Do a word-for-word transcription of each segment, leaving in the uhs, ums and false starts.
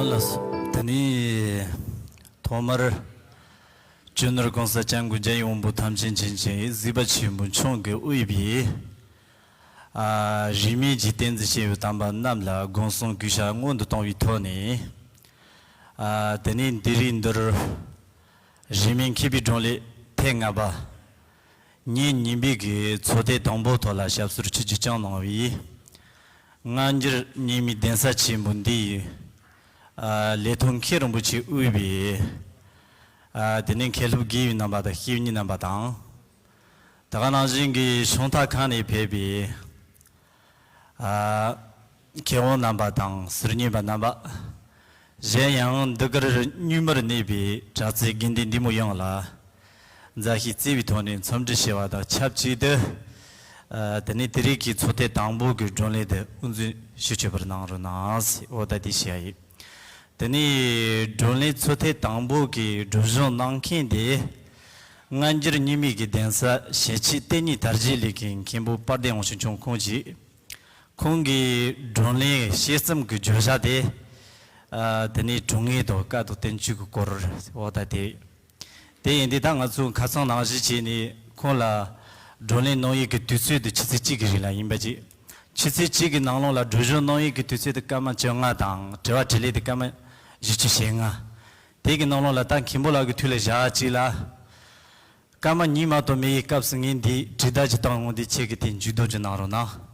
ལགས་སོ། དེ་ནས་ཐོག་མར་སྤྱི་ནོར་༸གོང་ས་༸སྐྱབས་མགོན་རྒྱལ་བའི་དབང་པོ་ཐམས་ཅད་མཁྱེན་ཅིང་གཟིགས་པ་ཆེན་པོ་མཆོག་གིས་དབུས་པའི་ཨ་རིས་མེད་ཀྱི་བསྟན་འཛིན་སྐྱེས་བུ་དམ་པ་རྣམས་ལ་དགོངས་གསུམ་གུས་ཞབས་སྔོན་དུ་བཏང་བའི་ཐོག་ནས། ཨ་དེ་ནས་འདི་རིང་འདིར་རིས་མེད་མཁས་པའི་བགྲོ་གླེང་ཐེངས་ལྔ་པ། ཉིན་གཉིས་པའི་གི་ཚོགས་ཐེངས་དང་པོ་ཐོག་ལ་ཞབས་སོར་ཆིབས་བསྒྱུར་བསྐྱངས་གནང་བའི་སྔ་འགྱུར་རྙིང་མའི་གདན་ས་ཆེན་པོ་འདི་ཡི་ཨ་ལས་ཐོག་མཁན་རིན་པོ་ཆེ་དབུས་པའི་ཨ་དེ་ནས་མཁན་སློབ་དགེ་བའི་རྣམ་པ་དང་སྐྱེས་བུ་གཉེན་རྣམ་པ་དང་། དེ་ག་ནང་བཞིན་གྱི་ཤོང་ཐག་ཁང་ནས་ཕེབས་པའི་ཨ་མཁས་དབང་རྣམ་པ་དང་ཟུར་ཉན་པ་རྣམ་པ། གཞན་ཡང་འདི་གར་མྱུལ་མར་གནས་པའི་དྲག་རྩལ་དགེ་འདུན་འདི་མོ་ཡོངས་ལ་མཛའ་བཤེས་བརྩེ་བའི་ཐོག་ནས་འཚམས་འདྲི་ཞུ་བ་དང་ཆབས་ཅིག་ཏུ། ཨ་དེ་ནས་དེ་རིང་གི་ཚོགས་ཐེངས་དང་པོ་གི་བགྲོ་གླེང་དེ་དབུ་འཛུགས་ཞུ་ཆོག་པར་གནང་རོགས་གནང་ཟེར་འོ་ད་དེ་ཞུ་ཡ་ཡིན། དེ་ནས་བགྲོ་གླེང་ཚོགས་ཐེངས་དང་པོ་གི་སྒྲུབ་སྦྱོང་གནང་མཁན་དེ། སྔ་འགྱུར་རྙིང་མའི་གི་གདན་ས་ཞལ་ཆད་གཏེར་རྙེད་དར་རྒྱས་གླིང་གི་མཁན་པོ་དཔལ་ལྡན་དབང་ཕྱུག་མཆོག་ཁོང་གིས། ཁོང་གི་བགྲོ་གླེང་དཔྱད་རྩོམ་གྱི་བརྗོད་བྱ་དེ། ཨ་དེ་ནས་དྲང་ངེས་དང་བཀའ་དང་བསྟན་བཅོས་ཀྱི་སྐོར་འོ་ད་དེ། དེ་ཡིན་དུས་ད་ང་ཚོ་ཁ་སང་ནང་བཞིན་བྱས་ནས་ཁོང་ལ་བགྲོ་གླེང་གནང་ཡས་ཀྱི་དུས་ཚོད་དེ་ཆུ་ཚོད་གཅིག་གི་རིང་ལ་ཡིན་པ་ཅིག་ཆུ་ཚོད་གཅིག་གི་ནང་ལོགས་ལ་སྒྲུབ་སྦྱོང་གནང་ཡས་ཀྱི་དུས་ཚོད་དེ་སྐར་མ་བཅོ་ལྔ་དང་དྲི་བ་དྲིས་ལན་དེ་སྐར་མ་བཞི་བཅུ་ཞེ་ལྔ། དེ་གི་ནང་ལོགས་ལ་ད་མཁན་པོ་ལགས་ཀྱི་ཐུགས་ལ་བཞག་ཅིག་ལ། སྐར་མ་གཉིས་མ་གཏོགས་མེད་པའི་སྐབས་སུ་ངས་འདི་དྲི་བརྡ་ཅིག་བཏང་འོང་དུས་ཁྱེད་ཀྱིས་དེ་མཇུག་བསྡུ་ཅིག་གནང་རོགས་གནང་།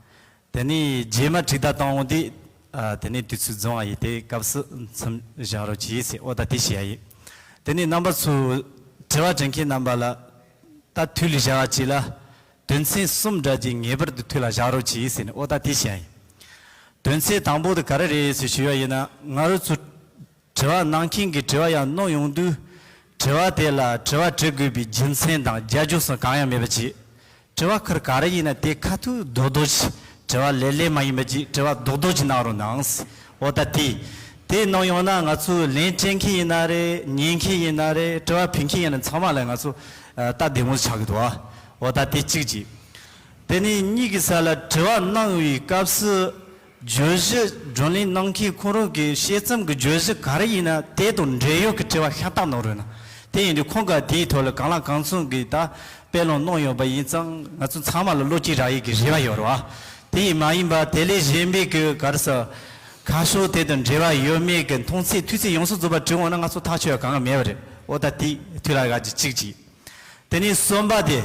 དེ་ནས་རྗེས་མ་དྲི་བརྡ་བཏང་འོང་དུས། ཨ་དེ་ནས་དུས་ཚོད་རྫོགས་པ་ཡིན་དེ་སྐབས་སུ་མཚམས་བཞག་རོགས་གྱིས་ཟེར་འོ་ད་དེ་བཤད་ཡ་ཡིན། དེ་ནས་རྣམ་པ་ཚོས་དྲི་བ་དྲི་མཁན་རྣམ་པ་ལ་ད་ཐུགས་ལ་བཞག་པ་ཅིག་ལ། དོན་ཚན་གསུམ་འདྲ་ཅིག་ངེས་པར་དུ་ཐུགས་ལ་བཞག་རོགས་གྱིས་ཟེར་ནས་འོ་ད་དེ་བཤད་ཡ་ཡིན། དོན་ཚན་དང་པོ་དེ་ག་རེ་རེད་ཟེར་ཞུས་པ་ཡིན་ན་ང་རང་ཚོ། དྲི་བ་གནང་མཁན་གྱིས་དྲི་བ་ཡང་གནང་ཡོང་དུས། དྲི་བ་དེ་ལ་དྲི་བ་དྲི་དགོས་པའི་རྒྱུ་མཚན་དང་རྒྱབ་ལྗོངས་སོགས་གང་ཡང་མེད་པ་ཅིག་དྲི་བ་ཁག་ག་རེ་ཡིན་ན་དེ་ཁ་ཐུག་རྡོག་རྡོག་ཅིག་དྲི་བ་ལེ་ལེ་མ་ཡིན་པ་ཅིག་དྲི་བ་རྡོག་རྡོག་ཅིག་གནང་རོགས་གནང་། འོ་ད་དེ། དེ་གནང་ཡོང་ན་ང་ཚོ་ལན་སྤྲད་མཁན་ཡིན་ན་རེད། ཉན་མཁན་ཡིན་ན་རེད། དྲི་བ་ཕུལ་མཁན་ཡིན་ན་ཚང་མ་ལ་ང་ཚོ་ཨ་སྟབས་བདེ་མོ་ཆགས་ཀྱི་འདུག་ཨ། འོ་ད་དེ་གཅིག་ཅིག་དེ་ནས་གཉིས་ཀྱི་ས་ལ་དྲི་བ་གནང་བའི་སྐབས་སུ། བརྗོད་གཞི་བགྲོ་གླེང་གནང་མཁན་ཁོ་རང་གི་དཔྱད་རྩོམ་གྱི་བརྗོད་གཞི་ག་རེ་ཡིན་ན་དེ་དང་འབྲེལ་ཡོད་ཀྱི་དྲི་བ་ཤ་སྟག་གནང་རོགས་གནང་། དེ་ཡིན་དུས་ཁོང་གིས་དེའི་ཐོག་ལ་གང་ལ་གང་འཚམ་གྱི་ད་དཔེ་ལོང་གནང་ཡོད་པ་ཡིན་ཙང་ང་ཚོ་ཚང་མ་ལ་བློ་སྐྱེད་རག་ཡས་ཀྱི་རེ་བ་ཡོད་རེད་བ། དེ་ཡིན་མ་ཡིན་པ་དེ་ལས་གཞན་པའི་གི་ག་རེ་ཟེར། ཁ་ཕྱོགས་དེ་དང་འབྲེལ་བ་ཡོད་མེད་ཀྱི་མཐོང་ཚད་འཐུས་ཚད་ཡོངས་སུ་རྫོགས་པ་དྲི་འོང་ན་ང་ཚོ་ཐག་ཆོད་ཡ་གང་ཡང་མེད་པ་རེད། འོ་ད་དེ་དུས་ལ་ཡག་གི་གཅིག་གཅིག་དེ་ནས་གསུམ་པ་དེ།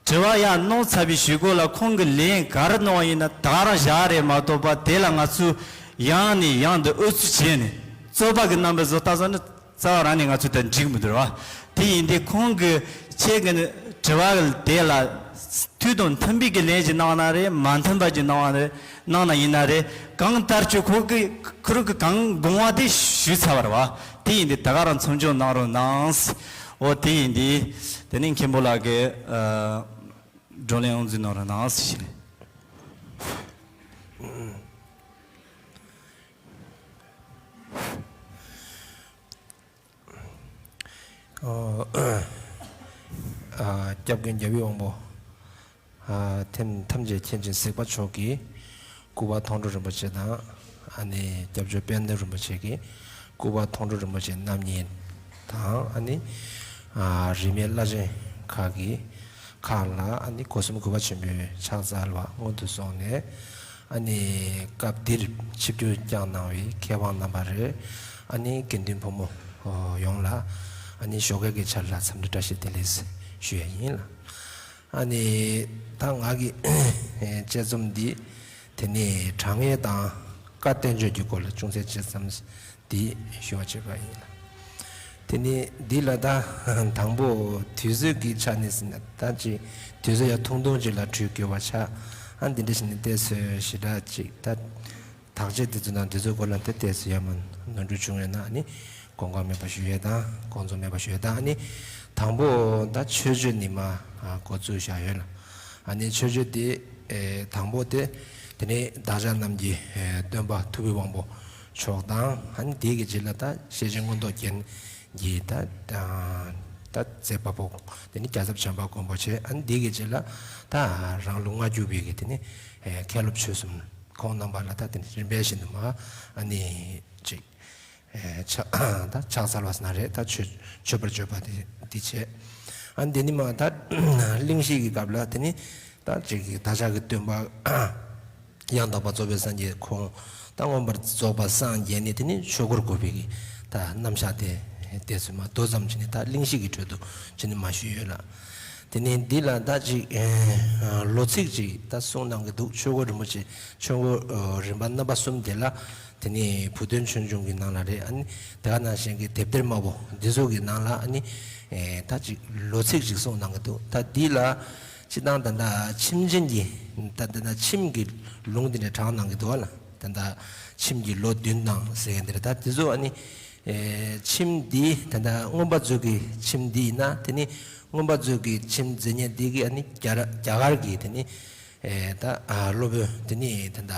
དྲི་བ་ཡང་གནང་ཚར་བའི་གཞུག་གུ་ལ་ཁོང་གིས་ལན་ག་རེ་གནང་བ་ཡིན་ན་ད་ག་རང་བཞག་རེད་མ་གཏོགས་པ་དེ་ལ་ང་ཚོས་ཡང་ནས་ཡང་དུ་ཨུ་ཚུགས་བྱས་ནས་རྩོད་པ་གི་རྣམ་པ་བཟོ་ལྟ་བཟོ་ན་རྩ་བ་རང་ནས་ང་ཚོས་ད་འགྲིག་མི་འདུག་ར་བ། དེ་ཡིན་དུས་ཁོང་གིས་ཁྱེད་ཀྱི་དྲི་བ་དེ་ལ་དུས་དང་མཐུན་པའི་གི་ལན་ཞིག་གནང་ན་རེད། མ་མཐུན་པ་ཅིག་གནང་བ་རེད། གནང་ན་ཡིན་ན་རེད། གང་ལྟར་ཀྱང་ཁོ་གི་ཁོ་རང་གི་གང་དགོངས་པ་དེ་ཞུས་ཚར་བ་རེད་བ། དེ་ཡིན་དུས་ད་ག་རང་མཚམས་འཇོག་གནང་རོགས་གནང་། འོ་དེ་ཡིན་དུས་དེ་ནས་མཁན་པོ་ལགས་ཀྱིས་ཨ། བགྲོ་གླེང་དབུ་འཛུགས་གནང་རོགས་གནང་ཞེས། ཨ། སྐྱབས་མགོན་རྒྱལ་བའི་དབང་པོ། ཨ། ཐམས་ཐམས་ཅད་མཁྱེན་ཅིང་གཟིགས་པ་མཆོག་གི་སྐུ་པར་མཐོང་གྲོལ་རིན་པོ་ཆེ་དང་། ཨ་ནི་སྐྱབས་བཅོལ་དཔལ་ལྡན་རིན་པོ་ཆེ་གི་སྐུ་པར་མཐོང་གྲོལ་རིན་པོ་ཆེ་རྣམ་གཉིས་དང་། ཨ་ནི་ཨ་རིས་མེད་བླ་ཆེན་ཁག་གི་ཁག་ལ་ཨ་ནི་སྒོ་གསུམ་གུས་པ་ཆེན་པོས་ཕྱག་འཚལ་བ་སྔོན་དུ་སོང་ནས། ཨ་ནི་སྐབས་འདིར་ཆིབས་བསྒྱུར་བསྐྱངས་གནང་བའི་མཁས་དབང་རྣམ་པ་རེད། ཨ་ནི་དགེ་འདུན་ཕོ་མོ་ཡོངས་ལ་ཨ་ནི་ཞོགས་ཀས་ཀྱི་ཆར་ལ་འཚམས་འདྲི་བཀྲ་ཤིས་བདེ་ལེགས་ཞུ་ཡ་ཡིན་ལ། ཨ་ནི་ད་ང་གི་དཔྱད་རྩོམ་འདི་དེ་ནི་དྲང་ངེས་དང་བཀའ་བསྟན་བཅོས་ཀྱི་སྐོར་ལ་ཅུང་ཟད་དཔྱད་རྩོམ་འདི་ཞུ་བ་བྱེད་པ་ཡིན་ལ། དེ་ནི་འདི་ལ་ད་དང་པོ་དུས་ཚོད་ཀྱི་ཆ་ནས་ཟིན་ན་ད་ཅིག་དུས་ཚོད་ཡང་ཐུང་ཐུང་ཅིག་ལ་བྲུས་དགོས་པ་ཆགས། ཨ་འདི་འདྲ་ཞིག་ནི་བལྟས་ཚོད་ཞེ་དྲག་ཅིག་ད། དག་ཆ་དེ་ཚོ་དང་དེ་ཚོའི་སྐོར་ལ་ད་ཏོག་ཙམ་ཡང་མ་ནོར་འཁྲུལ་བྱུང་ཡོད་ན་ཨ་ནི་དགོངས་འགལ་མེད་པ་ཞུ་ཡས་དང་དགོངས་རྫོགས་མེད་པ་ཞུ་ཡས་དང་། ཨ་ནི་དང་པོ་ད་མཆོད་བརྗོད་ནི་མ་འགོ་བཙུགས་བཞག་ཡོད་ལ། ཨ་ནི་མཆོད་བརྗོད་དེ་ཨེ་དང་པོ་དེ་དེ་ནས་བདག་ཅག་རྣམས་ཀྱི་ཨེ་སྟོན་པ་ཐུབ་པའི་དབང་པོ་མཆོག་དང་། ཨ་ནི་དེ་གི་རྗེས་ལ་ད་ཤེར་ཕྱིན་མངོན་རྟོགས་རྒྱན་གྱི་ད་ད་མཛད་པ་པོ་དེ་ནི་རྒྱལ་ཚབ་བྱམས་པ་མགོན་པོ་ཆེ། ཨ་ནི་དེ་གི་རྗེས་ལ་ད་རང་ལུགས་སྔ་འགྱུར་བའི་གི་དེ་ནི་ཨེ་མཁན་སློབ་ཆོས་གསུམ། ཁོང་རྣམ་པ་ལ་ད་དེ་ནི་རིམ་པས་བཞིན་དུ་མ་ཨ་ནི་ཅིག་ ཕྱག་ད་ཕྱག་འཚལ་བ་ཟེར་ན་རེད། ད་མཆོད་མཆོད་པར་བརྗོད་པ་དེ་འདི་བྱས། ཨ་ནི་དེ་ནི་མ་ད་གླེང་གཞི་གི་སྐབས་ལ་དེ་ནི་ད་ཅིག་གི་བདག་ཅག་གི་སྟོན་པ་ཡང་དག་པར་རྫོགས་པའི་སངས་རྒྱས་ཁོང་ད་མངོན་པར་རྫོགས་པར་སངས་རྒྱས་ནས་དེ་ནི་ཆོས་འཁོར་བསྐོར་བའི་གི་ད་རྣམ་གཞག་དེ་དེ་ཚོ་མ་མདོ་ཙམ་བྱས་ནས་ད་གླེང་གཞི་གི་ཁྲོད་དུ་བྱས་ནས་མ་ཞུས་ཡོད་ལ། དེ་ནས་འདི་ལ་ད་ཅིག་ལོ་ཚིགས་ཅིག་ད་གསུང་གནང་གི་འདུག་ཆོས་འཁོར་རིན་པོ་ཆེ་ཆོས་འཁོར་རིམ་པ་རྣམ་པ་གསུམ་དེ་ལ། དེ་ནས་བུ་སྟོན་ཆོས་འབྱུང་གི་ནང་ལ་རེད། ཨ་ནི་དེ་ག་ནང་བཞིན་གྱི་དེབ་ཐེར་དམར་པོ་འདི་ཚོ་གི་ནང་ལ་ཨ་ནི་ད་ཅིག་ལོ་ཚིགས་ཅིག་གསུང་གནང་གི་འདུག་ད་འདི་ལ་སྤྱིར་བཏང་ད་ལྟ་ཁྱིམ་ཆེན་གྱི་ད་ད་ལྟ་ཁྱིམ་གྱི་ལུང་འདི་འདྲ་དྲངས་གནང་གི་འདུག་བ་ལ། ད་ལྟ་ཁྱིམ་གྱི་ལོ་བདུན་དང་ཟེར་མཁན་འདི་རེད། ད་འདི་ཚོ་ཨ་ནི་ཁྱིམ་འདི་ད་ལྟ་མངོན་པ་མཛོད་ཀྱི་ཁྱིམ་འདི་ཡིན་ན། དེ་ནི་མངོན་པ་མཛོད་ཀྱི་ཁྱིམ་མཛེས་ཉེ་འདི་གི་ཨ་ནི་རྒྱ་རྒྱ་གར་གྱི་དེ་ནི་ད་སློབ་དཔོན་དེ་ནི་ད་ལྟ།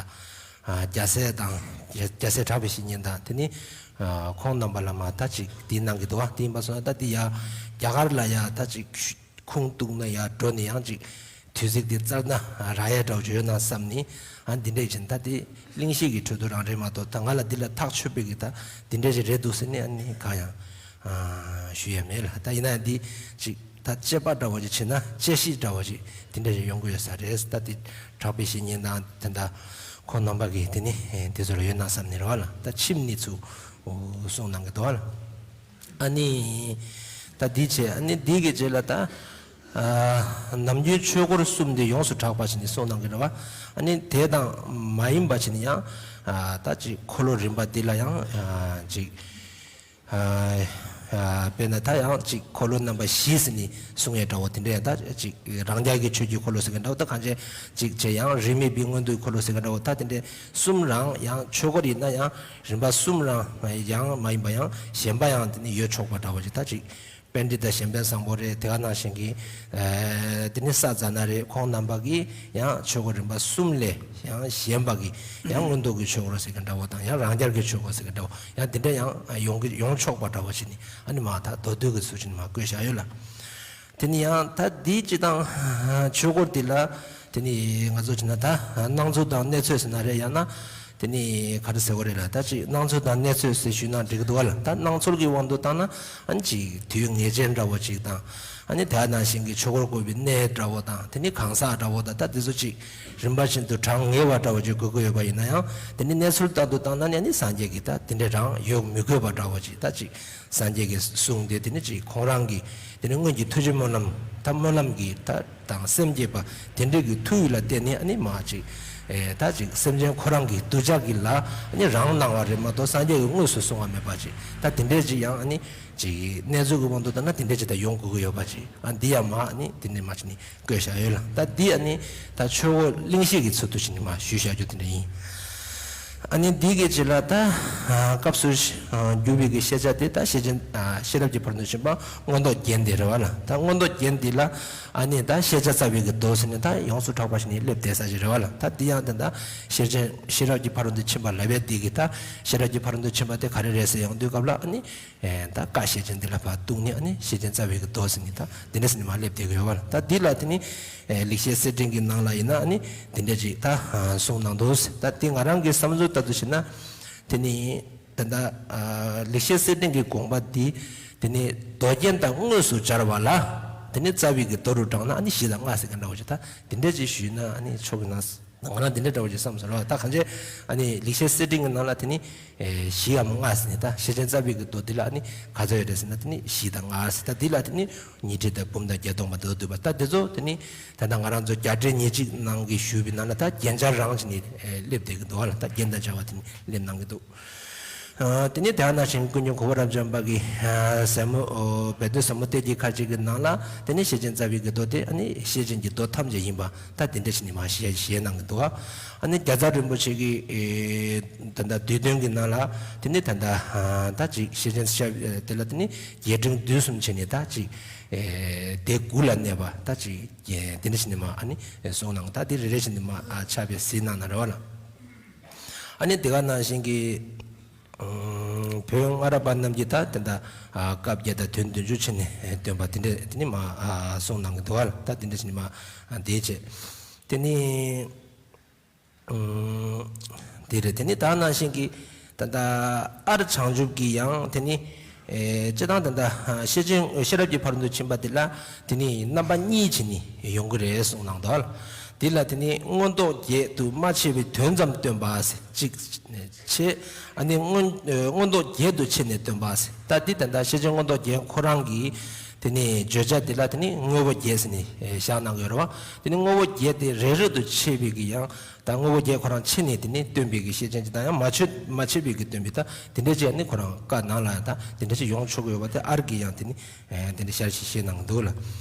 རྒྱལ་སྲས་དང་རྒྱལ་སྲས་གྲགས་པའི་བཤེས་གཉེན་དང་དེ་ནི་ཁོང་རྣམ་པ་ལ་མ་ད་ཅིག་དེའི་ནང་གི་འདུག་བ། དེ་ཡིན་པ་སོང་ན་ད་དེ་ཡ་རྒྱ་གར་ལ་ཡ་ད་ཅིག་ཁུངས་གཏུགས་ན་ཡ་འགྲོ་ནས་ཡང་ཅིག་དུས་ཚིགས་དེ་བཙལ་ན་རག་ཡ་འདྲ་བོ་ཅིག་ཡོད་ན་བསམ་ནས། ཨ་འདི་འདྲས་བྱས་ད་དེ་གླེང་གཞི་གི་ཁྲོད་དུ་རང་རེད་མ་གཏོགས་ད་ང་ལ་འདི་ལ་ཐག་ཆོད་པའི་གི་ད་འདི་འདྲས་ཅིག་རེད་འདུག་ཟེར་ནས་ཨ་ནི་གང་ཡང་ཞུ་ཡ་མེད་ལ། ད་ཡིན་ན་ཡང་འདི་ཅིག་ད་དཔྱད་པ་འདྲ་བོ་ཅིག་བྱེད་ན་དཔྱད་གཞི་འདྲ་བོ་ཅིག་དེ་འདྲ་ཞིག་ཡོང་གི་ཡོད་ས་རེད། ད་དེ་གྲགས་པའི་བཤེས་གཉེན་དང་དེ་འདྲ་ཁོང་རྣམ་པ་གིས་དེ་ནི་དེ་ཚོ་ལ་ཡོད་ན་བསམ་ནས་རེད་བ་ལ། ད་ཁྱིམ་ནི་ཚུར་གསུང་གནང་གི་འདུག་བ་ལ། ཨ་ནི་ད་འདི་བྱས། ཨ་ནི་འདི་གི་རྗེས་ལ་ད་ནམ་རྒྱུན་ཆོས་འཁོར་གསུམ་དེ་ཡོངས་སུ་གྲགས་པ་ཞིག་ནི་གསུང་གནང་གི་རེད་བ། ཨ་ནི་དེ་དང་མ་ཡིན་པ་ཞིག་ནི་ཡང་ད་ཅིག་འཁོར་ལོ་རིམ་པ་འདི་ལ་ཡང་ཅིག་ཨ། ཨ། དཔེར་ན་ད་ཡང་ཅིག་འཁོར་ལོ་རྣམ་པ་བཞི་ཟེར་ནས་གསུང་ཡས་འདྲ་བོ་དེ་འདྲ་ཡང་ད་ཅིག་རང་རྒྱལ་གྱི་ཆོས་ཀྱི་འཁོར་ལོ་ཟེར་མཁན་འདྲ་བོ། ད་གང་ཅི་ཅིག་བྱས་ཡང་རིས་མེད་པའི་མངོན་མཐོའི་འཁོར་ལོ་ཟེར་མཁན་འདྲ་བོ། ད་དེ་འདྲ་གསུམ་རང་ཡང་ཆོས་འཁོར་ཡིན་ན་ཡང་རིམ་པ་གསུམ་རང་ཡང་མ་ཡིན་པ་ཡང་གཞན་པ་ཡང་དེ་ནི་ཡོད་ཆོག་པ་འདྲ་བོ་ཅིག་ད་ཅིག་པཎྜི་ཏ་གཞན་ཕན་བཟང་པོ་རེད། དེ་ག་ནང་བཞིན་གྱི་ཨ་དེ་ནི་ས་ཛ་ན་རེད། ཁོང་རྣམ་པ་གིས་ཡང་ཆོས་འཁོར་རིམ་པ་གསུམ་ལས་ཡང་གཞན་པ་གི་ཡང་མངོན་མཐོ་གི་ཆོས་འཁོར་ཟེར་མཁན་འདྲ་བོ་དང་ཡང་རང་རྒྱལ་གྱི་ཆོས་འཁོར་ཟེར་མཁན་འདྲ་བོ། ཡང་དེ་འདྲ་ཡང་ཡོང་གི་ཡོང་ཆོག་པ་འདྲ་བོ་ཞིག་ནི་ཨ་ནི་མ་ད་མདོ་སྡུད་ཀྱི་ཚུལ་ཞིག་ནི་མ་བཀོད་བཞག་ཡོད་ལ། དེ་ནི་ཡང་ད་འདི་སྤྱི་དང་ཆོས་འཁོར་འདི་ལ་དེ་ནི་ང་ཚོ་བྱས་ན་ད་སྣང་ཚུལ་དང་གནས་ཚོད་ཟེར་ན་རེད། ཡང་ན་དེ་ནི་ག་རེ་ཟེར་དགོས་རེད་ལ། ད་ཅིག་སྣང་ཚུལ་དང་གནས་ཚོད་ཟེར་ཞུས་ན་འགྲིག་གི་འདུག་བ་ལ། ད་སྣང་ཚུལ་གྱི་དབང་དུ་བཏང་ན་ཨ་ནི་ཅིག་དུས་ངེས་ཅན་འདྲ་བོ་ཅིག་དང་། ཨ་ནི་དེ་ནང་བཞིན་གྱི་ཆོས་འཁོར་བསྐོར་བའི་གནས་འདྲ་བོ་དང་། དེ་ནི་གང་ཟག་འདྲ་བོ་དང་། ད་དེ་ཚོ་ཅིག་རིམ་པ་བཞིན་དུ་གྲངས་ངེས་པ་འདྲ་བོ་ཅིག་དགོས་ཀྱི་ཡོད་པ་ཡིན་ན་ཡང་། དེ་ནི་གནས་ཚུལ་ལྟར་དུ་བཏང་ན་ནི་ཨ་ནི་སངས་རྒྱས་ཀྱི་ད་དེ་འདྲ་རང་ཡོད་མི་དགོས་པ་འདྲ་བོ་ཅིག་ད་ཅིག་སངས་རྒྱས་ཀྱི་གསུང་དེ་དེ་ནི་ཅིག་ཁོང་རང་གི་དེ་ནི་སྔོན་གྱི་ཐུགས་རྗེ་སྨོན་ལམ་ད་སྨོན་ལམ་གྱི་ད་དང་སེམས་བསྐྱེད་པ་དེ་འདྲ་གི་མཐུ་ཡིས་ལ་བརྟེན་ནས་ཨ་ནི་མ་ཅིག་ཨེ་ད་ཅིག་སེམས་ཅན་ཁོ་རང་གི་གདུལ་བྱ་གི་ལ་ཨ་ནི་རང་གནང་བ་རེད་མ་གཏོགས་སངས་རྒྱས་ཀྱིས་དངོས་སུ་གསུང་བ་མེད་པ་ཅིག་ད་དེ་འདྲ་ཅིག་ཡང་ཨ་ནི་ཅིག་གནས་ཚུལ་གྱི་དབང་དུ་བཏང་ན་དེ་འདྲ་ཅིག་ད་ཡོང་དགོས་ཀྱི་ཡོད་པ་ཅིག་ཨ་འདི་ཡང་མ་ཨ་ནི་དེ་འདྲ་མ་ཅིག་ནི་བཀོད་བཞག་ཡོད་ལ། ད་འདི་ཨ་ནི་ད་ཆོས་འཁོར་གླེང་གཞི་གི་ཚུལ་དུ་ཅིག་ནི་མ་ཞུས་བཞག་རྒྱུ་དེ་འདྲ་ཡིན། ཨ་ནི་འདི་གི་རྗེས་ལ་ད་སྐབས་སུ་འགྱུར་བའི་གི་ཤེས་བྱ་དེ་ད་ཤེར་ཕྱིན་ཤེས་རབ་ཀྱི་ཕ་རོལ་ཏུ་ཕྱིན་པ་མངོན་རྟོགས་རྒྱན་དེ་རེད་བ་ལ། ད་མངོན་རྟོགས་རྒྱན་འདི་ལ་ཨ་ནི་ད་ཤེས་བྱ་རྩ་བའི་གི་མདོ་ཟེར་ནས་ད་ཡོངས་སུ་གྲགས་པ་ཞིག་ནི་སླེབས་བསྡད་ས་ཞིག་རེད་བ་ལ། ད་འདི་ཡང་ད་ད་ཤེར་ཕྱིན་ཤེས་རབ་ཀྱི་ཕ་རོལ་ཏུ་ཕྱིན་པ་ལབ་ཡས་འདི་གི་ད་ཤེས་རབ་ཀྱི་ཕ་རོལ་ཏུ་ཕྱིན་པ་དེ་ག་རེ་རེད་ཟེར་ཡོང་དུས་སྐབས་ལ་ཨ་ནི། ཨེ་ད་བཀའ་ཤེར་ཕྱིན་འདི་ལ་ཕར་གཏུགས་ནས་ཨ་ནི་ཤེར་ཕྱིན་རྩ་བའི་གི་མདོ་ཟེར་ནས་ད་འདི་འདྲ་ཟེར་ནས་མར་སླེབས་བསྡད་ཀྱི་ཡོད་བ་ལ། ད་འདི་ལ་དེ་ནི་ཨེ་ལེགས་བཤད་གསེར་ཕྲེང་གི་ནང་ལ་ཡིན་ན་ཨ་ནི་དེ་འདྲ་ཅིག་ད་གསུངས་གནང་འདུག་ད་དེ་ང་རང་གི་བསམ་ཚུལ་ལྟར་དུ་བྱས་ན་དེ་ནི་ད་ལྟ་ལེགས་བཤད་གསེར་ཕྲེང་གི་དགོངས་པ་འདི་དེ་ནི་མདོ་རྒྱན་དང་དངོས་སུ་སྦྱར་བ་ལ་དེ་ནི་རྩ་བའི་གི་མདོ་རུ་དྲངས་ན་ཨ་ནི་བཞི་དང་ལྔ་ཟེར་མཁན་འདྲ་བོ་ཅིག་ད་དེ་འདྲ་ཅིག་ཞུས་ན་ཨ་ནི་ཆོག་གི་ན། ང་རང་འདི་འདྲ་འདྲ་བོ་ཅིག་བསམ་སོང་ར། ད་གང་ཅི་ཨ་ནི་ལེགས་བཤད་གསེར་ཕྲེང་གི་ནང་ལ་དེ་ནི་ཨེ་བཞིའམ་ལྔ་ཟེར་ནས་ད་ཤེར་ཕྱིན་རྩ་བའི་གི་མདོ་འདི་ལ་ཨ་ནི་ག་ཚོད་ཡོད་རེད་ཟེར་ན་དེ་ནི་བཞི་དང་ལྔ་ཟེར། ད་འདི་ལ་དེ་ནི་ཉི་ཁྲི་དང་འབུམ་དང་བརྒྱད་སྟོང་པ་འདི་ཚོ་འདུས་པ། ད་འདི་ཚོ་དེ་ནི་ད་ལྟ་ང་རང་ཚོ་རྒྱ་འགྲེལ་ཉེར་གཅིག་ནང་གི་ཞུས་པའི་ནང་ལ་ད་རྒྱན་སྦྱར་རང་བྱས་ནས་ཨེ་སླེབས་བསྡད་ཀྱི་འདུག་བ་ལ། ད་རྒྱན་དང་སྦྱར་བ་དེ་ནི་སླེབས་གནང་གི་འདུག་ཨ་དེ་ནས་དེ་ནང་བཞིན་ཀུན་མཁྱེན་གོ་བོ་རབ་འབྱམས་པ་གི་ཨ་ཟབ་མོ་ཨོ་སྦས་དོན་ཟབ་མོ་གཏེར་གྱི་ཁ་ཅིག་གི་ནང་ལ་དེ་ནས་ཤེར་ཕྱིན་རྩ་བའི་གི་མདོ་དེ་ཨ་ནི་ཤེར་ཕྱིན་གྱི་མདོ་ཐམས་ཅད་ཡིན་པ་ད་དེ་འདྲ་ཞིག་ནས་མར་བཤད་བཤད་གནང་གི་འདུག་ཨ་ནི་རྒྱལ་ཚབ་རིན་པོ་ཆེ་གི་ཨེ་ད་ལྟ་བསྡུས་དོན་གྱི་ནང་ལ་དེ་ནས་ད་ལྟ་ཨ་ད་ཅིག་ཤེར་ཕྱིན་ཤ་དེ་ལ་དེ་ནས་རྒྱས་འབྲིང་བསྡུས་གསུམ་བྱས་ནས་ད་ཅིག་ཨེ་དེ་དགུ་ལ་གནས་པ་ད་ཅིག་ཨེ་དེ་འདྲ་ཞིག་ནས་མར་ཨ་ནི་གསུངས་གནང་། ད་དེ་རེ་རེ་བཞིན་དུ་མར་ཨ་ཕྱག་དཔེ་གཟིགས་གནང་ན་རེ་བ་ལ། ཨ་ནི་དེ་ག་ནང་བཞིན་གྱི་ཨ་བོད་སྔ་རབས་པ་རྣམས་ཀྱིས་ད་དེ་འདྲ་ཨ་སྐབས་བརྒྱད་དང་དོན་བདུན་ཅུ་བྱས་ནས་འདོན་པ་དེ་འདྲ་དེ་ནི་མར་ཨ་གསུངས་གནང་གི་འདུག་བ་ལ། ད་དེ་འདྲ་བྱས་ནས་མར་ཨ་དེ་བྱས། དེ་ནི་ཨ་དེ་རེད། དེ་ནི་ད་ནང་བཞིན་གྱི་ད་ ད་ལྟ་ཨར་བྱང་ཆུབ་ཀྱི་ཡང་དེ་ནི་ཨེ་སྤྱིར་བཏང་ད་ལྟ་ཤེར་ཕྱིན་ཤེས་རབ་ཀྱི་ཕ་རོལ་ཏུ་ཕྱིན་པ་དེ་ལ་དེ་ནི་རྣམ་པ་གཉིས་བྱས་ནས་ཡོང་གི་རེད་གསུངས་གནང་འདུག། དེ་ལ་དེ་ནི་མངོན་རྟོགས་བརྒྱད་དུ་མ་ཕྱེ་བའི་དོན་ཙམ་སྟོན་པ་ཟེར་གཅིག་བྱས། ཨ་ནི་མངོན་ཨེ་མངོན་རྟོགས་བརྒྱད་དུ་ཕྱེ་ནས་སྟོན་པ་ཟེར། ད་འདི་ད་ལྟ་ཤེར་ཕྱིན་མངོན་རྟོགས་བརྒྱད་ཁོ་རང་གི་དེ་ནི་བརྗོད་བྱ་དེ་ལ་དེ་ནི་དངོས་པོ་བརྒྱད་ཟེར་ནས་ཨེ་བཞག་གནང་གི་ཡོད་རེད་བ། དེ་ནི་དངོས་པོ་བརྒྱད་དེ་རེ་རེ་དུ་ཕྱེ་བའི་གི་ཡང་ད་དངོས་པོ་བརྒྱད་ཁོ་རང་ཕྱེ་ནས་དེ་ནི་སྟོན་པའི་གི་ཤེར་ཕྱིན་ཅིག་དང་ཡང་མ་ཕྱེ་མ་ཕྱེ་བའི་གི་སྟོན་པའི་ད་དེ་འདྲ་ཅིག་ནི་ཁོ་རང་བཀའ་གནང་ལ་ད་དེ་འདྲ་ཅིག་ཡོང་ཆོག་གི་ཡོད་པ་དེ་ཨར་གྱི་ཡང་དེ་ནི་ཨེ་དེ་འདྲ་ཤར་ཞིག་བཤད་གནང་གི་འདུག་ལ།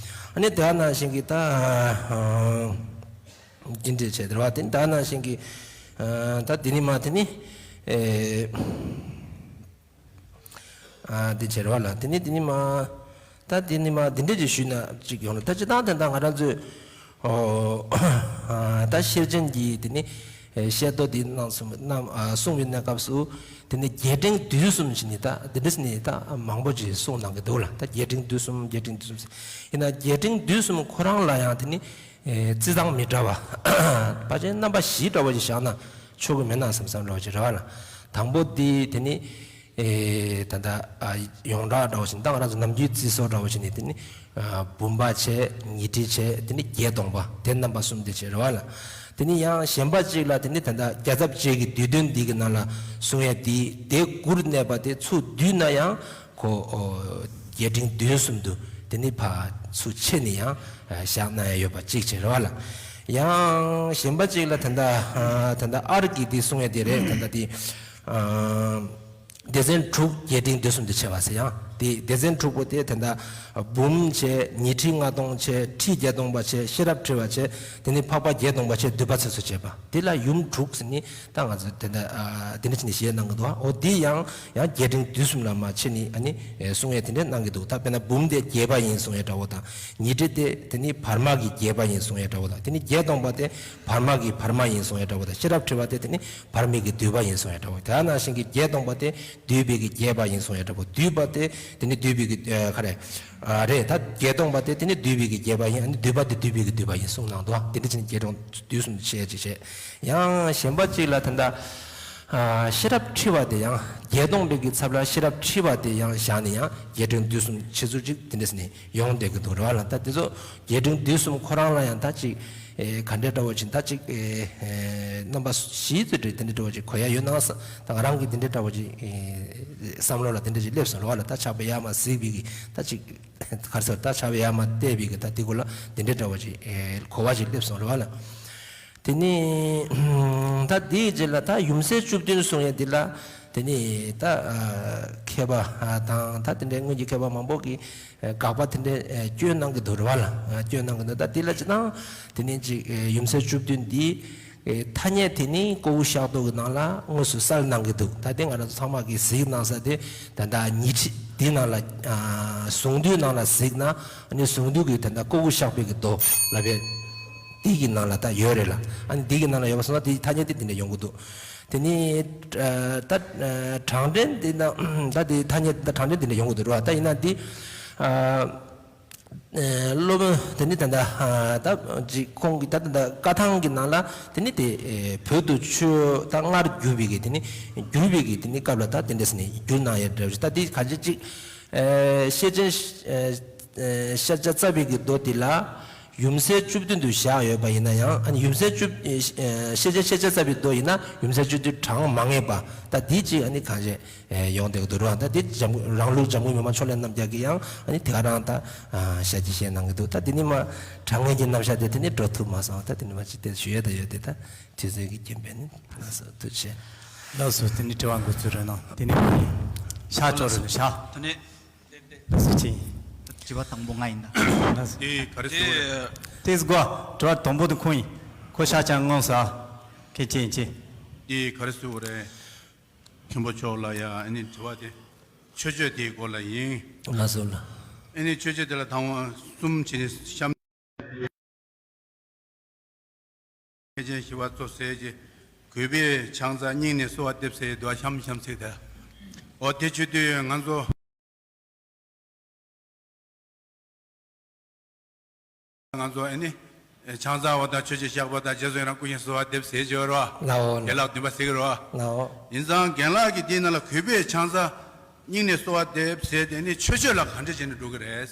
ཨ་ནི་དེ་ནང་བཞིན་གྱི་ད་ཨ་འདི་འདྲ་བྱས་དེ་རེད་བ། དེ་ནི་དེ་ནང་བཞིན་གྱི་ཨ་ད་དེ་ནི་མ་དེ་ནི་ཨེ། ཨ་དེ་བྱེད་རོགས་ལ། དེ་ནི་དེ་ནི་མ། ད་དེ་ནི་མ་དེ་འདྲ་ཅིག་ཞུས་ན་ཅིག་ཡོང་ལ། ད་སྤྱིར་བཏང་དེ་འདྲ་ང་རང་ཚོས་ཨོ་ཨ་ད་ཤེར་ཕྱིན་གྱི་དེ་ནི་ཨེ་ཤེར་རྟོགས་དེ་གནང་གསུངས་གནང་ཨ་གསུངས་པའི་གནས་སྐབས་སུ་དེ་ནི་རྒྱས་འབྲིང་བསྡུས་གསུམ་ཞིག་ནི་ད་དེ་འདྲ་ནི་ད་མང་པོ་ཅིག་གསུངས་གནང་གི་འདུག་ལ། ད་རྒྱས་འབྲིང་བསྡུས་གསུམ་རྒྱས་འབྲིང་བསྡུས་གསུམ་ཟེར། ཡིན་ན་རྒྱས་འབྲིང་བསྡུས་གསུམ་ཁོ་རང་ལ་ཡང་དེ་ནི་ཨེ་རྩི་སྟངས་མི་འདྲ་བ་ཕལ་ཆེར་རྣམ་པ་བཞི་འདྲ་བ་ཞིག་བཞག་ན་ཆོག་གི་མེད་ན་བསམ་བསམ་འདྲ་བ་ཞིག་རེད་བ་ལ། དང་པོ་དེ་དེ་ནི། ཨེ་ད་ལྟ་ཨ་ཡོངས་གྲགས་འདྲ་བོ་ཞིག་ད་ང་རང་ཚོ་ནམ་རྒྱུན་རྩི་སྲོལ་འདྲ་བོ་ཞིག་ནི་དེ་ནི་ཨ་བུམ་པ་བྱས། ཉི་ཁྲི་བྱས། དེ་ནི་བརྒྱད་སྟོང་པ། དེ་རྣམ་པ་གསུམ་དེ་བྱས་རེད་བ་ལ། དེ་ནི་ཡང་གཞན་པ་གཅིག་ལ་དེ་ནི་ད་ལྟ་བརྒྱ་རྩ་བརྒྱད་ཀྱི་བསྡུས་དོན་འདི་གི་ནང་ལ་གསུང་ཡས་དེ་དེ་དགུར་གནས་པ་དེ་ཚུར་བསྡུས་ན་ཡང་ཁོ་ཨོ་རྒྱས་འབྲིང་བསྡུས་གསུམ་དུ་དེ་ནི་ཕར་ཚུར་ཕྱེ་ནས་ཡང་ཨ་བཞག་གནང་ཡས་ཡོད་པ་གཅིག་བྱས་རེད་བ་ལ། ཡང་གཞན་པ་གཅིག་ལ་ད་ལྟ་ཨ་ད་ལྟ་ཨར་གྱི་དེ་གསུང་ཡས་དེ་རེད། ད་ལྟ་དེ་ཨ། སྡེ་ཚན་དྲུག་རྒྱས་འབྲིང་བསྡུས་གསུམ་དུ་ཕྱེ་བ་ཟེར་ཡང་། དེ་སྡེ་ཚན་དྲུག་པོ་དེ་ད་ལྟ་བུམ་བྱས། ཉི་ཁྲི་ལྔ་སྟོང་བྱས། ཁྲི་བརྒྱད་སྟོང་པ་བྱས། ཤེས་རབ་ཕྲེང་བ་བྱས། དེ་ནས་འཕགས་པ་བརྒྱད་སྟོང་པ་བྱས། བསྡུས་པ་ཚོ་ཚོ་བྱས་པ་དེ་ལ་ཡུམ་དྲུག་ཟེར་ནི་ད་ང་ཚོ་དེ་འདྲ་ཨ་དེ་འདྲ་བྱས་ནས་བཤད་གནང་གི་འདུག་འོ་དེ་ཡང་ཡང་རྒྱས་འབྲིང་བསྡུས་གསུམ་ལ་མ་ཕྱེ་ནི་ཨ་ནི་ཨེ་གསུང་ཡས་དེ་འདྲ་གནང་གི་འདུག་ད་དཔེར་ན་བུམ་དེ་རྒྱས་པ་ཡིན་གསུང་ཡས་འདྲ་བོ་དང་། ཉི་ཁྲི་དེ་དེ་ནི་བར་མ་གི་རྒྱས་པ་ཡིན་གསུང་ཡས་འདྲ་བོ་དང་། དེ་ནི་བརྒྱད་སྟོང་པ་དེ་བར་མ་གི་བར་མ་ཡིན་གསུང་ཡས་འདྲ་བོ་དང་། ཤེས་རབ་ཕྲེང་བ་དེ་དེ་ནི་བར་མའི་གི་བསྡུས་པ་ཡིན་གསུང་ཡས་འདྲ་བོ། དེ་ནང་བཞིན་གྱི་བརྒྱད་སྟོང་པ་དེ་བསྡུས་པའི་གི་རྒྱས་པ་ཡིན་གསུང་ཡས་འདྲ་བོ། བསྡུས་པ་དེ་དེ་ནི་བསྡུས་པའི་གི་ཨ་ག་རེ་ཨ་རེད། ད་བརྒྱད་སྟོང་པ་དེ་དེ་ནི་བསྡུས་པའི་གི་རྒྱས་པ་ཡིན། ཨ་ནི་བསྡུས་པ་དེ་བསྡུས་པའི་གི་བསྡུས་པ་ཡིན་གསུངས་གནང་འདུག་དེ་འདྲ་བྱས་ནས་རྒྱས་འབྲིང་བསྡུས་གསུམ་དུ་ཕྱེ་ཡས་ཅིག་བྱས། ཡང་གཞན་པ་གཅིག་ལ་ད་ལྟ་ཨ་ཤེས་རབ་ཕྲེང་བ་དེ་ཡང་བརྒྱད་སྟོང་པའི་གི་ཚབ་ལ་ཤེས་རབ་ཕྲེང་བ་དེ་ཡང་བཞག་ནས་ཡང་རྒྱས་འབྲིང་བསྡུས་གསུམ་ཕྱེ་ཚུལ་ཅིག་དེ་འདྲ་ཟེར་ནས་ཡོང་བསྡད་ཀྱི་འདུག་རེད་བ་ལ། ད་དེ་ཚོ་རྒྱས་འབྲིང་བསྡུས་གསུམ་ཁོ་རང་ལ་ཡང་ད་ཅིག་ཨེ་ག་འདྲ་འདྲ་བོ་ཅིག་ད་ཅིག་ཨེ་ཨེ་རྣམ་པ་བཞི་ཙམ་རེ་དེ་འདྲ་འདྲ་བོ་ཅིག་གོ་ཡ་ཡོད་ན་ས། ད་ང་རང་གིས་དེ་འདྲ་འདྲ་བོ་ཅིག་ཨེ་བསམ་བློ་ལ་དེ་འདྲ་ཅིག་སླེབས་སོང་རེད་བ་ལ། ད་ཕྱག་དཔེ་ཡར་མར་གཟིགས་པའི་གི་ད་ཅིག་ག་རེ་ཟེར། ད་ཕྱག་དཔེ་ཡར་མར་བལྟས་པའི་གི་ད་དེ་གུ་ལ་དེ་འདྲ་འདྲ་བོ་ཅིག་ཨེ་གོ་བ་ཅིག་སླེབས་སོང་རེད་བ་ལ། དེ་ནས་ད་དེའི་རྗེས་ལ་ད་ཡུམ་སྲས་བཅུ་བདུན་གསུང་ཡས་འདི་ལ་དེ་ནས་ད་ཨ་མཁས་པ་ཨ་དང་ད་དེ་འདྲའི་སྔོན་གྱི་མཁས་པ་མང་པོ་གིས་ཨ་དགག་པ་དེ་འདྲའི་ཨ་སྐྱོན་གནང་གི་འདུག་རེད་བ་ལ། ཨ་སྐྱོན་གནང་གི་འདུག་ད་དེ་ལ་ཅི་ད་དེ་ནས་ཅིག་ཨ་ཡུམ་སྲས་བཅུ་བདུན་འདི་ཨ་ཐ་སྙད་དེ་ནི་ཀོའུ་ཤ་ཏོ་གི་ནང་ལ་དངོས་སུ་གསལ་གནང་གི་འདུག་ད་དེ་ང་རང་ཚོ་ཚང་མ་གིས་གཟིགས་གནང་ས་དེ་ད་ད་ཉི་ཁྲི་འདི་ནང་ལ་ཨ་གཟུངས་བསྡུས་ནང་ལ་གཟིགས་ན་ཨ་ནི་གཟུངས་བསྡུས་ཀྱི་ད་ད་ཀོའུ་ཤ་པའི་གི་མདོ་ལབ་པའི་འདི་གི་ནང་ལ་ད་ཡོད་རེད་ལ། ཨ་ནི་འདི་གི་ནང་ལ་ཡོད་པ་སོང་ན་དེ་ཐ་སྙད་དེ་འདི་འདྲ་ཡོང་གི་འདུག་དེ་ནི་ཨ་ད་ཨ་གྲངས་འདྲེན་འདི་ན་ད་དེ་ཐ་སྙད་ད་གྲངས་འདྲེན་འདི་འདྲ་ཡོང་གི་འདུག་རེད་བ། ད་ཡིན་ན་འདི་ཨ་ཨ་སློབ་དཔོན་དེ་ནི་ད་ད་ཨ་ད་ཅིག་ཁོང་གི་ད་ད་ད་བཀའ་ཐང་གི་ནང་ལ་དེ་ནི་དེ་ཨེ་བོད་དུ་ཆོས་ད་སྔར་བསྒྱུར་བའི་གི་དེ་ནི་བསྒྱུར་བའི་གི་དེ་ནི་སྐབས་ལ་ད་དེ་འདྲ་ཟེར་ནས་བསྒྱུར་གནང་ཡས་འདྲ་བ་ཞིག་ད་དེ་ག་ཅི་ཅིག་ཨེ་ཤེར་ཕྱིན་ཨེ་ཤེར་ཕྱིན་ཤེར་ཕྱིན་རྩ་བའི་གི་མདོ་དེ་ལ། ཡུམ་སྲས་བཅུ་བདུན་དུ་བཞག་ཡོད་པ་ཡིན་ན་ཡང་ཨ་ནི་ཡུམ་སྲས་བཅུ་ཨེ་ཤེར་ཕྱིན་ཤེར་ཕྱིན་རྩ་བའི་མདོ་ཡིན་ན་ཡུམ་སྲས་བཅུ་བདུན་གྲངས་མ་ངེས་པ་ད་འདི་གཅིག་ཨ་ནི་གང་བྱས་ཨེ་ཡོང་བསྡད་ཀྱི་འདུག་རེད་བ། ད་འདི་འཇམ་རང་ལུགས་འཇམ་མགོན་མི་དམངས་ཕྱོགས་ལས་རྣམ་རྒྱལ་གྱིས་ཡང་ཨ་ནི་དེ་ག་རང་ད་ཨ་ཞལ་གྱིས་བཞེས་གནང་གི་འདུག་ད་འདི་ནི་མ་དྲང་ངེས་ཀྱི་རྣམ་གཞག་དེ་དེ་ནི་འགྲོ་ཐུབ་མ་སོང་། ད་འདི་ནི་མ་ཅི་དེ་ཞུ་ཡས་ད་ཡོད་དེ་ད་དུས་ཚོད་ཀྱི་རྐྱེན་པས་ནི་ལགས་སོ་ཐུགས་རྗེ་ཆེ། ལགས་སོ་དེ་ནི་དྲི་བ་འགོ་ཚུགས་རེད་ན་དེ་ནི་ཕྱག་ལྕོག་རེད་ན་ཕྱག་ད་ནི། ལགས་སོ་ཅི། དྲི་བ་དང་པོ་ང་ཡིན་ད། ལགས་སོ། དེ་ག་རེ་ཟེར་བ་རེད། དེ་སྒོ་དྲི་བ་དང་པོ་དེ་ཁོང་ཡིན། ཁོ་ཤ་ཅང་ངོམས་ས། ཁྱེད་ཅི་ཡིན་ཅི། དེ་ག་རེ་ཟེར་བ་རེད། མཁན་པོ་མཆོག་ལ་ཡ་ཨ་ནི་དྲི་བ་དེ་མཆོད་བརྗོད་དེའི་སྐོར་ལ་ཡིན། ལགས་སོ་ལགས། ཨ་ནི་མཆོད་བརྗོད་དེ་ལ་དང་པོ་གསུམ་བྱས་ནས་བཤམས། ཐེག་ཆེན་ཞི་བ་འཚོ་ཟེར་གྱི་གུས་པས་ཕྱག་འཚལ་སྙིང་ནས་གསོལ་བ་འདེབས་ཟེར་འདུག་བཤམས་བཤམས་ཟེར་ཏེ། འོ་དེ་བྱེད་དུས་ང་ཚོ་ང་ཚོ་ཨ་ནི་ ཕྱག་འཚལ་བ་དང་མཆོད་བརྗོད་བཤགས་པ་དང་རྗེས་སུ་ཡི་རང་སྐུ་བཞིན་གསོལ་བ་འདེབས་ཟེར་གྱི་ཡོད་རེད་བ། ལའོ་ལ། ཡན་ལག་བདུན་པ་ཟེར་གྱི་རེད་བ། ལའོ། ཡིན་ཙང་རྒན་ལགས་ཀྱིས་དེའི་ནང་ལ་གུས་པས་ཕྱག་འཚལ་སྙིང་ནས་གསོལ་བ་འདེབས་ཟེར་དེ་ནི་མཆོད་བརྗོད་ལ་ག་འདྲ་བྱས་ནས་འགྲོ་གི་རེད།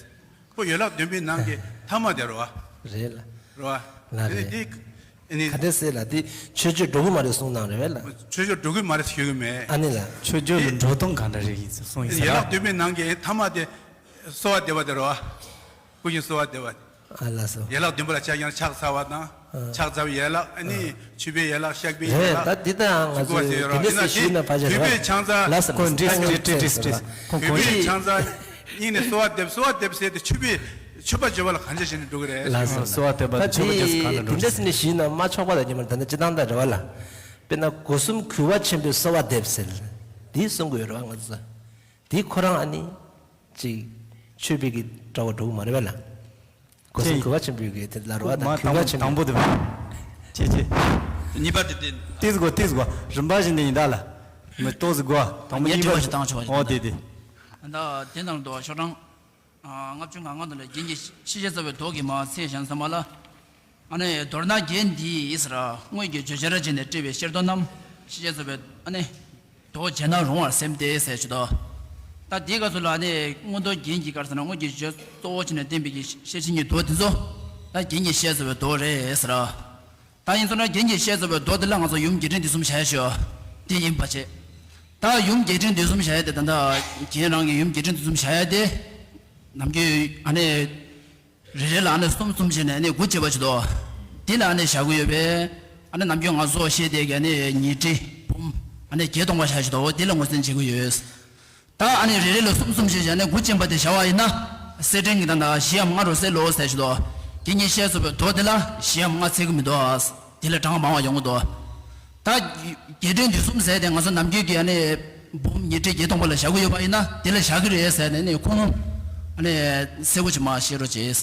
ཁོ་ཡན་ལག་བདུན་པའི་ནང་གི་ཐ་མ་དེ་རེད་བ། རེད་ལ། རེད་བ། ལ་དེ་ནི་རེད། དེ་ནི་ག་འདྲ་ཟེར་ལ་དེ་མཆོད་བརྗོད་འགྲོ་གི་མ་རེད་གསུངས་གནང་རེད་བས་ལ། མཆོད་བརྗོད་འགྲོ་གི་མ་རེད་ཞུ་གི་མེད། ཨ་ནི་ལ། མཆོད་བརྗོད་ལ་འགྲོ་སྟངས་ག་འདྲ་རེད་ཡིན་ཟེར་གསུངས་ཡིན་ཟེར་ཡན་ལག་ལ། བདུན་པའི་ནང་གི་ཐ་མ་དེ་གསོལ་བ་འདེབས་པ་དེ་རེད་བ། སྐུ་བཞིན་གསོལ་བ་འདེབས་པ། ཨ་ལགས་སོ། ཡན་ལག་བདུན་པ་ལ་ཕྱག་ཡང་ཕྱག་འཚལ་བ་དང་། ཨ། ཕྱག་འཚལ་བའི་ཡན་ལག་ཨ་ནི་མཆོད་པའི་ཡན་ལག་བཤགས་པའི་ཡན་ལག་རེད་ད་འདི་དང་ང་ཚོས་འདི་འདྲ་ཟེར་ཞུས་ན་ཕལ་ཆེར་རེད་བ། གུས་པས་ཕྱག་འཚལ། ལགས་སོ་ལགས་སོ། འདྲིས་འདྲིས་འདྲིས་འདྲིས། ཁོང་གུས་པས་ཕྱག་འཚལ་སྙིང་ནས་གསོལ་བ་འདེབས་གསོལ་བ་འདེབས་ཟེར་ཏེ་མཆོད་པའི་མཆོད་པ་བརྗོད་པ་ལ་གང་བྱས་བྱས་ནས་འགྲོ་གི་རེད། ལགས་སོ། གསོལ་བ་འདེབས་པ་ད་མཆོད་པ་རྗེས་སུ་གང་ལ་འགྲོ་འདི་འདྲ་ཟེར་ནས་ཞུས་ན་མ་ཆོག་པ་དང་ཉི་མ་ད་ནི་སྤྱི་བཏང་དང་རེད་བ་ལ། དཔེར་ན་སྒོ་གསུམ་གུས་པ་ཆེན་པོས་གསོལ་བ་འདེབས་ཟེར། འདི་གསུང་གི་ཡོད་རེད་བ་ང་ཚོ། འདི་ཁོ་རང་ཨ་ནི། ཅིག་མཆོད་པའི་གི་འདྲ་བ་འགྲོ་གི་མ་རེད་པས་ལ། སྒོ་གསུམ་ཅེས། གུས་པ་ཆེན་པོའི་གི་དེ་ལ་རོ་བ་དང་གུས་པ་ཆེན་པོའི། དང་པོ་དེ། ཅེས་ཅེས། གཉིས་པ་དེ་དེ། ཏིས་གོ་ཏིས་གོ་རིམ་པ་བཞིན་དུ་ཡིན་ད་ལ། མི་ཏོག་ཙི་གོ་དང་པོ། ངས་གཉིས་པ་དྲི་བ་ཞིག་བཏང་ཆོག་པ་ཞིག་ཨོ་དེ་དེ། ད་དེ་ནང་དུ་ཤོག་གྲངས། ལྔ་བཅུ་ང་ལྔ་དེ་ལ་རྒྱན་གྱི་ཤེས་བྱ་རྩ་བའི་མདོ་གི་མ་ཚད་གཞན་ཚང་མ་ལ། ཨ་ནི་མདོར་ན་རྒྱན་འདི་ཡིས་ཟེར། དངོས་ཀྱི་བརྗོད་བྱར་བྱས་ནས་སྤྲས་པའི་ཤེར་འདོན་ནམ། ཤེས་བྱ་རྩ་བའི་ཨ་ནི། མདོ་བྱས་ན་རུང་བར་སེམས་ཏེ་ཟེར་ཞུ་དོ། ད་དེའི་སྐབས་སུ་ལ་ཨ་ནི་མངོན་རྟོགས་རྒྱན་གྱི་ག་རེ་ཟེར་ན་དངོས་ཀྱི་བརྗོད་གཙོ་བོ་བྱས་ནས་བསྟན་པའི་གི་ཤེར་ཕྱིན་གྱི་མདོ་འདི་ཚོ། ད་རྒྱན་གྱི་ཤེས་བྱ་རྩ་བའི་མདོ་རེད་ཟེར། ད་ཡིན་ཚོ་ན་རྒྱན་གྱི་ཤེས་བྱ་རྩ་བའི་མདོ་འདི་ལ་ང་ཚོ་ཡུམ་རྒྱས་འབྲིང་བསྡུས་གསུམ་བྱ་ཡ་ཞུ། དེ་ཡིན་པ་བྱས། ད་ཡུམ་རྒྱས་འབྲིང་བསྡུས་གསུམ་བྱ་ཡ་དེ་ད་ལྟ་རྒྱན་རང་གི་ཡུམ་རྒྱས་འབྲིང་བསྡུས་གསུམ་བྱ་ཡ་དེ། ནམ་རྒྱུན་ཨ་ནི། རེ་རེ་ལ་ཨ་ནི་གསུམ་གསུམ་བྱས་ནས་ཨ་ནི་དགུ་བྱས་པ་ཞིག་འདུག་འདི་ལ་ཨ་ནི་བཞག་གི་ཡོད་པས། ཨ་ནི་ནམ་རྒྱུན་ང་ཚོ་བཤད་བསྡད་ཀྱི་ཨ་ནི་ཉི་ཁྲི་འབུམ། ཨ་ནི་བརྒྱད་སྟོང་པ་བཞག་ཞིག་འདུག་འདི་ལ་ངོས་འཛིན་བྱེད་ཀྱི་ཡོད། ད་ཨ་ནི་རེ་རེ་ལ་གསུམ་གསུམ་བྱས་བྱས་ཨ་ནི་དགུ་ཅན་པ་དེ་བཞག་པ་ཡིན་ན། གསེར་ཕྲེང་གི་ད་ལྟ་བཞིའམ་ལྔ་རུ་གསལ་ལོ་ཟེར་ཞིག་འདུག་རྒྱན་གྱི་ཤེས་བྱ་རྩ་བའི་མདོ་དེ་ལ་བཞིའམ་ལྔ་ཚད་ཀྱི་མི་འདུག་དེ་ལས་གྲངས་མང་བ་ཡོང་གི་འདུག་ད། རྒྱས་འབྲིང་བསྡུས་གསུམ་ཟེར་དེ་ང་ཚོ་ནམ་རྒྱུན་གྱི་ཨ་ནི། འབུམ་ཉི་ཁྲི་བརྒྱད་སྟོང་པ་ལ་བཞག་གི་ཡོད་པ་ཡིན་ན་དེ་ལ་བཞག་གི་རེད་ཟེར་ནས་ནི་ཁོང་། ཨ་ནི། གསལ་པོ་ཅིག་མ་བཤད་རོགས་བྱེད།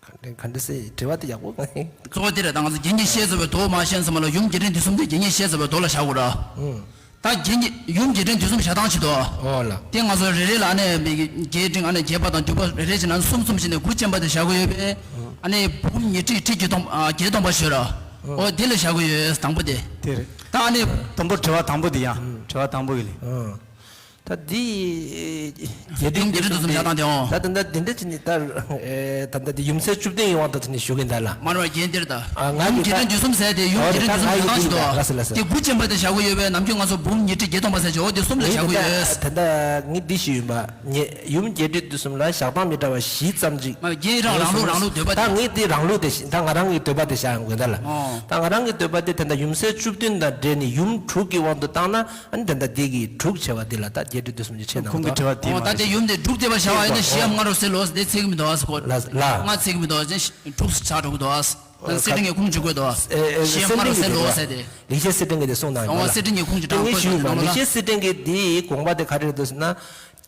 ག་འདྲ་ག་འདྲ་ཟེར་དྲི་བ་དེ་ཡག་པོ་གང་ཡིན། གཙོ་བོ་དེ་རེད་ད་ང་ཚོ་རྒྱན་གྱི་ཤེས་བྱ་རྩ་བའི་མདོ་མ་བཤད་ཙམ་ལ་ཡུམ་རྒྱས་འབྲིང་བསྡུས་གསུམ་དེ་རྒྱན་གྱི་ཤེས་བྱ་རྩ་བའི་མདོ་ལ་བཞག་དགོས་ར། ཨང་། ད་རྒྱན་གྱི་ཡུམ་རྒྱས་འབྲིང་བསྡུས་གསུམ་བཞག་སྟངས་ཅིག་འདུག་ཨོ་ལ། དེ་ང་ཚོ་རེ་རེ་ལ་ཨ་ནི་རྒྱས་འབྲིང་ཨ་ནི་རྒྱས་པ་དང་བསྡུས་པ་རེ་རེ་བྱས་ན་གསུམ་གསུམ་བྱས་ནས་དགུ་ཅན་པ་དེ་བཞག་གི་ཡོད་པས། ཨ་ནི་འབུམ་ཉི་ཁྲི་ཁྲི་བརྒྱད་སྟོང་ཨ་བརྒྱད་སྟོང་པ་ཞོལ་ར། ཨོ་དེ་ལ་བཞག་གི་ཡོད་དང་པོ་དེ། དེ་རེད། ད་ཨ་ནི། དང་པོ་དྲི་བ་དང་པོ་དེ་ཡང་དྲི་བ་དང་པོ་གི་ལས། ཨང་། ད་འདི། རྒྱས་འབྲིང་བསྡུས་གསུམ་བཞག་སྟངས་དེ་ཨང་། ད་ད་ད་འདི་འདྲ་བྱས་ནས་ད། ད་ད་འདི་ཡུམ་སྲས་བཅུ་བདུན་ཡོང་བ་ད་དེ་ནས་ཞུ་གིན་ད་ལ། མ་རེད་བ་རྒྱན་འདིར་ད། ཨ་ང་ཡུམ་རྒྱས་འབྲིང་བསྡུས་གསུམ་ཟེར་དེ་ཡུམ་རྒྱས་འབྲིང་བསྡུས་གསུམ་བཞག་སྟངས་ཅིག་འདུག་ལགས་སོ་ལགས་སོ། དེ་དགུ་ཅན་པ་དེ་བཞག་གི་ཡོད་པས་ནམ་རྒྱུན་ང་ཚོ་འབུམ་ཉི་ཁྲི་བརྒྱད་སྟོང་པ་ཟེར་ཅིག་འོ་དེ་གསུམ་ལ་བཞག་གི་ཡོད། ད་ད་ངས་འདི་ཞུས་ཡིན་པ། ངས་ཡུམ་རྒྱས་འབྲིང་བསྡུས་གསུམ་ལ་བཞག་སྟངས་མི་འདྲ་བ་བཞི་ཙམ་ཅིག་མ་རྒྱན་རང་རང་ལུགས་རང་ལུགས་འདོད་པ་དེ། ད་ངས་དེ་རང་ལུགས་དེ་ད་ང་རང་གི་འདོད་པ་དེ་བཞག་ཡོང་དགོས་ད་ལ། ཨོ། ད་ང་རང་གི་འདོད་པ་དེ་ད་ད་ཡུམ་སྲས་བཅུ་བདུན་དང་འབྲེལ་ནས་ཡུམ་དྲུག་གི་དབང་དུ་བཏང་ན། ཨ་ནི་དེ་འདྲ་དེ་གི་དྲུག་བྱས་པ་དེ་ལ་ད་རྒྱས་འབྲིང་བསྡུས་གསུམ་གྱི་ཆེད་ནང་ཁོང་གི་དུ། དྲི་བ་དེ་ཨོ་མ་ད་རེད། དེ་ཡུམ་དེ་དྲུག་བསྡེབས་པ་བྱ་བ་ཡིན་ན་བཞི་འམ་ལྔ་རུ་གསལ་ལོ་ཟེར་དེ་ཚིག་མི་འདུག་ཨ་ཟེར་གོ། ལ་ལ། ལྔ་ཚིག་མི་འདུག་ཨ་ཟེར་དྲུག་ཆགས་འགྲོ་གི་འདུག་ཨ་ཟེར། ཨོ་ད་གསེར་ཕྲེང་གི་ཁུངས་འཇུག་དགོས་འདུག་ཨ་ཟེར། ཨེ་ཨེ་བཞི་འམ་ལྔ་རུ་གསལ་ལོ་ཟེར་དེ། ལེགས་བཤད་གསེར་ཕྲེང་གི་དེ་གསུངས་གནང་ཡོད་ཨོ་ལ། གསེར་ཕྲེང་གི་ཁུངས་ཀྱི་ད་དྲང་ངས་པོ་ཞུས་ཡོད་མ་ལེགས་བཤད་གསེར་ཕྲེང་གི་དེའི་དགོངས་པ་དེ་ག་རེ་རེད་འདུག་ཟེར་ན།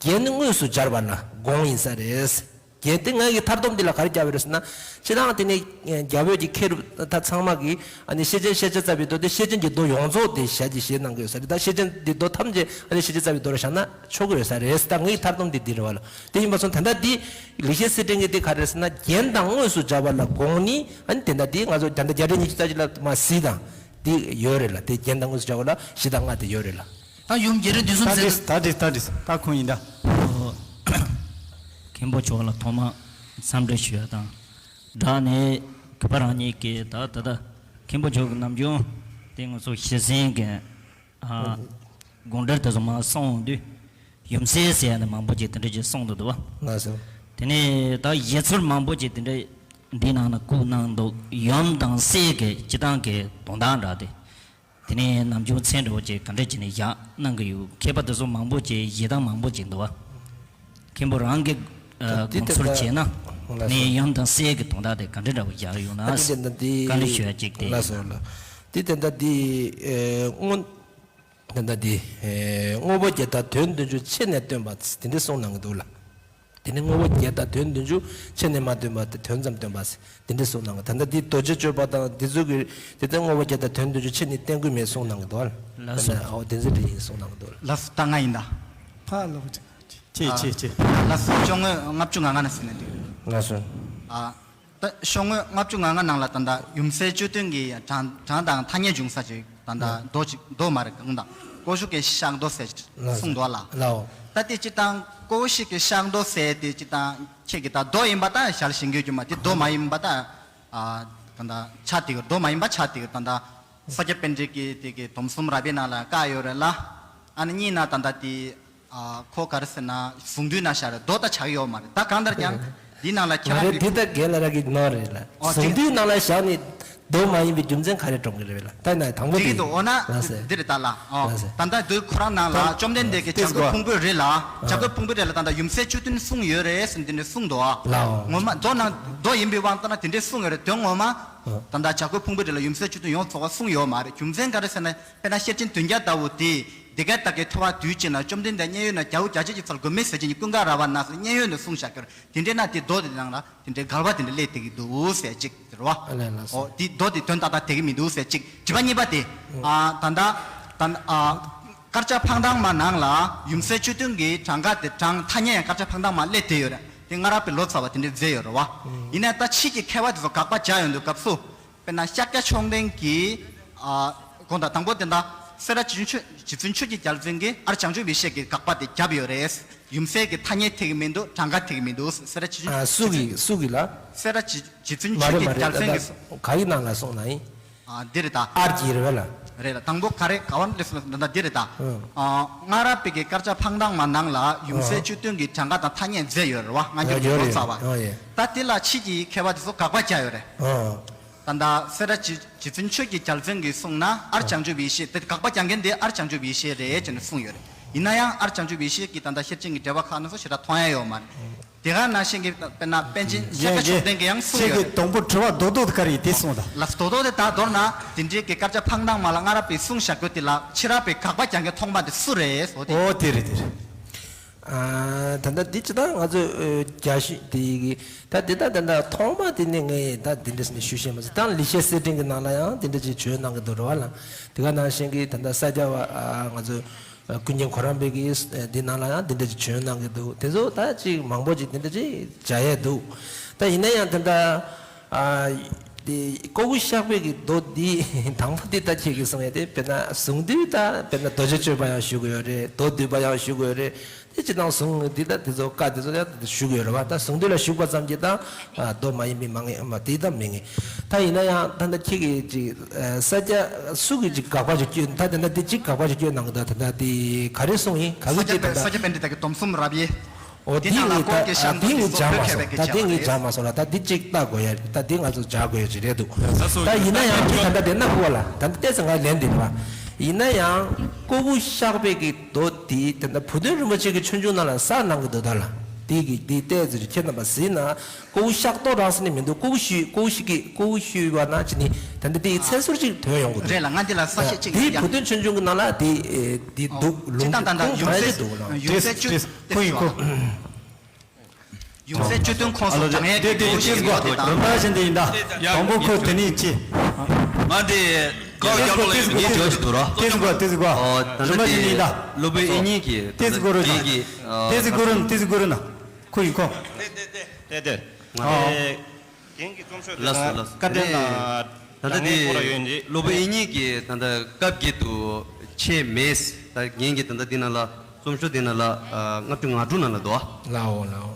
རྒྱན་དངོས་སུ་སྦྱར་བ་ལ་དགོངས་ཡིན་ས་རེད། རྒྱན་དེ་ང་གི་མཐར་སྡོམ་འདི་ལ་ག་རེ་རྒྱབ་ཡོད་རེད་ཟེར་ན། སྤྱིར་བཏང་དེ་ནི་རྒྱ་བོད་ཀྱི་མཁས་གྲུབ་ད་ཚང་མ་གིས་ཨ་ནི་ཤེར་ཕྱིན་ཤེར་ཕྱིན་རྩ་བའི་མདོ་དེ་ཤེར་ཕྱིན་གྱི་མདོ་ཡོངས་རྫོགས་དེ་ཞལ་གྱིས་བཞེས་གནང་གི་ཡོད་ས་རེད། ད་ཤེར་ཕྱིན་འདི་མདོ་ཐམས་ཅད་ཨ་ནི་ཤེར་ཕྱིན་རྩ་བའི་མདོ་རུ་བཞག་ན་ཆོག་གི་ཡོད་ས་རེད། ད་ངའི་མཐར་སྡོམ་འདི་འདི་རེད་བ་ལ། དེ་ཡིན་པ་སོང་ད་ལྟ་འདི་ལེགས་བཤད་གསེར་ཕྲེང་གི་འདི་ག་རེ་རེད་ཟེར་ན། རྒྱན་དང་དངོས་སུ་སྦྱར་བ་ལ་དགོངས་ནི། ཨ་ནི་དེ་འདྲ་འདི་ང་ཚོ་ད་ལྟ་རྒྱ་འགྲེལ་ཉི་ཤུ་རྩ་གཅིག་ལ་མ་གཟིགས་དང་འདི་ཡོད་རེད་ལ། དེ་རྒྱན་དང་དངོས་སུ་སྦྱར་བ་ལ་བཞི་དང་ལྔ་དེ་ཡོད་རེད་ལ། ད་ཡུམ་རྒྱས་འབྲིང་བསྡུས་གསུམ་ཟེར། ད་འགྲིག་ད་འགྲིག་ད་ཁོང་ཡིན་ད། མཁན་པོ་མཆོག་ལ་ཐོག་མར་འཚམས་འདྲི་ཞུ་ཡ་དང་སྦྲགས་ནས་གུས་པ་རང་ཉིད་ཀྱིས་ད་ད་ལྟ་མཁན་པོ་མཆོག་གི་ནམ་རྒྱུན་དེ་ང་ཚོ་ཞེ་སེང་གི་ཨ་དགོངས་འགྲེལ་དེ་ཚོ་མར་གསུང་འོང་དུས་ཡུམ་སྲས་ཟེར་ཡ་ནི་མང་པོ་ཅིག་དེ་འདྲ་ཅིག་གསུང་འདུག་འདུག་བ། ལགས་སོ། དེ་ནས་ད་ཡིག་ཚུལ་མང་པོ་ཅིག་དེ་འདྲ་འདིའི་ནང་ན་བཀོད་གནང་འདུག་ཡུམ་དང་སྲས་ཀྱི་སྤྱི་བཏང་གི་དོན་དག་འདྲ་དེ། དེ་ནས་ནམ་རྒྱུན་མཚན་འདྲ་བོ་ཅིག་ག་འདྲ་བྱས་ནས་བཞག་གནང་གི་ཡོད། མཁས་པ་དེ་ཚོ་མང་པོ་ཅིག་བཞེད་སྟངས་མང་པོ་ཅིག་འདུག་བ། མཁན་པོ་རང་གི་ཨ་དེ་དགོངས་ཚུལ་ལྟར་བྱས་ན། ལགས་སོ། ནས་ཡུམ་དང་སྲས་ཀྱི་དོན་དག་དེ་ག་འདྲ་འདྲ་བོ་བཞག་ཡོད་ན། ད་དེ་དེ་འདྲ་དེ་བཀའ་འདྲི་ཞུ་ཡ་ཅིག་དེ། ལགས་སོ་ལགས། དེ་དེ་འདྲ་དེ་ཨེ་དངོས། དེ་འདྲ་དེ་ཨེ་དངོས་པོ་བརྒྱད་དང་དོན་བདུན་ཅུ་ཕྱེ་ནས་སྟོན་པ་དེ་འདྲ་གསུངས་གནང་གི་འདུག་ལ། དེ་ནི་དངོས་པོ་བརྒྱད་དང་དོན་བདུན་ཅུ་ཕྱེ་ནས་མ་སྟོན་པ་དེ་དོན་ཙམ་སྟོན་པ་ཟེར་དེ་འདྲ་གསུངས་གནང་གི། ད་ལྟ་འདི་རྡོ་རྗེ་གཅོད་པ་དང་འདི་ཚོ་གི་དེ་ལྟར་དངོས་པོ་བརྒྱད་དང་དོན་བདུན་ཅུ་ཕྱེ་ནས་བསྟན་དགོས་མེད་གསུངས་གནང་གི་འདུག་ལ། ལགས་སོ། ཨོ་བདེན་ཚིག་འདྲ་ཡིན་གསུངས་གནང་གི་འདུག་ལ། ལགས་སོ། ད་ང་ཡིན་ད། ཕ་ལོ། ཅེ་ཅེ་ཅེ། ལགས་སོ། བཅོ་ལྔ་ལྔ་བཅུ་ང་ལྔ་ན་ཟིན་ན་འདི། ལགས་སོ། ཨ། ད་ཤོག་ངོས་ལྔ་བཅུ་ང་ལྔ་ནང་ལ་ད་ལྟ་ཡུམ་སྲས་བཅུ་སྟོན་གྱི་གྲངས་གྲངས་དང་ཐ་སྙད་འབྱུང་ས་ཅིག་ད་ལྟ་ལགས། མདོ་ཅིག་མདོ་མ་རེད་གང་དང་ཀོ་ཤུ་ཀའི་ཤག་མདོ་ཟེར་ཅིག་ལགས་གསུངས་འདུག་ལ། ལའོ། ད་དེ་སྤྱིར་བཏང་ཀོ་ཤུ་ཀའི་ཤག་མདོ་ཟེར་དེ་སྤྱིར་བཏང་ཁྱེད་ཀྱི་ད་མདོ་ཡིན་པ་ད་ཞལ་བཞེས་རྒྱུ་མ་དེ་མདོ་མ་ཡིན་པ་ད་ཨ་ད་ལྟ་ཆ་དེ་གི་མདོ་མ་ཡིན་པ་ཆ་དེ་གི་ད་ལྟ་ས་སྐྱ་པཎྜི་ཏ་གི་དེ་གི་སྡོམ་གསུམ་རབ་དབྱེ་ནང་ལ་བཀག་ཡོད་རེད་ལ། ཨ་ནི་གཉིས་ན་ད་ལྟ་དེ། ཨ་ཁོ་ག་རེ་ཟེར་ན་གཟུངས་བསྡུས་ན་ཤག་རེད་མདོ་ད་ཆགས་ཡོད་མ་རེད་ད་གང་ལྟར་ཀྱང་འདི་ནང་ལ་ཁྱེད་ང་རང་རེ་གི་འདི་ད་རྒན་ལ་ར་གི་ནོར་རེད་ལ། ཨོ་གཟུངས་བསྡུས་ནང་ལ་བཞག་ནི་མདོ་མ་ཡིན་པའི་རྒྱུ་མཚན་ག་རེ་སྒྲོག་གི་རེད་ལ། ད་ན་དང་པོ་འགྲིག་གི་འདུག་འོ་ན་ལ་ཟེར། འདི་རེད་ད་ལ། ཨོ་ལ་ཟེར། ད་ལྟ་འདི་ཁོ་རང་ནང་ལ་བཅོམ་ལྡན་འདས་ཀྱི་བྱ་རྒོད་ཕུང་པོའི་རི་ལ་བྱ་རྒོད་ཕུང་པོའི་རི་ལ་ད་ལྟ་ཡུམ་སྲས་བཅུ་སྟོན་གསུངས་ཡོད་རེད་ཟེར་འདི་འདྲ་གསུངས་འདུག་ཨ་ལའོ། ངོ་མ་མདོ་ནང་མདོ་ཡིན་པའི་དབང་བཏང་ན་དེ་འདྲ་གསུངས་ཡོད་རེད་དོན་ངོ་མ། ད་ལྟ་བྱ་རྒོད་ཕུང་པོའི་རི་ལ་ཡུམ་སྲས་བཅུ་སྟོན་ཡོངས་རྫོགས་པ་གསུངས་ཡོད་མ་རེད་རྒྱུ་མཚན་ག་རེ་ཟེར་ན། དཔེར་ན་ཤེར་ཕྱིན་བདུན་བརྒྱ་ལྟ་བུ་དེ། འདི་སྐད་བདག་གིས་ཐོས་པ་དུས་གཅིག་ན། བཅོམ་ལྡན་འདས་མཉན་ཡོད་ན་རྒྱལ་པོ་རྒྱལ་བྱེད་ཀྱི་ཚལ་མགོན་མེད་ཟས་སྦྱིན་གྱི་ཀུན་དགའ་ར་བ་ན་ཟེར་མཉན་ཡོད་ནས་གསུངས་བཞག་གི་རེད། དེ་འདྲས་ན་དེ་མདོ་དེ་ནང་ལ་དེ་འདྲའི་འགལ་བ་དེ་འདྲ་སླེབས་བསྡད་ཀྱི་འདུག་ཟེར་གཅིག་ཟེར་བ། ཨ་ལས་ལ་སོ། ཨོ་དེ་མདོ་དེ་དོན་ཏག་ཏག་དེ་གི་མི་འདུག་ཟེར་གཅིག་དྲི་བ་གཉིས་པ་དེ། ཨ་ད་ལྟ་ད་ཨ་དཀར་ཆག་འཕང་ཐང་མ་ནང་ལ་ཡུམ་སྲས་བཅུ་སྟོན་གྱི་གྲངས་ཀ་དེ་གྲངས་ཐ་སྙད་ཡང་དཀར་ཆག་འཕང་ཐང་མ་སླེབས་བསྡད་ཡོད་རེད་དེ་སྔ་རབས་པའི་ལོ་ཙཱ་བ་དེ་འདྲས་མཛད་ཡོད་རེད་བ། ཡིན་ན་ད་ཕྱིས་ཀྱི་མཁས་པ་དེ་ཚོ་དགག་པ་རྒྱག་ཡོང་དུས་སྐབས་སུ། དཔེར་ན་ཤཱཀྱ་མཆོག་ལྡན་གྱིས། ཨ་དགོངས་དག་དང་པོ་དེ་འདྲ། སེ་ར་བྱི་ཆུ་རྗེ་བཙུན་ཆོས་ཀྱི་རྒྱལ་མཚན་གྱིས་ཨར་བྱང་ཆུབ་ཡེ་ཤེས་ཀྱི་དགག་པ་དེ་བརྒྱབ་ཡོད་རེད། ཡུམ་སྲས་ཀྱི་ཐ་སྙད་ཐིག་མི་འདུག་གྲངས་ཀ་ཐིག་མི་འདུག་སེ་ར་བྱི་ཆུ། ཨ་སུ་གི་སུ་གི་ལ། སེ་ར་བྱི་རྗེ་བཙུན་མ་ཆོས་རེད་ཀྱི་མ་རྒྱལ་རེད་མཚན་ད་གྱིས། ག་གི་ནང་ལ་སོང་ན་ཡིན། ཨ་འདི་རེད་ད། ཨར་གྱི་རེད་བ་ལ། རེད་ལ་དང་པོ་ག་རེ་ག་བ་འདི་སོང་ད་འདི་རེད་ད། ཨ་སྔ་རབས་པའི་གི་དཀར་ཆག་འཕང་ཐང་མ་ནང་ལ་ཡུམ་སྲས་བཅུ་སྟོན་གྱི་གྲངས་ཀ་དང་ཐ་སྙད་མཛད་ཡོད་རེད་བ་སྔ་འགྱུར་གྱི་ལོ་ཙཱ་བ། ཨ་ཡེ། ད་དེ་ལ་ཕྱིས་ཀྱི་མཁས་པ་དེ་ཚོ་དགག་པ་བརྒྱབ་ཡོད་རེད། ཨ། ད་ལྟ་སེ་ར་བྱི་རྗེ་བཙུན་ཆོས་ཀྱི་རྒྱལ་མཚན་གྱིས་གསུངས་ན་ཨར་བྱང་ཆུབ་ཡེ་ཤེས་དེ་དགག་པ་རྒྱག་མཁན་དེ་ཨར་བྱང་ཆུབ་ཡེ་ཤེས་རེད་ཅེས་ནས་གསུངས་ཡོད་རེད། ཡིན་ན་ཡང་ཨར་བྱང་ཆུབ་ཡེ་ཤེས་ཀྱི་ད་ལྟ་ཤེར་ཕྱིན་གྱི་འགྲེལ་པ་ཁག་ན་སོ་ཞེ་དྲག་མཐོང་ཡ་ཡོད་མ་རེད། དེ་ག་ནང་བཞིན་གྱི་དཔེར་ན་པཎ་ཆེན་ཤཱཀྱ་མཆོག་ལྡན་གྱིས་ཡང་གསུངས་ཡོད་རེད། ཁྱེད་ཀྱིས་དང་པོ་དྲི་བ་རྡོག་རྡོག་དེ་ག་རེ་ཡིན་དེ་གསུངས་དང་། ལགས་རྡོག་རྡོག་དེ་ད་མདོར་ན་དེ་འདྲའི་གི་དཀར་ཆག་འཕང་ཐང་མ་ལ་སྔ་རབས་པའི་གསུངས་བཞག་རྒྱུ་དེ་ལ་ཕྱི་རབས་པའི་དགག་པ་རྒྱག་མཁན་ཐོག་མ་དེ་སུ་རེད་ཟེར་བ་དེ། ཨོ་དེ་རེད་དེ་རེད། ཨ་ད་ལྟ་འདི་ཅི་ད་ང་ཚོས་ཨ་རྒྱ་ཤུ་དེ་གི་ད་འདི་ད་ད་ལྟ་ཐོག་མ་དེ་ནས་ངས་ད་འདི་འདྲ་ཟེར་ནས་ཞུ་ཤེས་མ་ཟད་ད་ལི་ཤེ་གསེར་ཕྲེང་གི་ནང་ལ་ཡང་འདི་འདྲ་ཅིག་བྱོན་གནང་གི་འདུག་རེད་བ་ལ། དེ་ག་ནང་བཞིན་གྱི་ད་ལྟ་ས་སྐྱ་བ་ཨ་ང་ཚོ་ཀུན་མཁྱེན་གོ་རམས་པའི་གི་འདི་ནང་ལ་ཡང་འདི་འདྲ་ཅིག་བྱོན་གནང་གི་འདུག་དེ་ཚོ་ད་ཅིག་མང་པོ་ཅིག་འདི་འདྲ་ཅིག་མཇལ་ཡས་འདུག་ད་ཡིན་ན་ཡང་ད་ལྟ་ཨ་དེ་ཀོ་བུ་ཤག་པའི་གི་མདོ་འདི་དང་པོ་འདི་ད་ཁྱེད་ཀྱིས་གསུངས་ཡས་དེ་དཔེར་ན་གཟུངས་བསྡུས་ད་དཔེར་ན་རྡོ་རྗེ་གཅོད་པ་ཡང་ཞུ་གི་ཡོད་རེད། མདོ་སྡུད་པ་ཡང་ཞུ་གི་ཡོད་རེད། དེ་སྤྱིར་བཏང་གཟུངས་འདི་དང་དེ་ཚོ་བཀའ་དེ་ཚོ་ཡང་དེ་ཞུ་གི་ཡོད་རེད་བ། ད་གཟུངས་འདི་ལ་ཞུགས་པ་ཙམ་གྱིས་ད་ཨ་མདོ་མ་ཡིན་པའི་མ་ངེས་མ་དེ་ད་མི་ངེས། ད་ཡིན་ན་ཡང་ད་ལྟ་ཁྱེད་ཀྱིས་ཅིག་ས་སྐྱ་སུ་གིས་ཅིག་དགག་པ་ཅིག་བསྐྱོན་ད་དེ་འདྲ་དེ་ཅིག་དགག་པ་ཅིག་བསྐྱོན་གནང་གི་འདུག་ད་ལྟ་དེ་ག་རེ་གསུངས་ཡིན་ག་ས་གི་སྐྱ་ཅིག་ད་ལྟ་ས་སྐྱ་པཎྜི་ཏ་གི་སྡོམ་གསུམ་རབ་དབྱེ། འོ་དེ་དེ་ནང་ལ་ངས་ཀོ་ད་ཀེ་ཤང་དེ་ངས་སྦྱར་མ་སོང་ལ་ད་དེ་ཅིག་ལྟ་དགོས་ཡ་ད་དེ་ང་ཚོ་སྦྱར་དགོས་ཡ་ཅིག་རེད་འདུག་ད་ཡིན་ན་ཡང་དེ་ད་ལྟ་དེ་ན་ཕུ་བ་ལ་ད་ལྟ་ཏེ་ཚེ་ང་ལན་འདེབས་པ་ཡིན་ན་ཡང་ཀོ་བུ་ཤག་པའི་གི་མདོ་དེ་ད་ལྟ་བུ་སྟོན་རིན་པོ་ཆེ་གི་ཆོས་འབྱུང་ནང་ལ་ས་ནང་གི་འདུག་ད་ལ་དེ་གི་དེ་ཏེ་ཚེ་ཁྱེད་རྣམ་པ་གཟིགས་ན་ཀོ་བུ་ཤག་ཏོ་རང་ས་ནས་མི་འདུག་ཀོ་བུ་ཤུ་ཀོ་བུ་ཤུ་གི་ཀོ་བུ་ཤུ་བ་ན་ཅི་ནི་ད་ལྟ་དེ་གི་མཚན་ཟུར་ཅིག་ཐོན་ཡོང་གི་འདུག་རེད་ལ་ང་འདི་ལ་ས་བཤད་ཅིག་དེ་ཡ་བུ་སྟོན་ཆོས་འབྱུང་གི་ནང་ལ་དེ་དེ་འདུག་ལུང་ཁུངས་ད་ལྟ་ཡུམ་སྲས་ཡུམ་སྲས་བཅུ་ཏེ་ཁོ་ཡིན་ཁོ། ཡུམ་སྲས་བཅུ་སྟོན་ཁོངས་སུ་དྲངས་ཡས་ཀྱི་ལོ་རྒྱུས་ཀྱི་ཐོག་དང་། རིམ་པ་བཞིན་དུ་ཡིན་ད། དང་པོ་ཁོ་དེ་ནས་ཅི། ང་དེ་ཀའོ་ཡ་ལོ་ཡིན་ངེས་བྱོས་ཤིག་འདུག་ར། ཏེ་ཟི་གོ་ཏེ་ཟི་གོ། རིམ་པ་བཞིན་དུ་ཡིན་ད། སློབ་དཔོན་དབྱིག་གཉེན་གྱི་ཏེ་ཟི་གོ་རུ་ད། ཏེ་ཟི་གོ་རུ་ན་ཏེ་ཟི་གོ་རུ་ན། ཁོ་ཡིན་ཁོ། ཏེ་ཏེ་ཏེ་ཏེ་ཏེ། རྒན་གྱི་རྩོམ་ཤོག་དེ་ལགས་སོ་ལགས་སོ། བཀའ་དྲིན་ལ། ད་ལྟ་དེ་སློབ་དཔོན་དབྱིག་གཉེན་གྱི་ད་ལྟ་སྐབས་འགྱེད་དུ་ཆད་མེད། ད་རྒན་གྱི་ད་ལྟ་འདི་ནང་ལ་རྩོམ་ཤོག་འདི་ནང་ལ་ལྔ་བཅུ་ང་དྲུག་ནང་ལ་འདུག་ལའོ་ལའོ།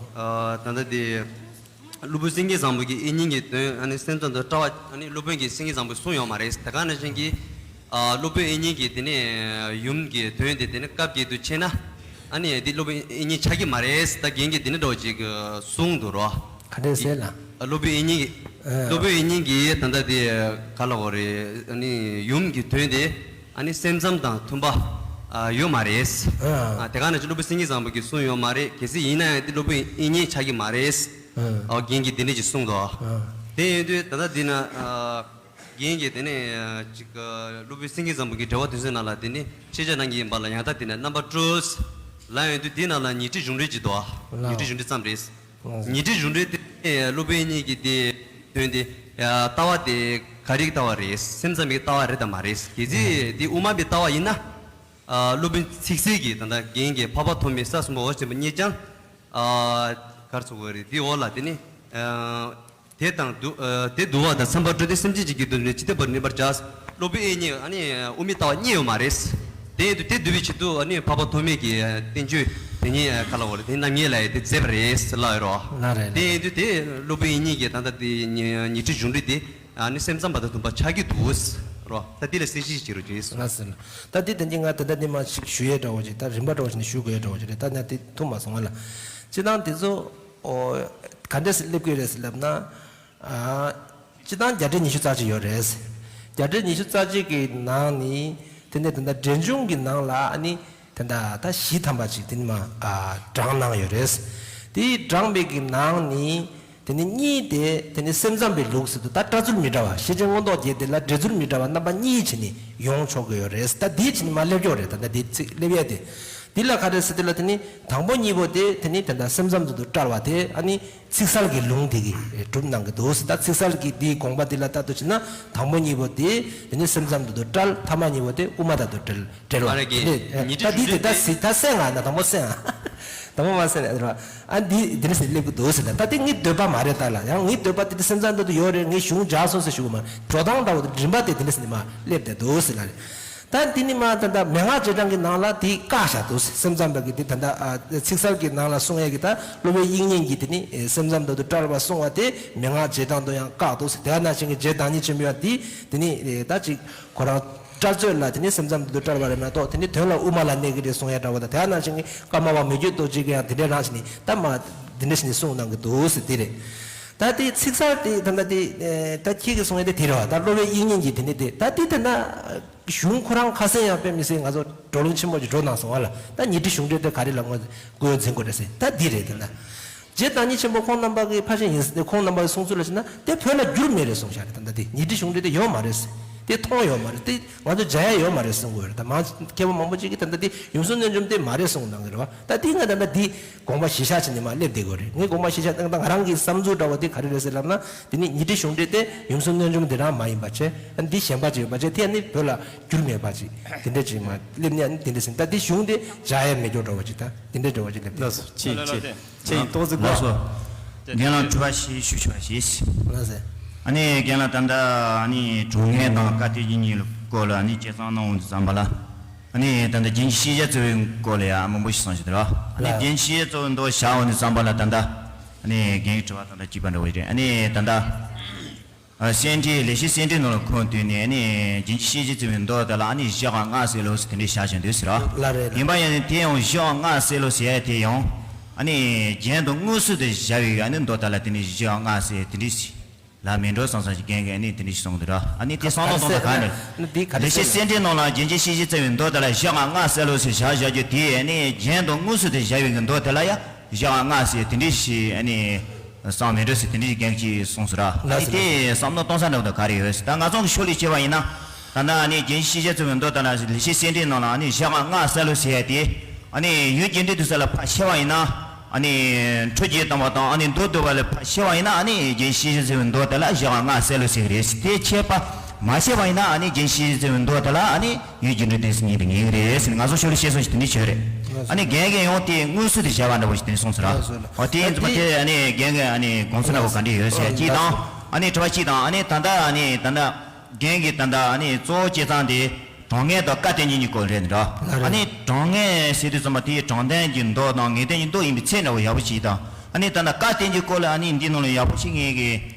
ད་ལྟ་དེ་སློབ་དཔོན་སེང་གེ་བཟང་པོ་གིས་དབྱིག་གཉེན་གྱི་དོན་ཨ་ནི་སེམས་ཙམ་དུ་བཀྲལ་བ་ཨ་ནི་སློབ་དཔོན་གྱིས་སེང་གེ་བཟང་པོས་གསུངས་ཡོད་མ་རེད། དེ་ག་ནང་བཞིན་གྱི་སློབ་དཔོན་དབྱིག་གཉེན་གྱིས་དེ་ནས་ཡུམ་གྱི་དོན་དེ་དེ་ནས་སྐབས་འགྱེད་དུ་ཆད་ན་ཨ་ནི་དེ་སློབ་དཔོན་དབྱིག་གཉེན་ཆགས་ཀྱི་མ་རེད། ད་རྒན་གྱིས་དེ་ནས་འདྲ་བོ་ཅིག་གསུངས་འདུག་རོ། ག་འདྲས་ཟེར་ལ། སློབ་དཔོན་དབྱིག་གཉེན་གྱིས། ཨ། སློབ་དཔོན་དབྱིག་གཉེན་གྱིས་ད་ལྟ་དེ་ག་ལ་འོ་རེད། ཨ་ནི་ཡུམ་གྱི་དོན་དེ་ཨ་ནི་སེམས་ཙམ་དང་མཐུན་པ་ཨ་ཡོད་མ་རེད། ཨ། ཨ་དེ་ག་ནང་བཞིན་སློབ་དཔོན་སེང་གེ་བཟང་པོ་གིས་གསུངས་ཡོད་མ་རེད། གལ་སྲིད་ཡིན་ན་ཡང་དེ་སློབ་དཔོན་དབྱིག་གཉེན་ཆགས་ཀྱི་མ་རེད། ཨ། ཨ་རྒན་གྱིས་དེ་འདྲ་ཅིག་གསུངས་འདུག་ཨ། དེ་ཡིན་དུས་ད་ལྟ་འདི་ན་ཨ་རྒན་གྱིས་དེ་ནས་ཨ་ཅིག་ཨ་སློབ་དཔོན་སེང་གེ་བཟང་པོ་གི་འགྲེལ་པ་དོན་ཚན་ནང་ལ་དེ་ནི་ཤེས་བྱ་ནང་གི་ཡིན་པ་ལ་ཡང་དག་དེ་ནས་རྣམ་པར་སྤྲུལ། ལ་ཡོད་དུས་དེ་ནང་ལ་ཉི་ཁྲི་གཞུང་འགྲེལ་གྱི་འདུག་ཨ། ལའོ། ཉི་ཁྲི་གཞུང་འགྲེལ་ཙམ་རེད། ཉི་ཁྲི་གཞུང་འགྲེལ་དེ་སློབ་དཔོན་དབྱིག་གཉེན་གྱི་དེ་དོན་དེ་ལྟ་བ་དེ་ག་རེའི་ལྟ་བ་རེད། སེམས་ཙམ་གྱི་ལྟ་བ་རེད་དམ་མ་རེད། གལ་སྲིད་དེ་དབུ་མ་པའི་ལྟ་བ་ཡིན་ན། ཨ་སློབ་དཔོན་ཚིག་གསལ་གྱིས་ད་ལྟ་རྒན་གྱིས་འཕགས་པ་ཐོགས་མེད་ས་གསུམ་པ་འོད་ཆེན་པོ་བརྙེས་ཀྱང་། ཨ་ག་རེ་ཟེར་དགོས་རེད། དེའི་འོག་ལ་དེ་ནི་ཨ་ དེ་དང་བསྡུ་ཨ་དེ་བསྡུ་བ་དང་མཚམས་པར་སྤྲོས་ཏེ་སེམས་ཅན་གྱི་རྒྱུད་དུ་ནི་ཇི་ལྟ་བར་གནས་པར་བྱ། སློབ་དཔོན་དབྱིག་གཉེན་ཨ་ནི་དབུ་མའི་ལྟ་བ་རྙེད་ཡོད་མ་རེད། དེ་ཡིན་དུས་དེ་བསྡུ་བའི་ཆེད་དུ་ཨ་ནི་འཕགས་པ་ཐོགས་མེད་ཀྱི་བསྟན་བཅོས་དེ་ཉིད་ག་ལ་འོ་རེད་དེ་རྣམ་ངེས་ལ་ཡི་དེ་མཛད་པ་རེད་ཟེར་ལབ་ཡོད་རོ། ལ་རེད་ལ་དེ་ཡིན་དུས་དེ་སློབ་དཔོན་དབྱིག་གཉེན་གྱི་ད་ལྟ་དེ་ཉི་ཉི་ཁྲི་གཞུང་འགྲེལ་དེ་ཨ་ནི་སེམས་ཙམ་པ་དང་མཐུན་པ་ཆགས་ཀྱི་འདུག་རོ། ད་དེ་ལ་གསལ་བཤད་ཅིག་བྱེད་རོགས་གྱིས། ལ་ཟེར་ན། ད་དེ་དོན་གྱིས་ང་ད་ལྟ་འདི་མ་ཞིག་ཞུ་ཡས་འདྲ་བོ་ཅིག་ད་རིམ་པ་འདྲ་བོ་ཞིག་ནས་ཞུ་དགོས་ཡས་འདྲ་བོ་ཅིག་རེད། ད་ང་དེ་ཐུབ་མ་སོང་བ་ལ། སྤྱིར་བཏང་དེ་ཚོ་ཨོ་ག་འདྲས་སེ་སླེབས་ཀྱི་རེད་ཟེར་ལབ་ན། ཨ་སྤྱིར་བཏང་རྒྱ་འགྲེལ་ཉི་ཤུ་རྩ་གཅིག་ཡོད་རེད། རྒྱ་འགྲེལ་ཉི་ཤུ་རྩ་གཅིག་གི་ནང་ནི་དེ་ནས་ད་ལྟ་འགྲེལ་ཆུང་གི་ནང་ལ་ཨ་ནི་དེ་འདྲ་ད་བཞི་ཐམ་པ་ཅིག་དེ་ནི་མ་ཨ་དྲངས་གནང་ཡོད་རེད། དེ་དྲངས་པའི་གི་ནང་ནི། དེ་ནི་གཉིས་དེ་དེ་ནི་སེམས་ཙམ་པའི་ལུགས་སུ་དུ་ད་སྒྲ་ཚུལ་མི་འདྲ་བ་ཤེར་ཕྱིན་མངོན་རྟོགས་རྒྱན་དེ་ལ་འགྲེལ་ཚུལ་མི་འདྲ་བ་རྣམ་པ་གཉིས་བྱས་ནས་ཡོང་ཆོག་གི་ཡོད་རེད། ད་འདི་བྱས་ནས་མ་སླེབས་ཀྱོག་རེད། ད་ད་འདི་ཚིག་སླེབས་ཡས་དེ་འདི་ལ་ག་རེ་ཟེར་དེ་ལ་དེ་ནི་དང་པོ་གཉིས་པོ་དེ་དེ་ནི་དེ་འདྲ་སེམས་ཙམ་དུ་དུ་བཀྲལ་བ་དེ་ཨ་ནི་ཚིག་གསལ་གྱི་ལུང་དེ་གིས་གྲུབ་གནང་གི་འདུག་ཟེར། ད་ཚིག་གསལ་གྱི་འདིའི་དགོངས་པ་འདི་ལ་ལྟ་དུ་བྱས་ན་དང་པོ་གཉིས་པོ་དེ་དེ་ནི་སེམས་ཙམ་དུ་དུ་བཀྲལ། ཐ་མ་གཉིས་པོ་དེ་དབུ་མ་དང་དུ་བྲལ། བྲལ་བ། ཨ་རེ་གི། དེ་ནས་ཉི་ཁྲི་ད་འདི་གཞུང་དེ་ད་འགྲེལ་སི་ད་སེང་ང་ན་དང་པོ་སེང་ང་། དང་པོ་མ་སེང་ན་རེད་བ། ཨ་འདི་འདི་འདྲ་ཟེར་སླེབས་ཀྱི་འདུག་ཟེར་ན། ད་དེ་ངའི་འདོད་པ་མ་རེད་ད་ལ། ཡང་ངའི་འདོད་པ་དེ་དེ་སེམས་ཙམ་དུ་ཡོད་རེད། ངའི་གཞུང་སྦྱར་སོང་ཟེར་ཞུ་གི་མ་རེད། འགྲོ་སྟངས་འདྲ་བོ་དེ་རིམ་པ་དེ་དེ་འདྲ་ཟེར་ནས་མ་སླེབས་བསྡད་འདུག་ཟེར་ལ་རེད། ད་འདི་ནི་མ་ད་ལྟ་མན་ངག་རྗེས་འབྲང་གི་ནང་ལ་དེ་བཀག་བཞག་འདུག་ཟེར། སེམས་ཙམ་པ་གི་དེ་ད་ལྟ་ཨ་ཚིག་གསལ་གྱི་ནང་ལ་གསུང་ཡས་ཀྱི་ད་སློབ་དཔོན་དབྱིག་གཉེན་གྱིས་དེ་ནི་སེམས་ཙམ་དུ་དུ་བཀྲལ་བ་གསུང་བ་དེ་མན་ངག་རྗེས་འབྲང་དུ་ཡང་བཀག་འདུག་ཟེར། དེ་ནང་བཞིན་གྱི་རྗེ་བདག་ཉིད་ཆེན་པོ་ཡང་དེ་དེ་ནི་ད་ཅིག་ཁོ་རང་བཀྲལ་ཚོད་ལ་དེ་ནི་སེམས་ཙམ་དུ་བཀྲལ་བ་རེད་མ་གཏོགས་དེ་ནི་དོན་ལ་དབུ་མ་ལ་གནས་ཀྱི་རེད་གསུང་ཡ་འདྲ་བོ་དང་། དེ་ནང་བཞིན་གྱི་ཀརྨ་པ་མི་བསྐྱོད་རྡོ་རྗེ་གིས་ཡང་དེ་འདྲའི་རང་བཞིན་ནི་ད་མ་དེ་འདྲ་བཞིན་ནི་གསུང་གནང་གི་འདུག་ཟེར་དེ་རེད། ད་དེ་ཚིག་གསལ་དེ་ད་ལྟ་དེ་ད་ཁྱེད་ཀྱིས་གསུང་ཡ་དེ་དེ་རེད་བ། ད་སློབ་དཔོན་དབྱིག་གཉེན་གྱིས་དེ་ནི་དེ་ད་དེ་ད་ལྟ་གཞུང་ཁོ་རང་ཁ་གསལ་ཡང་དཔེ་མི་སྲིད་ང་ཚོ་བགྲོ་གླེང་ཆེན་པོ་ཅིག་འགྲོ་གནང་སོང་བ་ལ། ད་ཉི་ཁྲི་གཞུང་འགྲེལ་དེ་ག་རེ་ལ་ངོས་སྐུལ་འཛིན་དགོས་རེད་ཟེར། ད་འདི་རེད། དེ་ན་རྗེ་བདག་ཉིད་ཆེན་པོ་ཁོང་རྣམ་པ་གི་ཕར་ཕྱིན་ཡིན་ཟེར་ཏེ་ཁོང་རྣམ་པ་གི་གསུང་ཚུལ་ལ་བྱས་ན་དེ་བོད་ལ་བསྒྱུར་མེད་རེད་གསུངས་བཞག་རེད། ད་ལྟ་དེ་ཉི་ཁྲི་གཞུང་འགྲེལ་དེ་ཡོད་མ་རེད་ཟེར། དེ་མཐོང་ཡོད་མ་རེད། དེ་ང་ཚོ་མཇལ་ཡ་ཡོད་མ་རེད་གསུང་གི་ཡོད་རེད། ད་མང་མཁས་པ་མང་པོ་ཅིག་གིས་ད་ལྟ་དེ་ཡུམ་གསུམ་རྣལ་འབྱོར་དེ་མ་རེད་གསུངས་གནང་གི་རེད་བ། ད་དེ་ང་ད་ལྟ་དེ་དགོངས་པ་གཞིར་བཞག་བྱས་ནས་མར་སླེབས་བསྡད་ཀྱི་ཡོད་རེད། ངའི་དགོངས་པ་གཞིར་བཞག་ད་ང་རང་གི་བསམ་ཚུལ་འདྲ་བོ་དེ་ག་རེ་རེད་ཟེར་ལབ་ན། དེ་ནི་ཉི་ཁྲི་གཞུང་འགྲེལ་དེ་ཡུམ་གསུམ་རྣལ་འབྱོར་དེ་རང་མ་ཡིན་པ་བྱས། ཨ་འདི་གཞན་པ་ཅིག་ཡོད་པ་བྱས། དེ་ནི་བོད་ལ་བསྒྱུར་མེད་པ་ཅིག་དེ་འདྲ་ཅིག་མར་སླེབས་ནས། ཨ་ནི་དེ་འདྲ་ཟིན། ད་དེ་གཞུང་དེ་མཇལ་ཡ་མེད་སྐྱོ་འདྲ་བོ་ཅིག་ད་དེ་འདྲ་འདྲ་བོ་ཅིག་སླེབས། ལགས་སོ། ཅིག་ཅིག་ཅིག་ཏོག་ཙི་ལགས་སོ། རྒན་ལགས་དྲི་བ་ཞིག་ཞུ་ཆོག་ཞིག་ལགས་སེ། ཨ་ནི་རྒན་ལགས་ད་ལྟ་ཨ་ནི་གྲངས་ངེས་དང་བཀའ་བསྟན་གྱི་གཉིས་ལ་སྐོར་ལ་ཨ་ནི་དཔྱད་གཏམ་གནང་འོང་དུས་ཙམ་པ་ལ། ཨ་ནི་ད་ལྟ་རྒྱན་གྱི་ཤེས་བྱ་རྩ་བའི་སྐོར་ལ་ཡང་མང་པོ་ཞིག་གསུངས་ཤག་དེ་ར། ཨ་ནི་ལགས། རྒྱན་གྱི་ཤེས་བྱ་རྩ་བའི་མདོ་བཞག་འོང་དུས་ཙམ་པ་ལ་ད་ལྟ་ཨ་ནི་རྒན་གྱི་དྲི་བ་ད་ལྟ་གཅིག་པ་འདྲ་བོ་རེད། ཨ་ནི་ད་ལྟ་ཨ་སེ་འབྲས་ལེགས་བཤད་སེ་འབྲས་ནང་ལ་ཁོང་བསྡུས་ནས་ཨ་ནི་རྒྱན་གྱི་ཤེས་བྱ་རྩ་བའི་མདོ་དེ་ལ་ཨ་ནི་བཞི་ག་ལྔ་ཟེར་ལོ་ཟེར་དེ་འདྲས་བཞག་བཞག་འདུག་ཟེར་ར། ལགས་རེད་ལགས། ཡིན་པ་ཡིན་ནའི་དེ་ཡང་བཞི་ག་ལྔ་ཟེར་ལོ་ཟེར་ཡ་དེ་ཡང་ཨ་ནི་རྒྱན་དང་དངོས་སུ་དེ་བཞག་པའི་ཨ་ནི་མདོ་དེ་ལ་དེ་ནི་བཞི་ག་ལྔ་ཟེར་དེ་འདྲས་ལ་མི་འགྲོ་བསམ་བསམ་ཞིག་རྒན་གྱིས་ཨ་ནི་དེ་འདྲ་ཞིག་གསུངས་འདུག་ར། ཨ་ནི་དེ་བསམ་བློ་གཏོང་སྟངས་ག་རེ། ལེགས་བཤད་སེ་འབྲས་ནང་ལ་རྒྱན་གྱི་ཤེས་བྱ་རྩ་བའི་མདོ་དེ་ལ་བཞི་ག་ལྔ་ཟེར་ལོ་ཟེར་བཞག་བཞག་རྒྱུ་དེ་ཨ་ནི་རྒྱན་དང་དངོས་སུ་དེ་བཞག་པའི་གི་མདོ་དེ་ལ་ཡང་བཞི་ག་ལྔ་ཟེར་དེ་འདྲ་ཞིག་ཨ་ནི་བསམ་མི་འགྲོ་ཟེར་དེ་འདྲ་ཞིག་རྒན་གྱིས་གསུངས་སོང་ར། ཨ་ནི་དེ་བསམ་བློ་གཏོང་ས་འདྲ་བོ་དང་ག་རེ་ཡོད་ཟེར། ད་ང་ཚོ་གི་ཕྱོགས་ལས་བྱས་པ་ཡིན་ན། ད་ལྟ་ཨ་ནི་རྒྱན་གྱི་ཤེས་བྱ་རྩ་བའི་མདོ་དེ་ལ་ལེགས་བཤད་སེ་འབྲས་ནང་ལ་ཨ་ནི་བཞི་ག་ལྔ་ཟེར་ལོ་ཟེར་ཡ་དེ། ཨ་ནི་ཡུལ་རྒྱས་འབྲིང་བསྡུས་ས་ལ་ཕར་བཤད་པ་ཡིན་ན། ཨ་ནི་འཕྲོས་རྒྱས་བཏང་བ་དང་ཨ་ནི་མདོར་བསྡུས་པ་ལ་ཕར་བཤད་པ་ཡིན་ན། ཨ་ནི་རྒྱན་གྱི་ཤེས་བྱ་རྩ་བའི་མདོ་དེ་ལ་བཞི་ག་ལྔ་ཟེར་ལོ་ཟེར་གི་རེད། དེ་ཁྱད་པར་མ་བཤད་པ་ཡིན་ན་ཨ་ནི་རྒྱན་གྱི་ཤེས་བྱ་རྩ་བའི་མདོ་དེ་ལ་ཨ་ནི་ཡུལ་རྒྱས་འབྲིང་བསྡུས་ཟེར་ངེས་དང་ངེས་གི་རེད་ཟེར་ནས་ང་ཚོ་ཕྱོགས་ལས་བཤད་སོང་ཞིག་དེ་འདྲ་བྱས་རེད། ཨ་ནི་རྒན་གྱིས་ཡང་དེ་དངོས་སུ་དེ་བཞག་པ་འདྲ་བོ་ཞིག་དེ་འདྲ་གསུངས་སོང་ར། ཨོ་དེ་ཡིན་ཙང་དེ་ཨ་ནི་རྒན་གྱིས་ཨ་ནི་དགོངས་ཚུལ་འདྲ་བོ་ག་འདྲ་ཡོད་ཟེར་གཅིག་དང་། ཨ་ནི་དྲི་བ་གཅིག་དང་། ཨ་ནི་ད་ལྟ་ཨ་ནི་ད་ལྟ། རྒན་གྱིས་ད་ལྟ་ཨ་ནི་གཙོ་བོ་བྱས་ཙང་དེ་གྲངས་ངེས་དང་བཀའ་བསྟན་འགྱུར་གཉིས་སྐོར་རེད་འདྲ། ལགས་རེད། ཨ་ནི་གྲངས་ངེས་ཟེར་དུས་ཙམ་པ་དེ་དྲང་བདེན་གྱི་མདོ་དང་ངེས་བདེན་གྱི་མདོ་ཡིན་པའི་ཚད་འདྲ་བོ་ཡག་པོ་ཞིག་དང་། ཨ་ནི་ད་ལྟ་བཀའ་བསྟན་འགྱུར་སྐོར་ལ་ཨ་ནི་འདི་ནང་ལ་ཡག་པོ་ཞིག་ངེས་ཀྱི་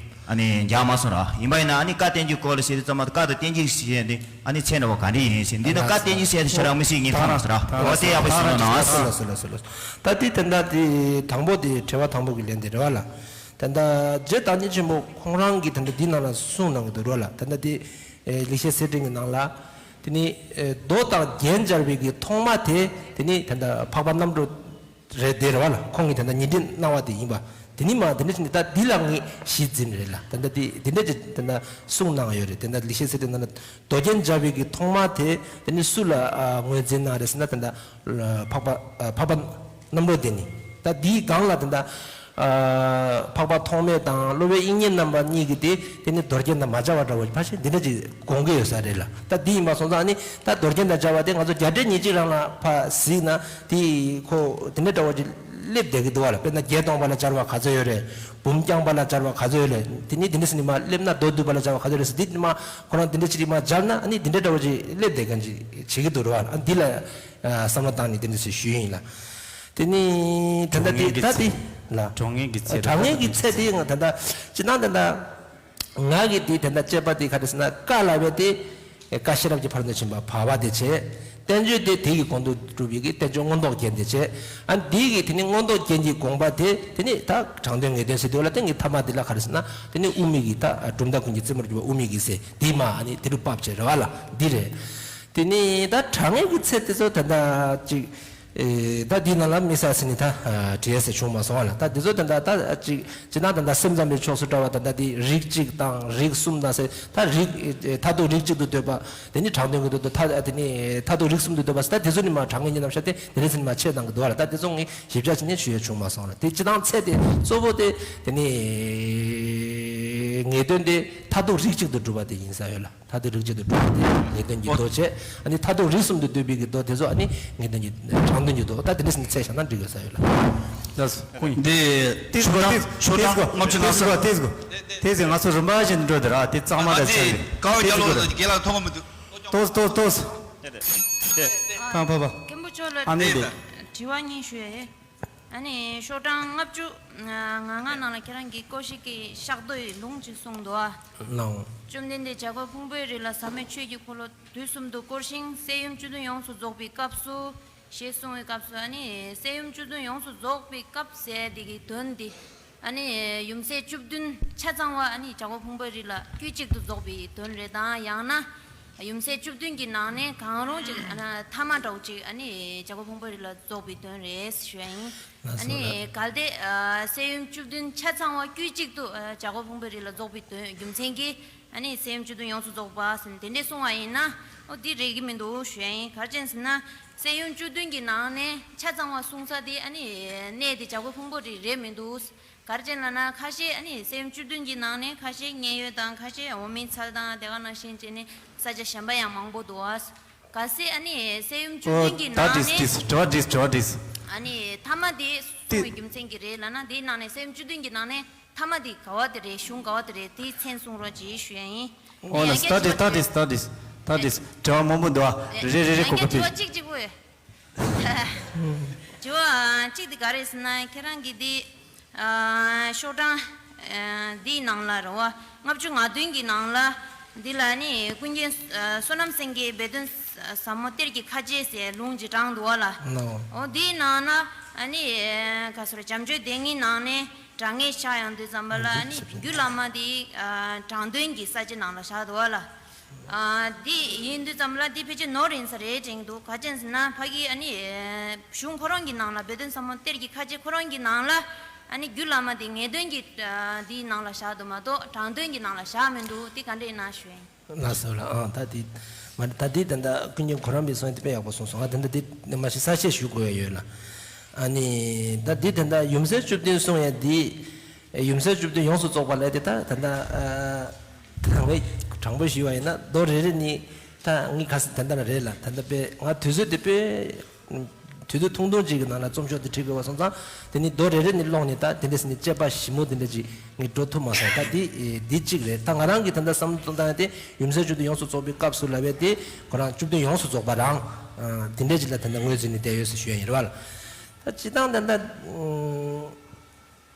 ཨ་ནི་འཇགས་མ་སོང་ར། ཡིན་པ་ཡིན་ན་ཨ་ནི་བཀའ་བསྟན་འགྱུར་སྐོར་ལ་ཟེར་དུས་ཙམ་པ་བཀའ་དང་བསྟན་འགྱུར་ཟེར་ཡས་འདི་ཨ་ནི་ཚད་འདྲ་བོ་ག་འདྲ་ཡིན་ཟེར། འདི་ནི་བཀའ་བསྟན་འགྱུར་ཟེར་ཡས་དེ་ཞེ་དྲག་མི་སྲིད་ངས་ཐང་རང་ཟེར་ར། འོ་དེ་ཡག་པོ་ཞིག་གསུངས་གནང་། ལགས་སོ་ལགས་སོ་ལགས་སོ། ད་དེ་ད་ལྟ་དེ་དང་པོ་དེ་དྲི་བ་དང་པོ་གི་ལན་དེ་རེད་བ་ལ། ད་ལྟ་རྗེ་བདག་ཉིད་ཆེན་པོ་ཁོང་རང་གིས་ད་ལྟ་འདི་ནང་ལ་གསུངས་གནང་གི་འདུག་རོ་ལ། ད་ལྟ་དེ་ཨེ་ལེགས་བཤད་གསེར་ཕྲེང་གི་ནང་ལ་དེ་ནི་ཨེ་མདོ་དང་རྒྱན་སྦྱར་བའི་གི་ཐོག་མ་དེ་དེ་ནི་ད་ལྟ་འཕགས་པ་རྣམ་གྲོལ་རེད་དེ་རེད་བ་ལ། ཁོང་གིས་ད་ལྟ་ཉིན་བྲིས་གནང་བ་དེ་ཡིན་པ་དེ་ནི་མ་དེ་འདྲ་ཞིག་ནི་ད་འདི་ལ་ངས་གཞི་འཛིན་རེད་ལ། ད་ལྟ་དེ་དེ་འདྲ་ཅིག་ད་ལྟ་གསུངས་གནང་ཡོད་རེད། ད་ལྟ་ལེགས་བཤད་གསེར་ཕྲེང་ནང་ལ་མདོ་རྒྱན་སྦྱར་བའི་གི་ཐོག་མ་དེ་དེ་ནི་སུ་ལ་ཨ་ངོས་འཛིན་གནང་རེད་ཟེར་ན་ད་ལྟ་འཕགས་པ་ཨ་འཕགས་པ་རྣམ་གྲོལ་དེ་ནི་ད་འདིའི་སྒང་ལ་དེ་འདྲ་ཨ་འཕགས་པ་ཐོགས་མེད་དང་སློབ་དཔོན་དབྱིག་གཉེན་རྣམ་པ་གཉིས་ཀྱིས་དེ་དེ་ནི་མདོ་རྒྱན་དང་མ་སྦྱར་བ་འདྲ་བོ་ཕལ་ཆེར་འདི་འདྲ་ཅིག་དགོངས་ཀྱི་ཡོད་ས་རེད་ལ། ད་འདི་ཡིན་པ་སོང་ཙང་ཨ་ནི་ད་མདོ་རྒྱན་དང་སྦྱར་བ་དེ་ང་ཚོ་རྒྱ་འགྲེལ་ཉིན་གཅིག་རང་ལ་ཕར་གཟིགས་ན་དེ་ཁོ་དེ་འདྲ་འདྲ་བོ་ཅིག་ སླེབས་བསྡད་ཀྱི་འདུག་བ་ལ། དཔེར་ན་བརྒྱད་སྟོང་པ་ལ་སྦྱར་བ་ག་ཚོད་ཡོད་རེད། འབུམ་རྐྱང་པ་ལ་སྦྱར་བ་ག་ཚོད་ཡོད་རེད། དེ་ནི་དེ་འདྲ་ཟེར་ནི་མ་སླེབས་ན་མདོ་བསྡུས་པ་ལ་སྦྱར་བ་ག་ཚོད་རེད་ཟེར། དེ་ནི་མ་ཁོ་རང་དེ་འདྲ་ཅིག་མ་སྦྱར་ན་ཨ་ནི་དེ་འདྲ་འདྲ་བོ་ཅིག་སླེབས་བསྡད་མཁན་ཅིག་བྱེད་ཀྱི་འདུག་རེད་བ། ཨ་འདི་ལ་ཨ་བསམ་བློ་བཏང་ནས་དེ་འདྲ་ཟེར་ཞུས་ཡིན་ལ། དེ་ནི་ད་ལྟ་དེ་ད་དེ་ལ་གྲོངས་ངེས་ཀྱི་ཚད། གྲོངས་ངེས་ཀྱི་ཚད་དེ་ང་ད་ལྟ་སྤྱིར་བཏང་ད་ལྟ། ང་གི་དེ་དེ་འདྲ་དཔྱད་པ་དེ་ག་རེ་ཟེར་ན། བཀའ་ལ་བས་ཏེ་བཀའ་ཤེས་རབ་ཀྱི་ཕ་རོལ་ཏུ་ཕྱིན་པ་བར་པ་དེ་བྱས། བསྟན་བཅོས་དེ་དེ་གི་གོང་དུ་གྲུབ་པའི་གི་བསྟན་བཅོས་མངོན་རྟོགས་རྒྱན་དེ་བྱས། ཨ་འདི་གི་དེ་ནི་མངོན་རྟོགས་རྒྱན་གྱི་དགོངས་པ་དེ་དེ་ནི་ད་དྲང་དོན་ངེས་དོན་ཟེར་དུས་ལ། དེ་ངའི་ཐ་མ་དེ་ལ་ག་རེ་ཟེར་ན། དེ་ནི་དབུ་མའི་གི་ད་གྲུབ་མཐའ་ཀུན་གྱི་རྩེ་མོར་གྱུར་པ་དབུ་མའི་གི་ཟེར་དེ་མ་ཨ་ནི་དེ་རུ་བབས་བྱས་རེད་བ་ལ། འདི་རེད། དེ་ནི་ད་དྲང་ངེས་ཀྱི་ཚད་དེ་ཚོ་ད་ལྟ་ཅིག་ཨེ་ད་འདི་ནང་ལ་དམིགས་བསལ་ཟེར་ནི་ད་ཨ་བྲིས་ཟེར་བྱུང་མ་སོང་བ་ལ། ད་འདི་ཚོ་ད་ལྟ་ད་ཅིག་ཅི་ན་ད་ལྟ་སེམས་ཙམ་པའི་ཕྱོགས་སུ་བཀྲལ་བ་ད་ལྟ་འདི་རིགས་གཅིག་དང་རིགས་གསུམ་དང་ཟེར། ད་རིགས་ཨེ་མཐར་ཐུག་རིགས་གཅིག་ཏུ་འདོད་པ། དེ་ནི་དྲང་དོན་གྱི་དོན་དུ་ད་དེ་ནི་མཐར་ཐུག་རིགས་གསུམ་དུ་འདོད་པ་ཟེར། ད་དེ་ཚོ་ནི་མ་དྲང་ངེས་ཉིད་རྣམ་གཞག་དེ་དེ་རེད་ཟེར་ནི་མ་ཆད་བཏང་གི་འདུག་བ་ལ། ད་དེ་ཚོ་ངས་ཞིབ་ཆ་ཞིག་ནས་ཞུ་ཡ་བྱུང་མ་སོང་ལ། དེ་སྤྱིར་བཏང་ཚད་དེ་གཙོ་བོ་དེ་དེ་ནི་ངེས་དོན་དེ་མཐར་ཐུག་རིགས་གཅིག་ཏུ་གྲུབ་པ་དེ་ཡིན་ས་ཡོད་ལ། མཐར་ཐུག་རིགས་གཅིག་ཏུ་གྲུབ་པ་དེ་ངེས་དོན་གྱི་མདོ་བྱས། ཨ་ནི་མཐར་ཐུག་རིགས་གསུམ་དུ་འདོད་པའི་གི་མདོ་དེ་ཚོ་ཨ་ནི་ངེས་དོན་གྱི་དྲང་དོན་གྱི་མདོ། ད་དེ་འདྲ་ཟེར་ནས་ཚད་བཞག་ན་འགྲིག་ཡོད་ས་ཡོད་ལ། ལགས་སོ། ཁོང་ཡིན། འདི་ཏིས་གོ་ཏིས་ཆོས་ཏིས་གོ་ལྔ་བཅུ་ཏིས་གོ་ཏིས་གོ་ཏིས་གོ། ང་ཚོ་རིམ་པ་བཞིན་འགྲོ་དེ་ར། དེ་གཙང་མ་ད་ཚད་རེད། ཀའོ་རྒྱ་ལོ་རྒན་ལགས་མཐོང་གི་མི་འདུག་ཏོས་ཏོས་ཏོས། ཏེ་ཏེ་ཏེ། ཕ་ཕ་ཕ། མཁན་པོ་མཆོག་ལ་ཨ་ནི་དེ། དྲི་བ་གཉིས་ཞུ་ཡ་ཡོད། ཨ་ནི་ཤོག་གྲངས་ལྔ་བཅུ་ང་ལྔ་ནང་ལ་ཁྱེད་རང་གིས་སྐོར་ཞིག་གི་གཤགས་བཟློག་གི་ལུང་ཅིག་གསུངས་འདུག་ཨ། ལགས། བཅོམ་ལྡན་འདས་བྱ་རྒོད་ཕུང་པོའི་རི་ལ་ཟབ་མོའི་ཆོས་ཀྱི་འཁོར་ལོ་དུས་གསུམ་དུ་བསྐོར་ཞིང་། གསེར་ཡུམ་བཅུ་བདུན་ཡོངས་སུ་རྫོགས་པའི་སྐབས་སུ། ཞེས་གསུངས་པའི་སྐབས་སུ། ཨ་ནི་གསེར་ཡུམ་བཅུ་བདུན་ཡོངས་སུ་རྫོགས་པའི་སྐབས་ཟེར་དེ་གི་དོན་དེ། ཨ་ནི་ཡུམ་སྲས་བཅུ་བདུན་ཆ་ཚང་བ་ཨ་ནི་བྱ་རྒོད་ཕུང་པོའི་རི་ལ་དཀྱུས་གཅིག་ཏུ་རྫོགས་པའི་དོན་རེད་དང་། ཡང་ན་ཡུམ་སྲས་བཅུ་བདུན་གྱི་ནང་ནས་གང་རུང་ཅིག་ཨ་ནི་ཐ་མ་འདྲ་བོ་ཅིག་ཨ་ནི་བྱ་རྒོད་ཕུང་པོའི་རི་ལ་རྫོགས་པའི་དོན་རེད་ཞུ་ཡ་ཡིན། ལགས་སོ། ཨ་ནི་གལ་ཏེ་ཨ་གསེར་ཡུམ་བཅུ་བདུན་ཆ་ཚང་བ་དཀྱུས་གཅིག་ཏུ་ཨ་བྱ་རྒོད་ཕུང་པོའི་རི་ལ་རྫོགས་པའི་དོན་རྒྱུ་མཚན་གྱིས་ཨ་ནི་གསེར་ཡུམ་བཅུ་བདུན་ཡོངས་སུ་རྫོགས་པ་ཟེར་ནས་དེ་འདྲས་གསུང་བ་ཡིན་ན། ཨོ་འདི་རེད་ཀྱི་མི་འདུག་ཞུ་ཡ་ཡིན། ག་རེ་བྱས་ཟེར་ན། གསེར་ཡུམ་བཅུ་བདུན་གྱི་ནང་ནས་ཆ་ཚང་བ་གསུང་ས་དེ་ཨ་ནི་གནས་དེ་བྱ་རྒོད་ཕུང་པོའི་རི་རེད་མི་འདུག་ག་རེ་བྱས་ལབ་ན། ཁ་ཤས་ཨ་ནི་གསེར་ཡུམ་བཅུ་བདུན་གྱི་ནང་ནས་ཁ་ཤས་མཉན་ཡོད་དང་། ཁ་ཤས་འོག་མིན་ཚལ་དང་དེ་ག་ནང་བཞིན་བྱས་ནས་ས་ཆ་གཞན་པ་ཡང་མང་པོ་འདུག་ཨ། གལ་སྲིད་ཨ་ནི་གསེར་ཡུམ་བཅུ་ཨོ་བདུན་གྱི་ད་ནང་དྲིས་ནས་དྲིས་དྲི་བ་དྲིས་དྲི་བ་དྲིས། ཨ་ནི་ཐ་མ་དེ་གསུང་བའི་རྒྱུ་མཚན་གྱིས་རེད་ལབ་ན། དེའི་ནང་ནས་གསེར་ཡུམ་བཅུ་བདུན་གྱི་ནང་ནས་ཐ་མ་དེ་ག་བ་དེ་རེད། གཞུང་ག་བ་དེ་རེད། དེའི་མཚན་གསུང་རོགས་གྱིས་ཞུ་ཡ་ཡིན། ཨོ་ལ་ཡང་ད་དྲིས་ད་དྲིས་ད་དྲིས་ད་དྲིས་དྲི་བ་མང་པོ་འདུག་ཨ། རེ་རེ་རེ་རེ་ཡང་གོ་སྐབས་དྲི་བ་ཕུལ། གཅིག་གཅིག་པོ་ཡོད། དྲི་བ་གཅིག་དེ་ག་རེ་ཟེར་ན། ཁྱེད་རང་གིས་འདི་ཨ་ཤོག་གྲངས་ཨ་འདིའི་ནང་ལ་རེད་བ། ལྔ་བཅུ་ང་བདུན་གྱི་ནང་ལ་འདི་ལ་ནི་ཀུན་མཁྱེན་ཨ་བསོད་ནམས་སེང་གེའི་སྦས་དོན་ཟབ་མོ་གཏེར་གྱི་ཁ་འབྱེད་ཟེར་ལུང་ཅིག་དྲངས་འདུག་བ་ལ། ནོ། འོ་འདིའི་ནང་ན་ཨ་ནི་ཨ་ག་ཟེར། བྱམས་ཆོས་སྡེ་ལྔའི་ནང་ནས་དྲང་ངེས་བཞག་ཡོང་དུས་ཙམ་པ་ལ་ཨ་ནི་རྒྱུད་བླ་མ་འདི་ཨ་དྲང་དོན་གྱི་ས་བཅད་ནང་ལ་བཞག་འདུག་བ་ལ། ཨ་འདི་ཡིན་དུས་ཙམ་ལ་འདི་ཕལ་ཆེར་ནོར་ཡིན་ས་རེད་དྲན་འདུག་ག་རེ་བྱས་ཟེར་ན། ཕ་གི་ཨ་ནི་གཞུང་ཁོ་རང་གི་ནང་ལ། སྦས་དོན་ཟབ་མོ་གཏེར་གྱི་ཁ་འབྱེད་ཁོ་རང་གི་ནང་ལ་ཨ་ནི་རྒྱུད་བླ་མ་འདི་ངེས་དོན་གྱི་ཨ་འདིའི་ནང་ལ་བཞག་འདུག་མ་གཏོགས་དྲང་དོན་གྱི་ནང་ལ་བཞག་མི་འདུག་འདི་ག་འདྲ་ཡིན་ན་ཞུ་ཡིན། ལགས་སོ་ལགས། ཨང་ད་འདི་མ་ད་འདི་ད་ལྟ་ཀུན་མཁྱེན་གོ་རམས་པའི་གསུང་དེ་དཔེ་ཡག་པོ་གསུངས་སོང་། ང་ད་ལྟ་འདི་མ་གཞི་གསལ་བཤད་ཞུ་དགོས་ཡ་ཡོད་ལ། ཨ་ནི་ད་འདི་ད་ལྟ་ཡུམ་སྲས་བཅུ་བདུན་གསུང་ཡ་འདི། ཡུམ་སྲས་བཅུ་བདུན་ཡོངས་སུ་རྫོགས་པ་ལས་དེ་ད་ད་ལྟ་ཨ་དྲང་བའི་དྲང་པོ་ཞུས་པ་ཡིན་ན་མདོ་རེ་རེ་ནི་ད་ངའི་ཁ་སང་ད་ལྟ་ན་རེད་ལ། ད་ལྟ་དཔེ་ང་དུས་ཚོད་དེ་དཔེ་དུས་ཚོད་ཐུང་ཐུང་ཅིག་གི་ནང་ལ་རྩོམ་ཤོག་དེ་བྲིས་དགོས་པ་སོང་ཙང་། དེ་ནི་མདོ་རེ་རེ་ནི་ཀློག་ནས་ད་དེ་འདྲ་ཟེར་ནས་དཔྱད་པ་ཞིབ་མོ་དེ་འདྲ་ཅིག་ངས་འགྲོ་ཐུབ་མ་སོང་། ད་འདི་འདི་གཅིག་རེད། ད་ང་རང་གི་ད་ལྟ་བསམ་བློ་གཏོང་སྟངས་དེ་ཡུམ་སྲས་བཅུ་བདུན་ཡོངས་སུ་རྫོགས་པའི་སྐབས་སུ་ལབ་པའི་དེ་ཁོ་རང་བཅུ་བདུན་ཡོངས་སུ་རྫོགས་པ་རང་དེ་འདྲ་ཅིག་ལ་ད་ལྟ་ངོས་འཛིན་ནས་བསྡད་ཡོད་ཟེར་ཞུ་ཡ་ཡིན་རེད་བ་ལ། ད་སྤྱིར་བཏང་ད་ལྟ་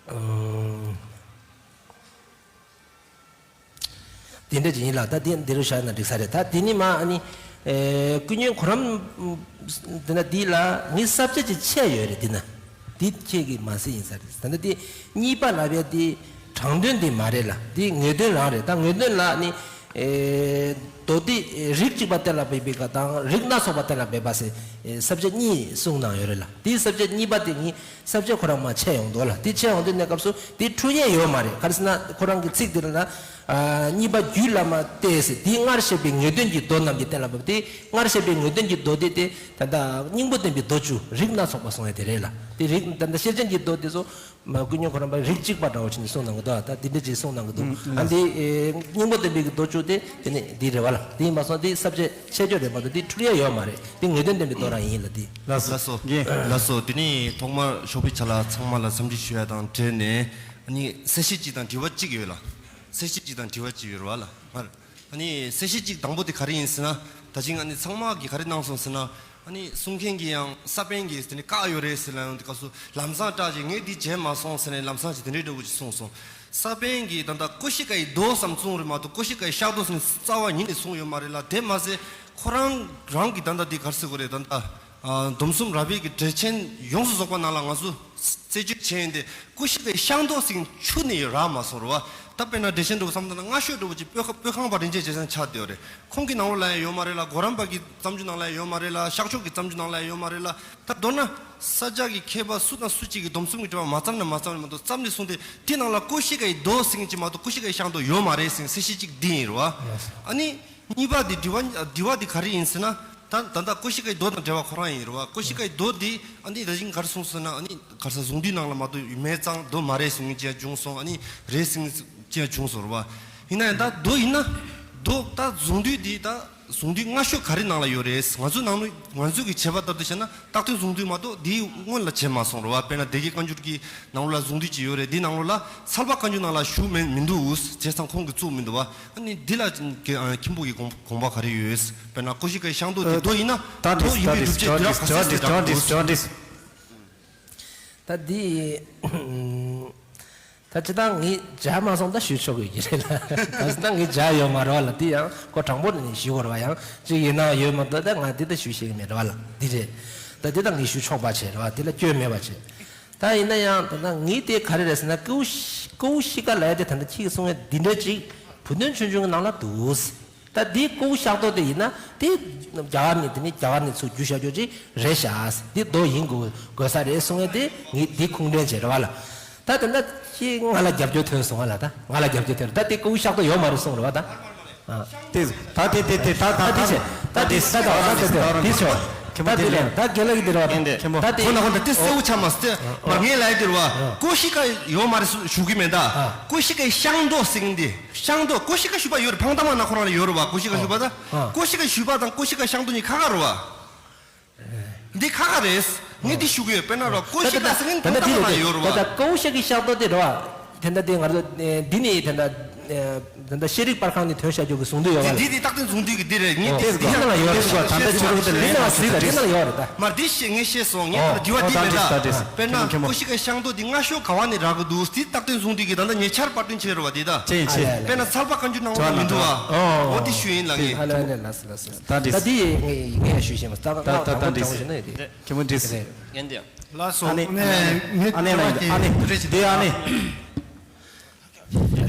ཨང་། དེ་འདྲ་ཅིག་ཡིན་ལ། ད་དེ་འདི་རུ་བཞག་ན་འགྲིག་ས་རེད། ད་དེ་ནི་མ་ཨ་ནི་ཨེ་ཀུན་མཁྱེན་གོ་རམས་དེ་ན་འདི་ལ་ངའི་ས་བཅད་ཅིག་ཆད་ཡོད་རེད། འདི་ན་འདི་ཁྱེད་ཀྱི་མ་སྲིད་ཡིན་ས་རེད། ད་ནི་དེ་གཉིས་པ་ལབ་ཡ་དེ་དྲང་དོན་དེ་མ་རེད་ལ། དེ་ངེས་དོན་རང་རེད། ད་ངེས་དོན་ལ་ནི་ཨེ་མདོ་སྡེ་རིགས་གཅིག་པ་གཏན་ལ་འབེབས་པའི་སྐབས་དང་རིགས་སྣ་ཚོགས་པ་གཏན་ལ་འབེབས་པ་ཟེར་ཨེ་ས་བཅད་གཉིས་གསུངས་གནང་ཡོད་རེད་ལ། དེའི་ས་བཅད་གཉིས་པ་དེ་ངའི་ས་བཅད་ཁོ་རང་མར་ཆད་ཡོང་འདུག་ལ། དེ་ཆད་ཡོང་དུས་གནས་སྐབས་སུ་དེ་འཁྲུལ་ཉེས་ཡོད་མ་རེད། ག་རེ་ཟེར་ན་ཁོ་རང་གི་ཚིག་དེ་ལ་ན་ཨ་གཉིས་པ་རྒྱུད་བླ་མ་སྟེ་ཟེར། དེ་སྔར་བཤད་པའི་ངེས་དོན་གྱི་མདོ་རྣམས་ཀྱི་གཏན་ལ་འབེབས། དེ་སྔར་བཤད་པའི་ངེས་དོན་གྱི་མདོ་སྡེ་དེ་ད་ལྟ་སྙིང་པོ་བསྟན་པའི་མདོ་བཅུ་རིགས་སྣ་ཚོགས་པ་གསུང་ཡ་དེ་རེད་ལ། དེ་རིགས་ད་ལྟ་ཤེར་ཕྱིན་གྱི་མདོ་སྡེ་ཚོ་མ་ཀུན་མཁྱེན་གོ་རམས་པ་རིགས་གཅིག་པ་འདྲ་བོ་བྱས་ནས་གསུངས་གནང་གི་འདུག་ད་དེ་འདྲ་ཅིག་གསུངས་གནང་གི་འདུག་ཨ་འདི་ཨེ་སྙིང་པོ་བསྟན་པའི་གི་མདོ་བཅུ་དེ་དེ་ནི་འདི་རེད་བ། དེ་ཡིན་པ་སོང་དེ་ས་བཅད་ཆད་ཆོག་རེད་མ་གཏོགས་དེ་འཁྲུལ་ཡ་ཡོད་མ་རེད། དེ་ངེས་དོན་ལྡན་པའི་རྡོ་རང་ཡིན་ལ་དེ། ལགས་སོ། ལགས་སོ། ལགས་སོ། དེ་ནས་ཐོག་མར་ཞོགས་པའི་ཆ་ལ་ཚང་མ་ལ་འཚམས་འདྲི་ཞུ་ཡ་དང་འབྲེལ་ནས། ཨ་ནི་གསལ་བཤད་ཅིག་དང་དྲི་བ་གཅིག་ཡོད་ལ། གསལ་བཤད་ཅིག་དང་དྲི་བ་གཅིག་ཡོད་རེད་བ་ལ། ཨ་ནི་གསལ་བཤད་ཅིག་དང་པོ་དེ་ག་རེ་ཡིན་ཟེར་ན། ད་ཅིང་ཨ་ནི་ཚང་མ་གིས་ག་རེ་གནང་སོང་ཟེར་ན། ཨ་ནི་གསུང་མཁན་གྱིས་ཡང་ས་པཎ་གྱིས་དེ་ནི་བཀག་ཡོད་རེད་ཟེར་ལ་ཡང་དེ་སྐབས་སུ་ལམ་སང་སྐྲག་བྱས་ངས་འདི་བྱས་མ་སོང་ཟེར་ནས་ལམ་སང་ཞིག་དེ་འདྲའི་འདྲ་བོ་ཅིག་གསུངས་སོང་། ས་པཎ་གྱིས་ད་ལྟ་ཀོ་ཤི་ཀའི་མདོ་ཙམ་གསུངས་རེད་མ་གཏོགས་ཀོ་ཤི་ཀའི་ཤག་མདོ་ཟེར་ནས་རྩ་བ་ཉིད་ནས་གསུངས་ཡོད་མ་རེད་ལ། དེ་མ་ཟད་ཁོ་རང་རང་གིས་ད་ལྟ་འདི་ག་རེ་ཟེར་དགོས་རེད། ད་ལྟ་ཨ་སྡོམ་གསུམ་རབ་དབྱེ་གི་འགྲེལ་ཆེན་ཡོངས་སུ་རྫོགས་པ་ནང་ལ་ང་ཚོ་རྩད་གཅོད་བྱས་ཡིན་ཏེ། ཀོ་ཤི་ཀའི་ཤག་མདོ་ཟེར་མཁན་ཁྱོན་ནས་རག་མ་སོང་རེད་བ། ད་དཔེར་ན་འགྲེལ་ཆེན་འདྲ་བོ་བསམ་བློ་བཏང་ན་སྔ་ཤོས་འདྲ་བོ་ཅིག་པོད་ཁ་པོད་ཁང་པ་རིན་ཆེན་རྗེས་བཟང་ཆགས་བསྡད་ཡོད་རེད། ཁོང་གི་ནང་ལོགས་ལ་ཡང་ཡོད་མ་རེད་ལ། གོ་རམས་པ་གི་བརྩམས་ཆོས་ནང་ལ་ཡང་ཡོད་མ་རེད་ལ། ཤར་ཕྱོགས་ཀྱི་བརྩམས་ཆོས་ནང་ལ་ཡང་ཡོད་མ་རེད་ལ། ད་མདོར་ན་ས་སྐྱ་གི་མཁས་པ་སུ་དང་སུ་གཅིག་གིས་སྡོམ་གསུམ་གྱི་འགྲེལ་པ་མ་བརྩམས་ན་མ་བརྩམས་ན་མ་གཏོགས་བརྩམས་ནས་གསུངས་ཏེ། དེ་ནང་ལ་ཀོ་ཤི་ཀའི་མདོ་ཟེར་མཁན་ཅིག་མ་གཏོགས་ཀོ་ཤི་ཀའི་ཤག་མདོ་ཡོད་མ་རེད་ཟེར་གསལ་བཤད་ཅིག་འདི་ཡིན་རེད་བ། ཨ་ནི་གཉིས་པ་འདི་དྲི་བ་དྲི་བ་འདི་ག་རེ་ཡིན་ཟེར་ན། ད་ད་ལྟ་ཀོ་ཤི་ཀའི་མདོ་དང་འབྲེལ་བ་ཁོ་རང་ཡིན་རེད་བ། ཀོ་ཤི་ཀའི་མདོ་འདི་ཨ་ནི་ད་ཅིང་ག་རེ་གསུངས་སོང་ན། ཨ་ནི་ག་རེ་ཟེར། གཟུངས་འདུས་ནང་ལ་མ་གཏོགས་མེད་ཙང་མདོ་མ་རེད་གསུང་མཁན་ཅིག་བྱུང་སོང་། ཨ་ནི་རེད་ཟེར་མཁན་ཅིག་བྱུང་སོང་རེད་བ། ཡིན་ན་ཡང་ད་མདོ་ཡིན་ན། མདོ་ད་གཟུངས་འདུས་འདི་ད་གཟུངས་འདུས་སྔ་ཤོས་ག་རེ་ནང་ལ་ཡོད་རེད། ང་ཚོའི་ནང་ནས་ང་ཚོའི་གི་བྱས་པ་ལྟར་དུ་བྱས་ན་རྟག་བརྟན་གཟུངས་འདུས་མ་གཏོགས་འདིའི་སྔོན་ལ་བྱས་མ་སོང་རེད་བ། དཔེར་ན་སྡེ་དགེ་བཀའ་འགྱུར་གྱི་ནང་ལོགས་ལ་གཟུངས་འདུས་ཅིག་ཡོད་རེད། འདི་ནང་ལོགས་ལ་ཚལ་པ་བཀའ་འགྱུར་ནང་ལ་ཞུགས་མེད་མི་འདུག་བྱས་ཙང་ཁོང་གིས་བཙུགས་མི་འདུག་བ། ཨ་ནི་འདི་ལ་མཁན་པོ་གི་དགོངས་དགོངས་པ་ག་རེ་ཡོད། དཔེར་ན་ཀོ་ཤི་ཀའི་ཤག་མདོ་དེ་མདོ་ཡིན་ན་མདོ་ཡིན་པའི་སྒྲུབ་བྱེད་དུས་རབས་ཁ་གསལ་དེ་འདྲ་འདུག་ད་འདི་ད་ཅི་ད་ངས་བྱས་མ་སོང་ད་ཞུ་ཆོག་གི་རེད་ལ། ད་ཅི་ད་ངས་བྱས་ཡོད་མ་རེད་བ་ལ། དེ་ཡང་ཁོ་དྲང་པོ་ནས་ཞུ་དགོས་རེད་བ། ཡང་ཅིག་ཡིན་ན་ཡོད་མ་གཏོགས་ད་ང་འདི་ད་ཞུ་ཤེས་ཀྱི་མེད་རེད་བ་ལ། འདི་རེད། ད་འདི་ད་ངས་ཞུ་ཆོག་པ་བྱས་རེད་བ། འདི་ལ་སྐྱོན་མེད་པ་བྱས། ད་ཡིན་ན་ཡང་ད་ད་ངས་དེ་ག་རེ་རེད་ཟེར་ན། ཀའུ་ཤི་ཀའུ་ཤི་ཀ་ལབ་ཡ་དེ་ད་ད་ཁྱེད་ཀྱིས་གསུང་ཡ་འདི་འདྲ་ཅིག་བུ་སྟོན་ཆོས་འབྱུང་གི་ནང་ལ་འདུག་ད་འདི་ཀའུ་ཤག་མདོ་དེ་ཡིན་ན་དེ་རྒྱ་གར་ནས་དེ་ནི་རྒྱ་གར་ནས་ཚུར་བསྒྱུར་བཞག་རྒྱུ་ཅིག་རེད་ཤག་འདི་མདོ་ཡིན་དགོས་དགོས་ས་རེད་གསུང་ཡ་དེ་ངས་འདི་ཁུངས་ལྡན་བྱས་རེད་བ་ལ། ད་དེ་འདྲ་ཅིག་ང་ལ་རྒྱབ་སྐྱོར་ཐོན་སོང་བ་ལ། ད་ང་ལ་རྒྱབ་སྐྱོར་ཐོན་རེད། ད་དེ་ཀའུ་ཤག་མདོ་ཡོད་མ་རེད་གསུང་རེད་བ་ད། ཨ། དེ་ད་དེ་དེ་དེ་ད་ད་ད་དེ་བྱས་ད་དེ་ད་ད་ད་དེ་དེ་ཆོག་ད་དེ་ལས་ད་རྒན་ལགས་ཀྱི་དེ་རེད་བ། དེ་འདྲ་མཁན་པོ་ཁོ་ན་ཁོ་ན་དེ་གསལ་བོ་ཆགས་མ་སོང་། དེ་མ་ངས་ལབ་ཡ་དེ་རེད་བ། ཀའུ་ཤི་ཀ་ཡོད་མ་རེད་ཞུ་གི་མེད་ད། ཀའུ་ཤི་ཀའི་ཤག་མདོ་ཟེར་མཁན་དེ། ཤག་མདོ་ཀའུ་ཤི་ཀ་ཞུ་བ་ཡོད་རེད། ཕང་ཐ་མ་ན་ཁོ་རང་ལ་ཡོད་རེད་བ། ཀའུ་ཤི་ཀ་ཞུ་བ་ད། ཀའུ་ཤི་ཀ་ཞུ་བ་དང་ཀའུ་ཤི་ཀ་ཤག་མདོ་གཉིས་ཁ་ཁ་རེད་བ། འདི་ཁ་ཁ་རེད། ངས་འདི་ཞུ་གི་ཡོད། དཔེར་ན་རོ་ཀའུ་ཤི་ཀ་ཟེར་མཁན་ད་ཕང་ཐ་མ་ན་ཡོད་རེད་བ། ད་ཀའུ་ཤི་ཀའི་ཤག་མདོ་དེ་རེད་བ། དེ་འདྲ་དེ་ང་ཚོ་འདི་ནས་དེ་འདྲ་དེ་འདྲ་ཤེས་རིག་པར་ཁང་ནས་ཐོན་བཞག་རྒྱུ་གི་གཟུངས་འདུས་ཡོད་བ། འདི་འདི་རྟག་བརྟན་གཟུངས་འདུས་ཀྱི་འདི་རེད། ངས་དེ་འདི་ནང་ལ་ཡོད་རེད། དེ་ནང་ལ་ཡོད་རེད་ད། མ་འདི་ཤེས་ངས་ཤེས་སོང་། ངས་ད་དྲི་བ་འདི་མེད་ད། དཔེར་ན་ཀའུ་ཤི་ཀའི་ཤག་མདོ་འདི་སྔ་ཤོས་ག་བ་ནས་རག་གི་འདུག་འདི་རྟག་བརྟན་གཟུངས་འདུས་ཀྱི་ད་ལྟ་ཉེ་ཆར་པར་སྐྲུན་བྱས་རེད་བ། འདི་ད་ཅེས་ཅེས། དཔེར་ན་ཚལ་པ་བཀའ་འགྱུར་ནང་ལ་མི་འདུག་བ། འོ་འདི་ཞུ་ཡིན་ལ་ངས། ཨ་ལ་ལ་ལ་ལ་ད་འདི་ད་འདི་ངས་ངས་ཞུ་ཤེས་མ་ད་ད་ད་ད་འདི་ཞུ་ན་ཡིན་དེ། ཁྱེད་མོ་འདྲིས། ཡིན་དེ། ལགས་སོ། ཨ་ནི་ཨ་ནི་ཨ་ནི་ཨ་ནི་འདི་ཨ་ནི།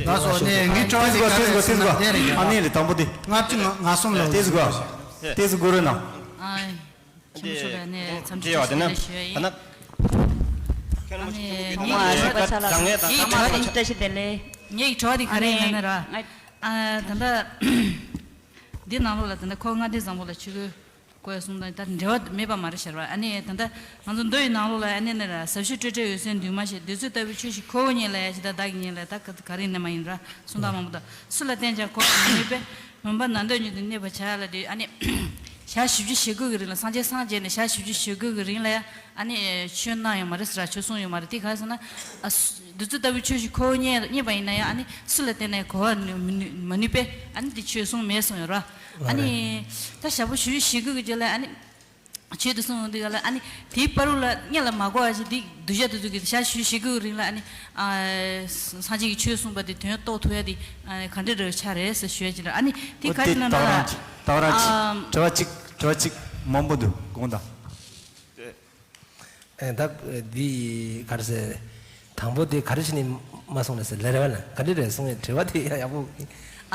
ལགས་སོ། ཨ་ནི་ངའི་དྲི་བ་དེ་ག་རེ་ཟེར་ན་དེ་རེད། ཨ་ནི་ལས་དང་པོ་དེ། ལྔ་བཅུ་ང་ང་གསུམ་ལ། ཏེ་ཟུ་གོ། ཏེ་ཟུ་གོ་རུ་ནང་། ཨ་ཁྱེད་མོ་ཚོ་ལ་ནས་འཚམས་འདྲི་ཞུ་ཞུ་ཡིན། ཨ་ནི་ངའི་དྲི་བ་དེ་ངའི་དྲི་བ་དེ་ག་རེ་ཡིན་ན་ར། ཨ་ད་ལྟ་འདི་ནང་ལོགས་ལ་ད་ལྟ་ཁོ་མངའ་སྡེ་བཟང་པོ་ལ་ཆོས་གོས་གོས་གསུང་དང་ད་འབྲེལ་བ་མེད་པ་མ་རེད་ཤར་བ། ཨ་ནི་ད་ལྟ་ང་ཚོ་མདོ་ཡི་ནང་ལོགས་ལ་ཨ་ནི་ནི་ར་ཟབ་ཆོས་སྤྲོས་བྲལ་འོད་གསལ་འདུས་མ་བྱས། བདུད་རྩི་ལྟ་བུའི་ཆོས་ཤིག་ཁོ་བོ་ཉིད་ལ་ཡ་ཞེ་ད་བདག་གི་ཉིད་ལ་ད་ག་ག་རེ་ནས་མ་ཡིན་ར་གསུང་སྟངས་མང་པོ་དང་། སུ་ལ་བསྟན་ཀྱང་གོ་བར་མི་ནུས་པས། མུན་པ་ནམ་འདོད་ཉིད་དུ་གནས་པར་བྱ་ལ་དེ། ཨ་ནི་ཞག་བཞི་བཅུ་ཞེ་དགུ་གི་རིང་ལ་སངས་རྒྱས་སངས་རྒྱས་ནས་ཞག་བཞི་བཅུ་ཞེ་དགུ་གི་རིང་ལ་ཡ་ཨ་ནི་ཆོས་གནང་ཡོད་མ་རེད་ཟེར་ར། ཆོས་གསུངས་ཡོད་མ་རེད། དེ་ག་རེ་ཟེར་ན། ཨ་སུ་བདུད་རྩི་ལྟ་བུའི་ཆོས་ཤིག་ཁོ་བོ་རྙེད་རྙེད་པ་ཡིན་ན་ཡང་ཨ་ནི་སུ་ལ་བརྟེན་ནས་གོ་བ་ནུ་མི་ནུ་མ་ནུས་པས། ཨ་ནི་དེ་ཆོས་གསུངས་མེད་གསུངས་ཡོད་ར། ཨ་ནི་ད་ཞག་པོ་བཞི་བཅུ་ཞེ་དགུ་གི་རྗེས་ལ་ཨ་ནི་ཆོས་དེ་གསུངས་ཡོང་དུས་ག་ལ་ཨ་ནི་དེའི་བར་དུ་ལ་སྔོན་ལ་མ་གོ་བ་ཞིག་དེ་གདུལ་བྱ་དེ་ཚོ་གི་ཞག་བཞི་བཅུ་ཞེ་དགུ་གི་རིང་ལ་ཨ་ནི་ཨ་སངས་རྒྱས་ཀྱི་ཆོས་གསུངས་པ་དེ་དོན་རྟོགས་ཐུབ་ཡ་དེ་ཨ་ག་འདྲ་འདྲ་ཆགས་རེད་ཟེར་ཞུ་ཡ་ཅིག་ལ། ཨ་ནི་དེ་ག་རེ་ན་ན་ལ་ད་ག་རང་ཅིག་ཨ་དྲི་བ་ཅིག་དྲི་བ་ཅིག་མང་པོ་འདུག་དགོངས་དག་ཨེ་ད་འདི་ག་རེ་ཟེར། དང་པོ་དེ་ག་རེ་བྱས་ནས་མ་གསུངས་ལ་ཟེར་ལེ་རེ་བ་ན་ག་འདྲ་རེད་གསུངས་ཡ་དྲི་བ་དེ་ཡག་པོ་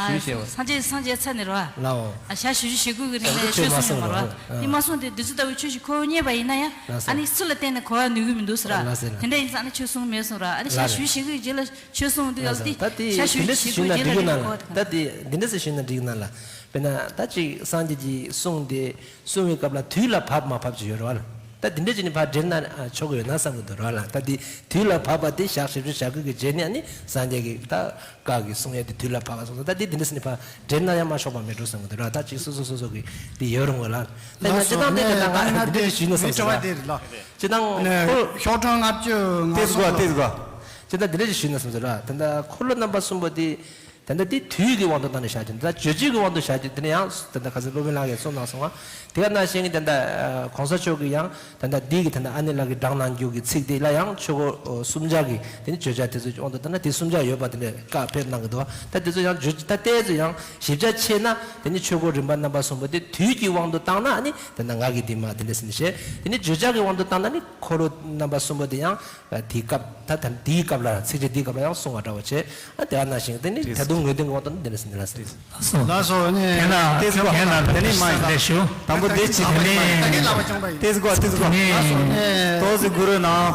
ཞུ་ཤེས་བ། སངས་རྒྱས་སངས་རྒྱས་ཚར་ནས་རེད་བ། ལའོ། ཨ་ཞག་བཞི་བཅུ་ཞེ་དགུ་གི་རིང་ལ་ཆོས་གསུངས་ཡོད་མ་རེད་བ། དེ་མ་གསུངས་དེ་བདུད་རྩི་ལྟ་བུའི་ཆོས་ཤིག་ཁོ་བོ་རྙེད་པ་ཡིན་ན་ཡང་ཨ་ནི་སུ་ལ་བརྟེན་ནས་གོ་བ་ནུས་ཀྱི་མི་འདུག་ཟེར་ར། དེ་འདྲ་ཡིན་ཙང་ཨ་ནི་ཆོས་གསུངས་མེད་གསུངས་ར། ཨ་ནི་ཞག་བཞི་བཅུ་ཞེ་དགུ་གི་རྗེས་ལ་ཆོས་གསུངས་དུས་ཨ་ལ་དེ་ད་དེ་ཞག་བཞི་བཅུ་ཞེ་དགུ་གི་རྗེས་ལ་རྙེད་གོ་བ་དེ་ག་ད་དེ་འདི་འདྲ་ཟེར་ཞུས་ན་འགྲིག་ན་ལ། དཔེར་ན་ད་ཅིག་སངས་རྒྱས་ཀྱིས་གསུངས་ཏེ་གསུང་བའི་སྐབས་ལ་དུས་ལ་བབ་མ་བབ་ཅིག་ཡོད་རེད་བ་ལ། ད་འདི་འདྲ་བྱས་ནས་ཕར་འགྲེལ་ན་ཨ་ཆོག་གི་ཡོད་ན་བསམ་གི་འདུག་ར་ལ། ད་འདི་དུས་ལ་བབ་པ་དེ་ཞག་བཞི་བཅུ་ཞག་དགུ་གི་རྗེས་ནས་ཨ་ནི་སངས་རྒྱས་ཀྱི་ད་བཀའ་གི་གསུང་ཡས་དེ་དུས་ལ་བབ་པ་སོང་ཙང་ད་འདི་འདི་འདྲ་ཟེར་ནས་ཕར་འགྲེལ་ན་ཡང་མ་ཆོག་པ་མེད་འགྲོ་བསམ་གི་འདུག་ར། ད་ཅིག་སོ་སོ་སོ་སོ་གི་དེ་ཡོད་རུང་བ་ལ། ད་ཡིན་ན་ལགས་སོ། སྤྱིར་བཏང་དེ་ནས་ད་ང་ད་ནི་འདི་འདྲ་ཞུས་ན་བསམ་སོང་ར། སྤྱིར་བཏང་ཁོ་ཤོག་གྲངས་ལྔ་བཅུ་ང་གསུམ་ལ། སྤྱིར་བཏང་འདི་འདྲ་ཞིག་ཞུས་ན་བསམ་སོང་ར། ད་ལྟ་འཁོར་ལོ་རྣམ་པ་གསུམ་པོ་དེ། ད་ལྟ་འདི་དུས་ཀྱི་དབང་དུ་བཏང་ནས་བཞག་རྒྱུ། ད་ལྟ་བརྗོད་བྱའི་དབང་དུ་བཞག་རྒྱུ་དེ་ནི་ཡང་ད་ལྟ་ཁ་སང་སློབ་དཔོན་ལགས་ཀྱིས་གསུངས་གནང་སོང་བ། དེ་ག་ནང་བཞིན་གྱི་ད་ལྟ་གོང་ས་མཆོག་གིས་ཡང་ད་ལྟ་འདི་གི་ད་ལྟ་ཨ་ནེ་ལགས་ཀྱིས་བགྲངས་གནང་རྒྱུ་གི་ཚིག་དེ་ལ་ཡང་ཆོས་སྐོར་གསུམ་ཆར་གྱི་དེ་ནི་བརྗོད་བྱ་དེ་ཚོའི་དབང་དུ་བཏང་ན་དེ་གསུམ་ཆར་ཡོད་པ་དེ་འདྲ་བཀའ་ཕེབས་གནང་གི་འདུག་ད་དེ་ཚོ་ཡང་བརྗོད་ད་ལྟའི་ཚོ་ཡང་ཞིབ་ཆ་ཕྱེ་ན་དེ་ནི་ཆོས་སྐོར་རིམ་པ་རྣམ་པ་གསུམ་པོ་དེ་དུས་ཀྱི་དབང་དུ་བཏང་ན་ཨ་ནི་ད་ལྟ་ང་གིས་འདི་མ་དེ་འདྲ་ཟེར་ནས་བཤད། དེ་ནི་བརྗོད་བྱ་གི་དབང་དུ་བཏང་ན་ནི་འཁོར་ལོ་རྣམ་པ་གསུམ་པོ་དེ་ཡང་དེའི་སྐབས་ད་ད་འདིའི་སྐབས་ལ་ཚིགས་བཅད་འདིའི་སྐབས་ལ་ཡང་གསུང་བ་འདྲ་བ་བྱས། ཨ་དེ་ཨ་ནང་བཞིན་དེ་ནི་ད་དུང་ངོས་དོན་གྱི་དབང་དུ་ནི་དེ་འདྲ་ཟེར་ནི་ལ་ཟེར། ལགས་སོ། ལགས་སོ་ནི། དེ་ལ་དེ་ཟིག་གོ། དེ་ལ་དེ་ནི་མ་ཡིན་ལས་ཞུ། དང་པོ་དེ་ཅི་དེ་ནི་དེ་ཟིག་གོ་དེ་ཟིག་གོ། ལགས་སོ་ནི། ཏོག་ཙམ་གུ་རུ་ནང་།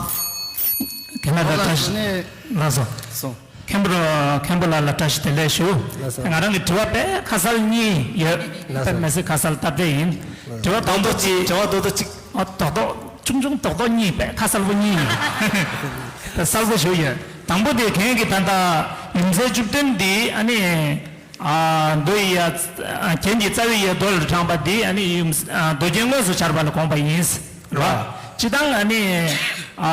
དེ་ལ་ད་ལྟ་ལགས་སོ། མཁན་པོ་མཁན་པོ་ལགས་ལ་བཀྲ་ཤིས་བདེ་ལེགས་ཞུ། ལགས་སོ། ང་རང་གི་དྲི་བ་དཔེ་ཁ་གསལ་གཉིས་ཡོད། ལགས་སོ། དཔེ་མི་སྲིད་ཁ་གསལ་སྟབས་བདེ་ཡིན། དྲི་བ་དང་པོ་དེ། དྲི་བ་རྡོག་རྡོག་ཅིག་ཨ་རྡོག་རྡོག་ཆུང་ཆུང་རྡོག་རྡོག་གཉིས་དཔེ་ཁ་གསལ་པོ་གཉིས་ཡིན། གསལ་པོ་ཞུ་ཡོད། དང་པོ་དེ་གན་གྱི་ད་ལྟ་ཡུམ་སྲས་བཅུ་བདུན་འདི་ཨ་ནི། ཨ་མདོ་ཡི་ཡ། ཨ་གན་གྱི་རྩ་བའི་ཡ་མདོ་ལ་དྲངས་པ་འདི་ཨ་ནི་ཡུམ། ཨ་མདོ་རྒྱན་དངོས་སུ་སྦྱར་བ་ལ་དགོངས་པ་ཡིན། རེད་བ། སྤྱི་བཏང་ཨ་ནི། ཨ་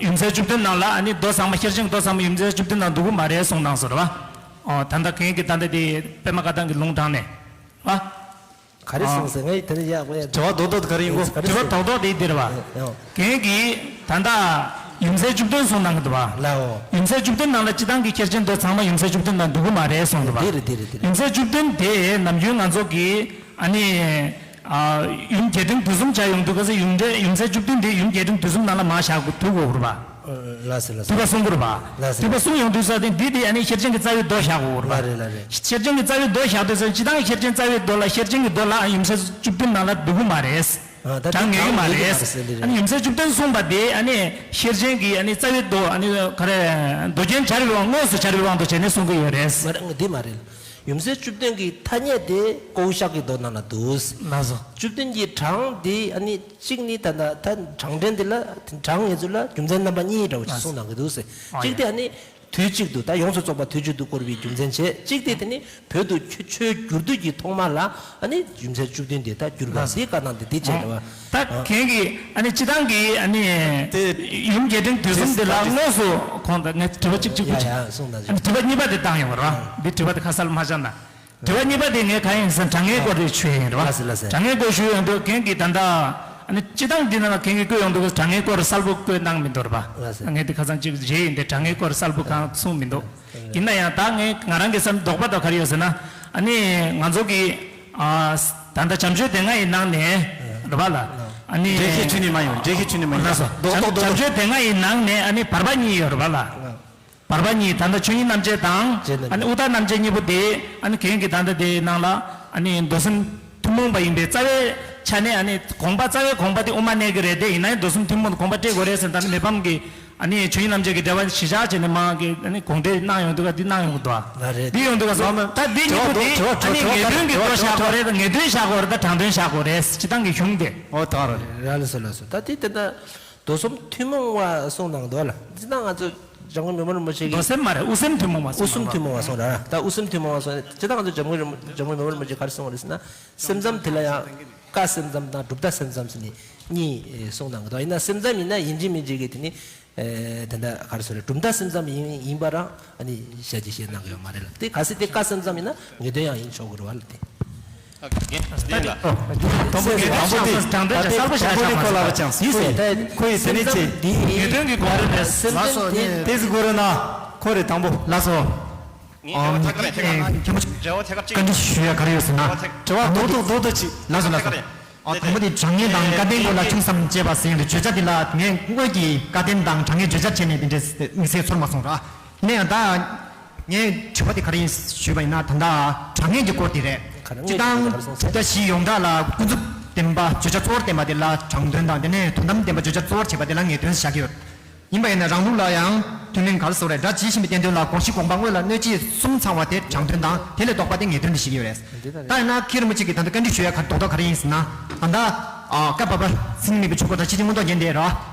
ཡུམ་སྲས་བཅུ་བདུན་ནང་ལ་ཨ་ནི་མདོ་ཚང་མ་ཤེར་ཕྱིན་མདོ་ཚང་མ་ཡུམ་སྲས་བཅུ་བདུན་ནང་འདུ་གི་མ་རེད་གསུངས་གནང་སོང་རེད་བ། ཨོ་ད་ལྟ་གན་གྱི་ད་ལྟ་དེ་པད་མ་བཀའ་ཐང་གི་ལུང་དྲངས་ནས། བ། ག་རེ་གསུངས་ཟེར། ངས་དེ་ནས་ཡག་པོ་ཡ། དྲི་བ་རྡོག་རྡོག་ག་རེ་ཡིན་གོ། དྲི་བ་རྡོག་རྡོག་དེ་འདིར་བ། ཡང་། གན་གྱིས་ད་ལྟ་ཡུམ་སྲས་བཅུ་བདུན་གསུངས་གནང་གི་འདུག་བ། ལའོ། ཡུམ་སྲས་བཅུ་བདུན་ནང་ལ་སྤྱི་བཏང་གི་ཤེར་ཕྱིན་མདོ་ཚང་མ་ཡུམ་སྲས་བཅུ་བདུན་ནང་འདུ་གི་མ་རེད་གསུངས་འདུག་བ། དེ་རེད་དེ་རེད་དེ་རེད། ཡུམ་སྲས་བཅུ་བདུན་དེ་ནམ་རྒྱུན་ང་ཚོ་གི་ཨ་ནི། ཨ་ཡུམ་རྒྱས་འབྲིང་བསྡུས་གསུམ་བྱ་ཡོང་དུས་སྐབས་སུ་ཡུམ་སྲས་ཡུམ་སྲས་བཅུ་བདུན་དེ་ཡུམ་རྒྱས་འབྲིང་བསྡུས་གསུམ་ནང་ལ་མར་བཞག་དགོས་ཐུག་དགོས་རེད་བ། ལགས་སོ་ལགས་སོ། འདུས་པ་གསུང་དགོས་རེད་བ། ལགས་སོ། འདུས་པ་གསུང་ཡོང་དུས་ས་དེ་འདི་དེ་ཨ་ནི་ཤེར་ཕྱིན་གྱི་རྩ་བའི་མདོ་བཞག་དགོས་རེད་བ། ལགས་རེད་ལགས་རེད། ཤེར་ཕྱིན་གྱི་རྩ་བའི་མདོ་བཞག་དུས་ས་སྤྱི་བཏང་ཤེར་ཕྱིན་རྩ་བའི་མདོ་ལ་ཤེར་ཕྱིན་གྱི་མདོ་ལ་ཨ་ཡུམ་སྲས་བཅུ་བདུན་ནང་ལ་འདུ་གི་མ་རེད། ཨ་ད་དྲང་ངེས་ཀྱི་མ་དྲང་ངེས་ཀྱི་མ་རེད། རེད་ཟེར་ལེ་རེད། ཨ་ནི་ཡུམ་སྲས་བཅུ་བདུན་གསུངས་པ་དེ་ཨ་ནི་ཤེར་ཕྱིན་གྱི་ཨ་ནི་རྩ་བའི་མདོ་ཨ་ནི་ག་རེ་མདོ་རྒྱན་སྦྱར་བའི་དབང་དངོས་སུ་སྦྱར་བའི་དབང་དུ་བྱས་ནས་གསུང་གི་ཡོད་རེད། མ་རེད་འདི་མ་རེད། ཡུམ་སྲས་བཅུ་བདུན་གྱི་ཐ་སྙད་དེ་ཀོའུ་ཤ་གི་མདོ་ནང་ལ་འདུག་ལགས་སོ། བཅུ་བདུན་གྱི་གྲངས་དེ་ཨ་ནི་གཅིག་ནི་ད་ལྟ་ད་གྲངས་འདྲེན་དེ་ལ་གྲངས་ངེས་ཚུལ་ལ་རྒྱུ་མཚན་རྣམ་པ་གཉིས་འདྲ་བོ་ཞིག་གསུངས་གནང་གི་འདུག་ཟེར། ཨ་གཅིག་དེ་ཨ་ནི་དུས་གཅིག་ཏུ་ད་ཡོངས་སུ་རྫོགས་པ་དུས་གཅིག་ཏུ་བསྐོར་བའི་རྒྱུ་མཚན་བྱས། གཅིག་དེ་དེ་ནི་བོད་དུ་ཆོས་ཆོས་བསྒྱུར་དུས་ཀྱི་ཐོག་མ་ལ་ཨ་ནི་ཡུམ་སྲས་བཅུ་བདུན་དེ་ད་བསྒྱུར་བ་ལགས་སོ། དེའི་བཀའ་གནང་དེ་དེ་བྱས་འདྲ་བ། ད་གན་གྱི་ཨ་ནི་སྤྱི་བཏང་གི་ཨ་ནི་དེ་ཡུམ་རྒྱས་འབྲིང་བསྡུས་གསུམ་དེ་ལ་དངོས་སུ་ཁོང་དང་ངས་དྲི་བ་གཅིག་གཅིག་པུ་ཡ་ཅིག་ཡ་གསུངས་དང་། ཨ་ནི་དྲི་བ་གཉིས་པ་དེ་བཏང་ཡོང་བ་རེད་བ། འདི་དྲི་བ་དེ་ཁ་གསལ་མ་བྱས་ན། དྲི་བ་གཉིས་པ་དེ་ངས་གང་ཡིན་ཟེར་ན་གྲངས་ངེས་སྐོར་རེ་ཞུ་ཡ་ཡིན་རེད་བ། ལགས་སོ་ལགས་སོ། གྲངས་ངེས་སྐོར་ཞུ་ཡོང་དུས་གན་གྱི་ད་ལྟ་ཨ་ནི་སྤྱི་བཏང་འདི་ནང་ལ་གན་གྱིས་བཀོད་ཡོང་དུས་གྲངས་ངེས་སྐོར་གསལ་པོ་བཀོད་གནང་མི་འདུག་རེད་བ། ལགས་སོ། ངས་འདི་ཁ་སང་གཅིག་བརྗེད་ཡིན་ཏེ་གྲངས་ངེས་སྐོར་གསལ་པོ་གང་གསུངས་མི་འདུག་ཡིན་ན་ཡང་ད་ངས་ང་རང་གི་བསམ་དོགས་པ་དང་ག་རེ་ཡོད་ཟེར་ན། ཨ་ནི་ང་ཚོ་གི་ཨ་ད་ལྟ་བྱམས་ཆོས་སྡེ་ལྔ་ཡི་ནང་ནས་རེད་བ་ལ། ཨ་ནི་འགྲེལ་བཤད་བྱས་ནས་མ་ཡོང་། འགྲེལ་བཤད་བྱས་ནས་མ་ཡོང་། ལགས་སོ། རྡོག་རྡོག་རྡོག་རྡོག་བྱམས་ཆོས་སྡེ་ལྔ་ཡི་ནང་ནས་ཨ་ནི་བར་པ་གཉིས་ཡོད་རེད་བ་ལ། བར་པ་གཉིས་ད་ལྟ་ཆོས་དབྱིངས་རྣམ་འབྱེད་དང་། རྗེ་རྣམ་ཨ་ནི་དབུ་མཐའ་རྣམ་འབྱེད་གཉིས་པོ་དེ་ཨ་ནི་གན་གྱི་ད་ལྟ་དེའི་ནང་ལ་ཨ་ནི་མདོ་སེམས་ཐུན་མོང་པ་ཡིན་པའི་རྩ་བའི་ཆ་ནས་ཨ་ནི་དགོངས་པ་རྩ་བའི་དགོངས་པ་དེ་དབུ་མ་གནས་ཀྱི་རེད་དེ། ཡིན་ན་ཡང་མདོ་སེམས་ཐུན་མོང་དུ་དགོངས་པ་སྤྲད་དགོས་རེད་ཟེར་ད་ནི་མི་ཕམ་གྱི་ཨ་ནི་ཆོས་དབྱིངས་རྣམ་འབྱེད་ཀྱི་འགྲེལ་པ་གཞི་བཞག་བྱས་ནས་མ་གི་ཨ་ནི་དགོངས་འགྲེལ་གནང་ཡོང་འདུག་ག་འདི་གནང་ཡོང་གི་འདུག་ག་ལ་རེད། འདི་ཡོང་འདུག་ག་སོ། ད་འདི་གཉིས་པོ་དེ་ཨ་ནི་ངེས་དོན་གྱི་མདོ་བཞག་དགོས་རེད། ངེས་དོན་བཞག་དགོས་རེད། ད་དྲང་དོན་བཞག་དགོས་རེད། སྤྱི་བཏང་གི་གཞུང་དེ། ཨོ་ད་རེད། ར་ལ་སོ་ལ་སོ། ད་དེ་དེ་ད། མདོ་སེམས་ཐུན་མོང་བ་གསུངས་གནང་འདུག་ལ། འདི་ན་ང་ཚོ་འཇམ་མགོན་རིན་པོ་ཆེ་གིས། མདོ་སེམས་མ་རེད། དབུ་སེམས་ཐུན་མོང་བ་གསུངས་གནང་། དབུ་སེམས་ཐུན་མོང་བ་གསུངས་ར། ད་དབུ་སེམས་ཐུན་མོང་བ་གསུངས་ནས་ཇི་ལྟར་ང་ཚོ་འཇམ་མགོན་རིན་པོ་འཇམ་མགོན་རིན་པོ་ཆེ་ག་རེ་གསུངས་པ་རེད་ཟེར་ན། སེམས་ཙམ་དེ་ལ་ཡང་བཀའ་སེམས་ཙམ་དང་གྲུབ་མཐའ་སེམས་ཙམ་ཟེར་ནས་གཉིས་གསུངས་གནང་གི་འདུག་ཡིན་ན་སེམས་ཙམ་ཡིན་ན་ཡིན་གཅིག་མིན་གཅིག་གི་དེ་ནི་དེ་འདྲ་ག་རེ་ཟེར་རེད། གྲུབ་མཐའ་སེམས་ཙམ་ཡིན་ཡིན་པ་རང་ཨ་ནི་ཞལ་གྱིས་བཞེས་གནང་གི་ཡོད་མ་རེད་ལ། དེ་གལ་སྲིད་དེ་བཀའ་སེམས་ཙམ་ཡིན་ན་ངེས་དོན་ཡང་ཡིན་ཆོག་གི་རེད་བ་ལ་དེ། དང་པོ་དེ་དང་པོ་དེ་ད་ལྟའི་དང་པོ་དེ་ཁོ་ལབ་པ་ཅང་ཁོ་ཡི་དེ་ནས་ཚེ་ངེས་དོན་གྱི་སྐོར་རེད། ལགས་སོ། དེ་ཟིག་གོ་རེད་ན་ཁོ་རེད་དང་པོ། ལགས་སོ། ངས་དྲི་བ་ཐད་ཀར་ཐད་ཀར་མཁན་པོ་འབྲེལ་བ་ཐད་ཀར་གཅིག་བཀའ་འདྲི་ཞུ་ཡ་ག་རེ་ཡོད་ཟེར་ན། དྲི་བ་རྡོག་རྡོག་རྡོག་རྡོག་ཅིག་ལགས་སོ་ལགས་སོ། ཐད་ཀར་ཨ་དང་པོ་དེ་དྲང་ངེས་དང་བཀའ་བསྟན་སྐོར་ལ་ཅུང་ཙམ་དཔྱད་པ་ཟེར་ཡོང་དུས་བརྗོད་བྱ་དེ་ལ་ངས་དངོས་ཀྱི་བཀའ་བསྟན་དང་དྲང་ངེས་བརྗོད་བྱ་བྱས་ནས་དེ་འདྲའི་དམིགས་བསལ་ཚོར་མ་སོང་ར། ཡིན་ན་ཡང་ད། ངས་དྲི་བ་དེ་ག་རེ་ཡིན་ཞུས་པ་ཡིན་ན་ད་ལྟ་དྲང་ངེས་ཀྱི་སྐོར་དེ་རེད། ག་རེ་སྤྱིར་བཏང་ངེས་ཀྱི་སྐོར་དེ་ག་རེ་གསུངས་གྲུབ་མཐའ་བཞི་ཡོངས་གྲགས་ལ་ཀུན་རྫོབ་བདེན་པ་བརྗོད་བྱ་གཙོ་བོར་བསྟན་པ་དེ་ལ་དྲང་དོན་དང་དེ་ནས་དོན་དམ་བདེན་པ་བརྗོད་བྱ་གཙོ་བོར་བྱེད་པ་དེ་ལ་ངེས་དོན་ཟེར་བཞག་གི་ཡོད། ཡིན་པ་ཡིན་ན་རང་ལུགས་ལ་ཡང་མཐུན་མིན་ག་རེ་ཟེར་རེད། སྒྲ་ཇི་བཞིན་པའི་བསྟན་དོན་ལ་དགོངས་གཞི་དགོངས་པ་དངོས་ལ་གནོད་བྱེད་གསུམ་ཚང་བ་དེ་དྲང་དོན་དང་དེ་ལས་ལྡོག་པ་དེ་ངེས་དོན་དུ་བཞེད་ཀྱི་ཡོད་རེད། ད་ཡིན་ན་མཁན་རིན་པོ་ཆེ་གིས་ད་ལྟ་བཀའ་འདྲི་ཞུ་ཡ་ག་རེ་རྡོག་རྡོག་ག་རེ་ཡིན་ཟེར་ན་ད་ལྟ། ཨ། བཀའ་བར་པ་མཚན་ཉིད་མེད་པའི་ཆོས་འཁོར་དང་ཕྱི་ཆིངས་མངོན་རྟོགས་རྒྱན་དེ་རེད་བ།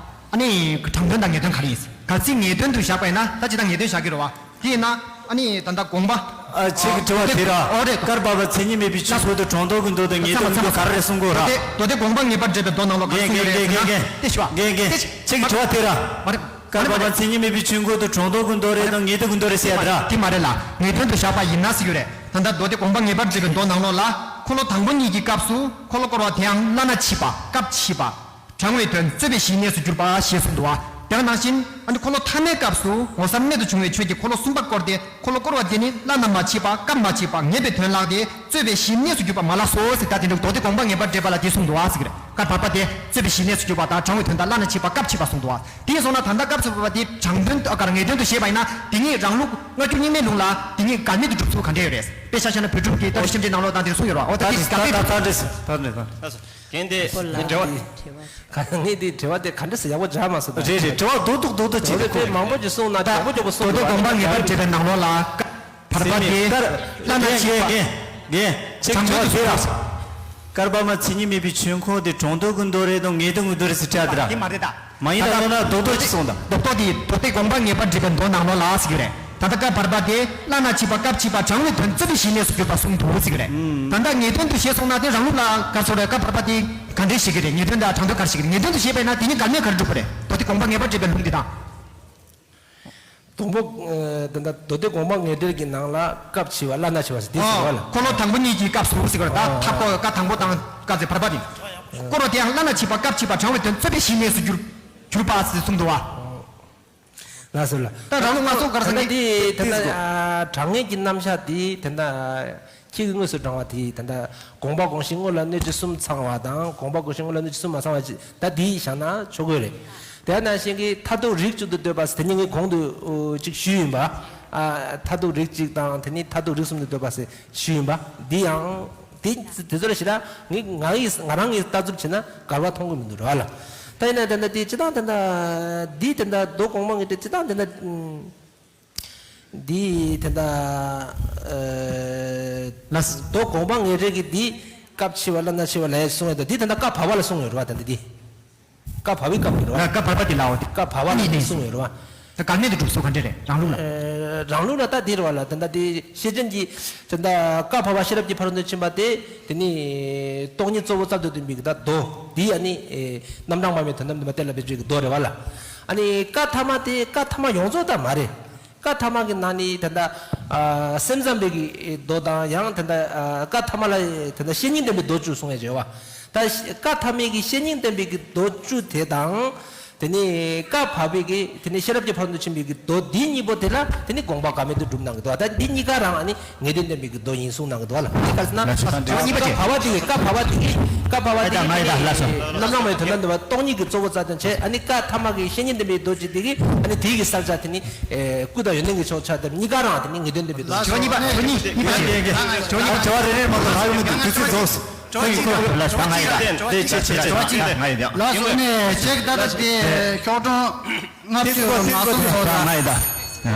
ཨ་ནི་དྲང་དོན་དང་ངེས་དོན་ག་རེ་ཡིན། གལ་སྲིད་ངེས་དོན་དུ་བཞག་པ་ཡིན་ན། ད་ཅི་ལྟར་ངེས་དོན་བཞག་གི་རེད་བ། དེ་ཡིན་ན་ཨ་ནི་ད་ལྟ་དགོངས་པ། ཨ། ཁྱེད་ཀྱི་དྲི་བ་དེ་ར། ཨོ་རེད། བཀའ་བར་པ་མཚན་ཉིད་མེད་པའི་ཆོས་འཁོར་དུ་དྲང་དོན་གྱི་མདོ་དང་ངེས་དོན་གྱི་མདོ་ག་རེ་རེད་གསུང་གི་ཡོད་ར། མདོ་སྡེ་དགོངས་པ་ངེས་པར་འགྲེལ་པའི་མདོ་ནང་ལོགས་ག་རེ་གསུངས་ཡོད་རེད་ཟེར་ན། དེ་ཞུ་བ། ངས་ངས་དེ་ཞུ་བ། ཁྱེད་ཀྱི་དྲི་བ་དེ་ར། མ་རེད། བཀའ་བར་པ་མཚན་ཉིད་མེད་པའི་ཆོས་འཁོར་དུ་དྲང་དོན་གྱི་མདོ་རེད་དམ་ངེས་དོན་གྱི་མདོ་རེད་ཟེར་ཡ་དེ་ར། དེ་མ་རེད་ལ། ངེས་དོན་དུ་བཞག་པ་ཡིན་ན་ཟེར་གྱི་རེད། ད་ལྟ་མདོ་སྡེ་དགོངས་པ་ངེས་པར་འགྲེལ་པའི་མདོ་ནང་ལོགས་ལ། འཁོར་ལོ་དང་པོ་གཉིས་ཀྱི་སྐབས་སུ་འཁོར་ལོ་བསྐོར་བ་དེའང་བླ་ན་མཆིས་པ་སྐབས་མཆིས་པ། དྲང་བའི་དོན་རྩོད་པའི་གཞིའི་གནས་སུ་གྱུར་པ་ཞེས་གསུངས་འདུག་བ། དེ་ནང་བཞིན་ཨ་ནི་འཁོར་ལོ་ཐ་མའི་སྐབས་སུ་ངོ་མཚར་རྨད་དུ་བྱུང་བའི་ཆོས་ཀྱི་འཁོར་ལོ་གསུམ་པ་བསྐོར་ཏེ། འཁོར་ལོ་བསྐོར་བ་དེ་ནི་བླ་ན་མ་མཆིས་པ་སྐབས་མ་མཆིས་པ་ངེས་པའི་དོན་ལགས་ཏེ། རྩོད་པའི་གཞིའི་གནས་སུ་གྱུར་པ་མ་ལགས་སོ་ཟེར། ད་དེ་འདྲ་མདོ་སྡེ་དགོངས་པ་ངེས་པར་འགྲེལ་པ་ལ་དེ་གསུངས་འདུག་བ་ཟེར་གྱི་རེད། བཀའ་བར་པ་དེ་རྩོད་པའི་གཞིའི་གནས་སུ་གྱུར་པ་དང་དྲང་བའི་དོན་དང་བླ་ན་མཆིས་པ་སྐབས་མཆིས་པ་གསུངས་འདུག་བ། དེ་ཡིན་སོང་ན་ད་ལྟ་སྐབས་སུ་བབས་པ་དེ་དྲང་དོན་དུ་ཨ་གར་ངེས་དོན་དུ་བྱས་པ་ཡིན་ན། དེ་ཉིད་རང་ལུགས་སྔ་འགྱུར་རྙིང་མའི་ལུགས་ལ་དེ་ཉིད་འགལ་མེད་དུ་གྲུབ་ཚུལ་ག་འདྲ་ཡོད་རེད། དཔེ་ཆ་བཞག་ན་བོད་སྒྲུབ་ཀྱི་ལྟ་བསྒྱུར་ཞིབ་འབྲིའི་ནང་ལོགས་དང་དེར་གསུངས་ཡོད་རེད་བ། འོ་ད་དེ་ག་ད་ད་ད་འདྲ་ཟེར། ད་འདྲ་ད། རྒན་དེ་འདྲ་བ། ག་ངས་དེ་དྲི་བ་དེ་ག་འདྲ་ཟེར་ཡག་པོ་སྦྱར་མ་སོང་ད། རེད་རེད། དྲི་བ་རྡོག་རྡོག་རྡོག་རྡོག་ཅིག་རེད། དཔེ་མང་པོ་ཅིག་གསུངས་ན་ད་མགྱོགས་པོ་མགྱོགས་པོ་གསུངས་མདོ་སྡེ་དགོངས་པ་ངེས་པར་འགྲེལ་པའི་ནང་ལོགས་ལ། བཀའ་བར་པ་དེ་བླ་ན་མཆིས་པ། རྒན་རྒན་རྒན། ཅིག་དྲི་བ་དེ་ར། བཀའ་བར་པ་མཚན་ཉིད་མེད་པའི་ཆོས་འཁོར་དེ་དྲང་དོན་གྱི་མདོ་རེད་དམ་ངེས་དོན་གྱི་མདོ་རེད་ཟེར་དྲི་བ་དེ་ར། དེ་མ་རེད་ད། མ་ཡིན་ད་ལོ་ན་རྡོག་རྡོག་ཅིག་གསུངས་དང་། རྡོག་རྡོག་དེ་མདོ་སྡེ་དགོངས་པ་ངེས་པར་འགྲེལ་པའི་མདོ་ནང་ལོགས་ལ་ཟེར་གྱི་རེད། ད་ལྟ་བཀའ་བར་པ་དེ་བླ་ན་མཆིས་པ་སྐབས་མཆིས་པ་དྲང་བའི་དོན་རྩོད་པའི་གཞིའི་གནས་སུ་གྱུར་པ་གསུངས་འདུག་ཟེར་གྱི་རེད། ད་ལྟ་ངེས་དོན་དུ་བྱས་སོང་ན་དེ་རང་ལུགས་ལ་ག་ཚོད་རེད། བཀའ་བར་པ་དེ་ག་འདྲས་བཤད་ཀྱི་རེད། ངེས་དོན་དང་དྲང་དོན་ག་རེ་བཤད་ཀྱི་རེད། ངེས་དོན་དུ་བྱས་པས་ན་དེ་གཉིས་འགལ་མེད་ག་རེ་འགྲུབ་པ་རེད། མདོ་སྡེ་དགོངས་པ་ངེས་པར་འགྲེལ་པའི་ལུང་འདི་དང་། དང་པོ། ཨ། ད་ལྟ་མདོ་སྡེ་དགོངས་པ་ངེས་འགྲེལ་གྱི་ནང་ལ་སྐབས་མཆིས་པ་བླ་ན་མཆིས་པ་ཟེར་དེ་ཟེར་བ་ལ། འཁོར་ལོ་དང་པོ་གཉིས་ཀྱི་སྐབས་སུ་ཟེར་བ་ད་ཐབ་ཀོ་བཀའ་དང་པོ་དང་བཀའ་ཟེར་བར་པ་དེ། བསྐོར་བ་དེའང་བླ་ན་མཆིས་པ་སྐབས་མཆིས་པ་དྲང་བའི་དོན་རྩོད་པའི་གཞིའི་གནས་སུ་གྱུར་གྱུར་པ་ཟེར་གསུངས་འདུག་བ། ལགས་སོ་ལགས། ད་རང་ལུགས་ང་ཚོ་ག་རེ་ཟེར་ན་དེ་ད་ལྟ་ཨ་དྲང་ངེས་ཀྱི་རྣམ་གཞག་དེ་ད་ལྟ་ཁྱེད་ཀྱིས་དངོས་སུ་དྲངས་པ་དེ་ད་ལྟ་དགོངས་པ་དགོངས་གཞི་དངོས་ལ་གནོད་བྱེད་གསུམ་ཚང་བ་དང་། དགོངས་པ་དགོངས་གཞི་དངོས་ལ་གནོད་བྱེད་གསུམ་མ་ཚང་བ་ཅིག་ད་དེ་བཞག་ན་ཆོག་གི་རེད། དེ་ནང་བཞིན་གྱི་མཐར་ཐུག་རིགས་གཅིག་ཏུ་འདོད་པ་ཟེར་དེ་ནི་ངས་གོང་དུ་ཅིག་ཞུས་ཡིན་པ། ཨ་མཐར་ཐུག་རིགས་གཅིག་དང་དེ་ནི་མཐར་ཐུག་རིགས་གསུམ་དུ་འདོད་པ་ཟེར་ཞུས་ཡིན་པ། འདི་ཡང་དེ་དེ་ཚོ་ལ་ཞེ་དྲག་ངས་ང་ཡིས་ང་རང་གིས་ལྟ་ཚུལ་བྱས་ན་འགལ་བ་མཐོང་གི་མི་འདུག་ར་བ་ལ། ད་ཡིན་ན་ད་ལྟ་དེ་སྤྱི་བཏང་ད་ལྟ་འདི་ད་ལྟ་མདོ་དགོངས་པ་ངེས་འགྲེལ་སྤྱི་བཏང་ད་ལྟ་འདི་ད་ལྟ་ཨ་ལགས། མདོ་དགོངས་པ་ངེས་འགྲེལ་གྱི་འདི་སྐབས་མཆིས་པ་བླ་ན་མཆིས་པ་ལ་གསུངས་ཡོད་དོ། འདི་ད་ལྟ་བཀའ་བར་པ་ལ་གསུངས་ཡོད་རེད་བ། ད་ལྟ་འདི་བཀའ་བར་པའི་སྐབས་ཡོད་རེད་བ། བཀའ་བར་པ་འདི་ལའོ། བཀའ་བར་པ་ལ་གསུངས་ཡོད་རེད་བ། ད་འགལ་མེད་དུ་གྲུབ་སོ་ག་འདྲ་རེད་རང་ལུགས་ལ། ཨ་རང་ལུགས་ལ་ད་འདི་རེད་བ་ལ། ད་ལྟ་འདི་ཤེར་ཕྱིན་གྱི་ད་ལྟ་བཀའ་བར་པ་ཤེས་རབ་ཀྱི་ཕ་རོལ་ཏུ་ཕྱིན་པ་དེ་དེ་ནི་སྟོང་ཉིད་གཙོ་བོ་རྩལ་དུ་བསྟན་པའི་ད་མདོ་འདི་ཨ་ནི་རྣམ་གྲངས་སྨྲ་བའི་དོན་དམ་བསྟན་པ་གཏན་ལ་ཕབ་པའི་མདོ་རེད་བ་ལ། ཨ་ནི་བཀའ་ཐ་མ་དེ་བཀའ་ཐ་མ་ཡོངས་རྫོགས་ད་མ་རེད། བཀའ་ཐ་མ་གི་ནང་ནས་ད་ལྟ་ཨ་སེམས་ཙམ་པའི་གི་མདོ་དང་ཡང་ད་ལྟ་ཨ་བཀའ་ཐ་མ་ལ་ད་ལྟ་བཤེས་གཉེན་བསྟེན་པའི་མདོ་བཅུ་གསུངས་ཡ་བྱས་བ། ད་བཀའ་ཐ་མའི་གི་བཤེས་གཉེན་བསྟེན་པའི་གི་མདོ་བཅུ་དེ་དང་། དེ་ནས་བཀའ་བར་པའི་གི་དེ་ནས་ཤེས་རབ་ཀྱི་ཕ་རོལ་ཏུ་ཕྱིན་པའི་གི་མདོ་འདི་གཉིས་པོ་དེ་ལ་དེ་ནས་དགོངས་པ་འགལ་མེད་དུ་གྲུབ་གནང་གི་འདུག་ད་འདི་གཉིས་ཀ་རང་ཨ་ནི་ངེས་དོན་བསྟན་པའི་གི་མདོ་ཡིན་གསུངས་གནང་གི་འདུག་ལ། དེ་ག་ཟེར་ན་ལགས་སོ། བཀའ་བར་པ་དེ་གི་བཀའ་བར་པ་དེ་གི་བཀའ་བར་པ་དེ་གི་ང་ཡི་ད་ལགས་སོ། རྣམ་གྲངས་སྨྲ་བའི་དོན་དམ་བསྟན་པ་སྟོང་ཉིད་ཀྱི་གཙོ་བོ་རྩལ་དུ་བྱས། ཨ་ནི་བཀའ་ཐ་མ་གི་བཤེས་གཉེན་བསྟེན་པའི་མདོ་ཅིག་དེ་གི་ཨ་ནི་དེ་གི་བསལ་བྱ་དེ་ནི་ཨེ་སྐུ་དང་ཡོན་ཏན་གྱི་ཕྱོགས་ཆ་དེ་གཉིས་ཀ་རང་དེ་ནི་ངེས་དོན་བསྟན་པའི་མདོ། དྲི་བ་གཉིས་པ། དྲི་བ་གཉིས་གཉིས་པ་བྱས། དྲི་བ་གཉིས་པ། དྲི་བ་རེ་རེ་མ་གཏོགས་ལྷག་ཡོད་མི་འདུག་དུས་ཚོད་རྫོགས་སོང་། ཁོ་ཡིན་ཁོ། ལགས་སོ། ད་ང་ཡི་ད་དེ་ཆེ་ཆེ་ཆེ། ད་ང་ཡི་ད། ལགས་སོ། ནས་ཅེག་ད་ལྟ་དེ་ཤོག་གྲངས་ལྔ་བཅུ་ང་གསུམ་ཚོ་ད་ང་ཡི་ད།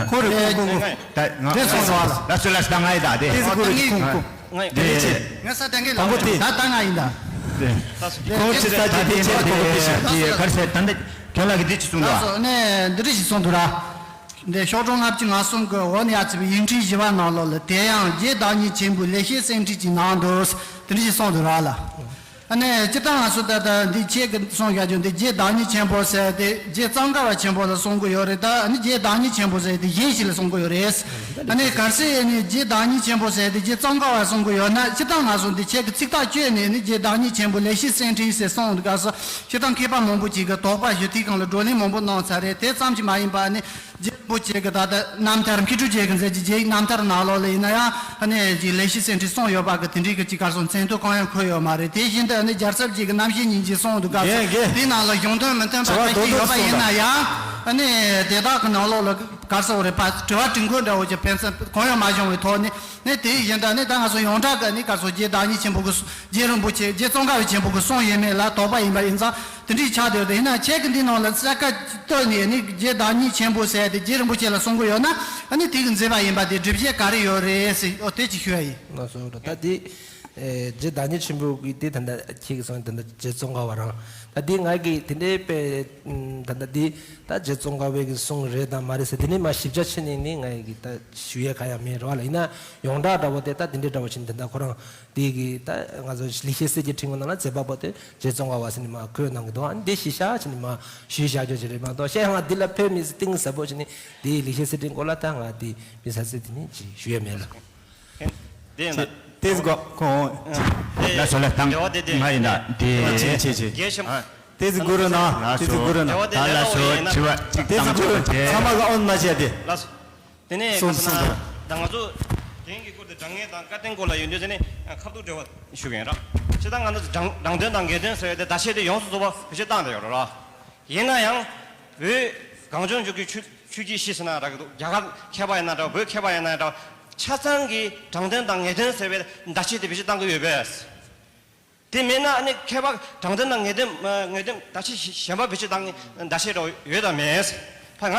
ཁོ་རེ་ཁོ་ཁོ་ཁོ། ད་ང་རེ་སོང་ཚོ་ལ། ལགས་སོ་ལགས་སོ། ད་ང་ཡི་ད་དེ། དེ་ཁོ་རེ་ཁོ་ཁོ། དེ་ཆེ། ངས་ས་དེང་གི་ལགས་སོ། ད་ད་ང་ཡི་ད། ཁོ་ཆེ་ས་ཆེ་དེ་ཆེ་ཁོ་ཁོ་དེ་ཆེ། དེ་གར་ས་ད་འདི་ཁྱོད་ལ་གི་འདི་ཅི་གསུང་ད། ལགས་སོ། ནས་འདི་འདྲ་ཞིག་གསུང་འདུག་ར། འདི་ཤོག་གྲངས་ལྔ་བཅུ་ང་གསུམ་གི་འོག་ནས་ཡར་བརྩིས་པའི་ཡིག་འཕྲིན་བཞི་པ་ནང་ལོགས་ལ། དེ་ཡང་རྗེ་བདག་ཉིད་ཆེན་པོའི་ལེགས་བཤད་གསེར་ཕྲེང་གི་ནང་དུ་དེ་འདྲ་ཞིག་གསུངས་འདུག་ར་ལ། ཨ་ནི་སྤྱིར་བཏང་ང་ཚོ་ད་ལྟ་འདི་ཁྱེད་ཀྱིས་གསུངས་བཞག་རྒྱུ་འདི་རྗེ་བདག་ཉིད་ཆེན་པོ་ཟེར་དེ་རྗེ་ཙོང་ཁ་པ་ཆེན་པོ་ལ་གསུང་གི་ཡོད་རེད། ད་ཨ་ནི་རྗེ་བདག་ཉིད་ཆེན་པོ་ཟེར་དེ་གཞན་ཞིག་ལ་གསུང་གི་ཡོད་རེད། ཨ་ནི་གལ་སྲིད་ཨ་ནི་རྗེ་བདག་ཉིད་ཆེན་པོ་ཟེར་དེ་རྗེ་ཙོང་ཁ་པ་གསུང་གི་ཡོད་ན། སྤྱིར་བཏང་ང་ཚོ་འདི་ཁྱེད་ཀྱིས་ཚིག་ཐག་གཅོད་ནས་ཨ་ནི་རྗེ་བདག་ཉིད་ཆེན་པོ་ལེགས་བཤད་གསེར་ཕྲེང་ཟེར་གསུངས་འདུག་ག་ས། སྤྱིར་བཏང་མཁས་པ་མང་པོ་ཅིག་གིས་དོགས་པ་ཞུ་དུས་སྒང་ལ་བགྲོ་གླེང་མང་པོ་གནང་ཚར་རེད། དེ་ཙམ་གྱིས་མ་ཡིན་པ་ཨ་ནི། རྗེ་རིན་པོ་ཆེ་གི་ད་ལྟ་རྣམ་ཐར། མཁས་གྲུབ་རྗེ་གི་མཛད་ཀྱི་རྗེ་ཡི་རྣམ་ཐར་ནང་ལོགས་ལ་ཡིན་ན་ཡང་ཨ་ནི་ཅིག་ལེགས་བཤད་གསེར་ཕྲེང་གསུངས་ཡོད་པ་གི་དེ་འདྲའི་གི་ཅིག་གར་སོང་མཚན་ཐོ་གང་ཡང་འཁོད་ཡོད་མ་རེད། དེ་བཞིན་དུ་ཨ་ནི་རྒྱལ་ཚབ་རྗེ་གི་རྣམ་བཤད་སྙིང་རྗེ་གསུངས་འདུག་ག་ས། དེའི་ནང་ལ་གཞུང་དོན་མི་མཐུན་པ་ཁ་ཤས་ཡོད་པ་ཡིན་ན་ཡང་། ཨ་ནི་དེ་དག་གི་ནང་ལོགས་ལ་གར་སོང་རེད་པ། དྲི་བ་དྲི་འགོད་འདྲ་བོ་ཅིག་ཕན་ཚུན་གང་ཡང་མ་བྱུང་བའི་ཐོག་ནས། ནས་དེ་བཞིན་དུ་ཨ་ནི་ད་ང་ཚོ་ཡོངས་གྲགས་ཀྱི་ཨ་ནི་གར་སོང་རྗེ་བདག་ཉིད་ཆེན་པོ་གི་རྗེ་རིན་པོ་ཆེ་རྗེ་ཙོང་ཁ་པ་ཆེན་པོ་གི་གསུང་ཡིན་མིན་ལ་དོགས་པ་ཡིན་པ་ཡིན་ཙང་། དེ་འདྲའི་ཆགས་བསྡད་ཡོད་དེ། ཡིན་ན་ཁྱེད་ཀྱི་འདི་ནང་ལ་ས་ཀ་བཏོན་ནས་ནི་རྗེ་བདག་ཉིད་ཆེན་པོ་ཟེར་ཏེ་རྗེ་རིན་པོ་ཆེ་ལ་གསུང་གི་ཡོད་ན། ཨ་ནི་དེ་གི་མཛད་པ་ཡིན་པ་དེ་སྒྲུབ་བྱེད་ག་རེ་ཡོད་རེད་ཟེར། ཨོ་དེ་ཅིག་ཞུ་ཡ་ཡིན། ལགས་སོ། ད་དེ་ཨེ་རྗེ་བདག་ཉིད་ཆེན་པོ་གི་དེ་ད་ལྟ་ཁྱེད་ཀྱི་གསུང་ད་ལྟ་རྗེ་ཙོང་ཁ་པ་རང་ད་དེ་ང་གི་དེ་འདྲའི་དཔེ་ད་ལྟ་དེ་ད་རྗེ་ཙོང་ཁ་པའི་གི་གསུང་རེད་དང་མ་རེད་ཟེར་དེ་ནི་མ་ཞིབ་ཆ་ཕྱེ་ནས་ནི་ང་གི་ད་ཞུ་ཡ་ག་ཡང་མེད་རེད་བ་ལ། ཡིན་ན་ཡོངས་གྲགས་འདྲ་བོ་དེ་ད་དེ་འདྲའི་འདྲ་བོ་ཞིག་དེ་ད་ཁོ་རང་དེ་གི་ད་ང་ཚོ་ལེགས་བཤད་གསེར་གྱི་ཕྲེང་བ་ནང་ལ་མཛད་པ་པོ་དེ་རྗེ་ཙོང་ཁ་པ་ཟེར་ནི་མ་ཁོའི་ནང་གི་འདུག་ཨ་ནི་དེ་ཞིབ་ཆ་ཕྱེ་ནས་མ་ཞུས་བཞག་རྒྱུ་ཅིག་རེད་མ་གཏོགས། བཤད་ང་འདི་ལ་ཕེབས་མི་གཏིང་ཟབ་པོ་ཞིག་ནི་དེའི་ལེགས་བཤད་གསེར་ཕྲེང་སྐོར་ལ་ད་ང་དེ་མི་ས་ཚེ་དེ་ནི་ཅིག་ཞུ་ཡ་མེད་ལ། དེ་ཡིན་ན། ཏེ་ཙི་གོ་ཁོང་། ལ་སོ་ལ་དང་ང་ཡིན་ན་དེ་ཆེ་ཆེ་ཆེ། ཏེ་ཙི་གུ་རུ་ན། ཏེ་ཙི་གུ་རུ་ན། ད་ལ་སོ་དྲི་བ་གཅིག་ཏེ་ཙི་གུ་རུ་ཚང་མ་ག་ཨོན་མ་བྱས་ཏེ། ལགས་སོ། དེ་ནས་གསུངས་གསུངས་ད་ང་ཚོ་རྒན་གྱི་སྐོར་དུ་དྲང་ངེས་དང་བཀའ་བསྟན་སྐོར་ལ་ཡོད་འདོད་ཟེར་ནས་ཁ་ཐུག་འབྲེལ་བ་ཞུ་གི་ཡིན་ར། ཅི་ད་ང་ཚོ་དྲང་དྲང་དོན་དང་ངེས་དོན་ཟེར་བའི་དེ་བརྡ་ཆད་དེ་ཡོངས་སུ་རྫོགས་པ་བེད་སྤྱོད་བཏང་བསྡད་ཡོད་ར། ཡིན་ན་ཡང་བོད་གངས་ལྗོངས་ཕྱོགས་ཀྱི་ཆོས་ཆོས་ཀྱི་གཞི་ཟེར་ན་འདྲ་གི་འདུག་རྒྱ་གར་མཁས་པ་ཡིན་ན་འདྲ། བོད་མཁས་པ་ཡིན་ན་འདྲ། ཆ་ཚང་གིས་དྲང་དོན་དང་ངེས་དོན་ཟེར་བའི་བརྡ་ཆད་དེ་བེད་སྤྱོད་བཏང་གི་ཡོད་པས། དེ་མེད་ན་ཨ་ནི་མཁས་པ་དྲང་དོན་དང་ངེས་དོན་ངེས་དོན་བརྡ་ཆད་གཞན་པ་བེད་སྤྱོད་བཏང་བརྡ་ཆད་འདྲ་ཡོད་དམ་མེད། ཕ་ང་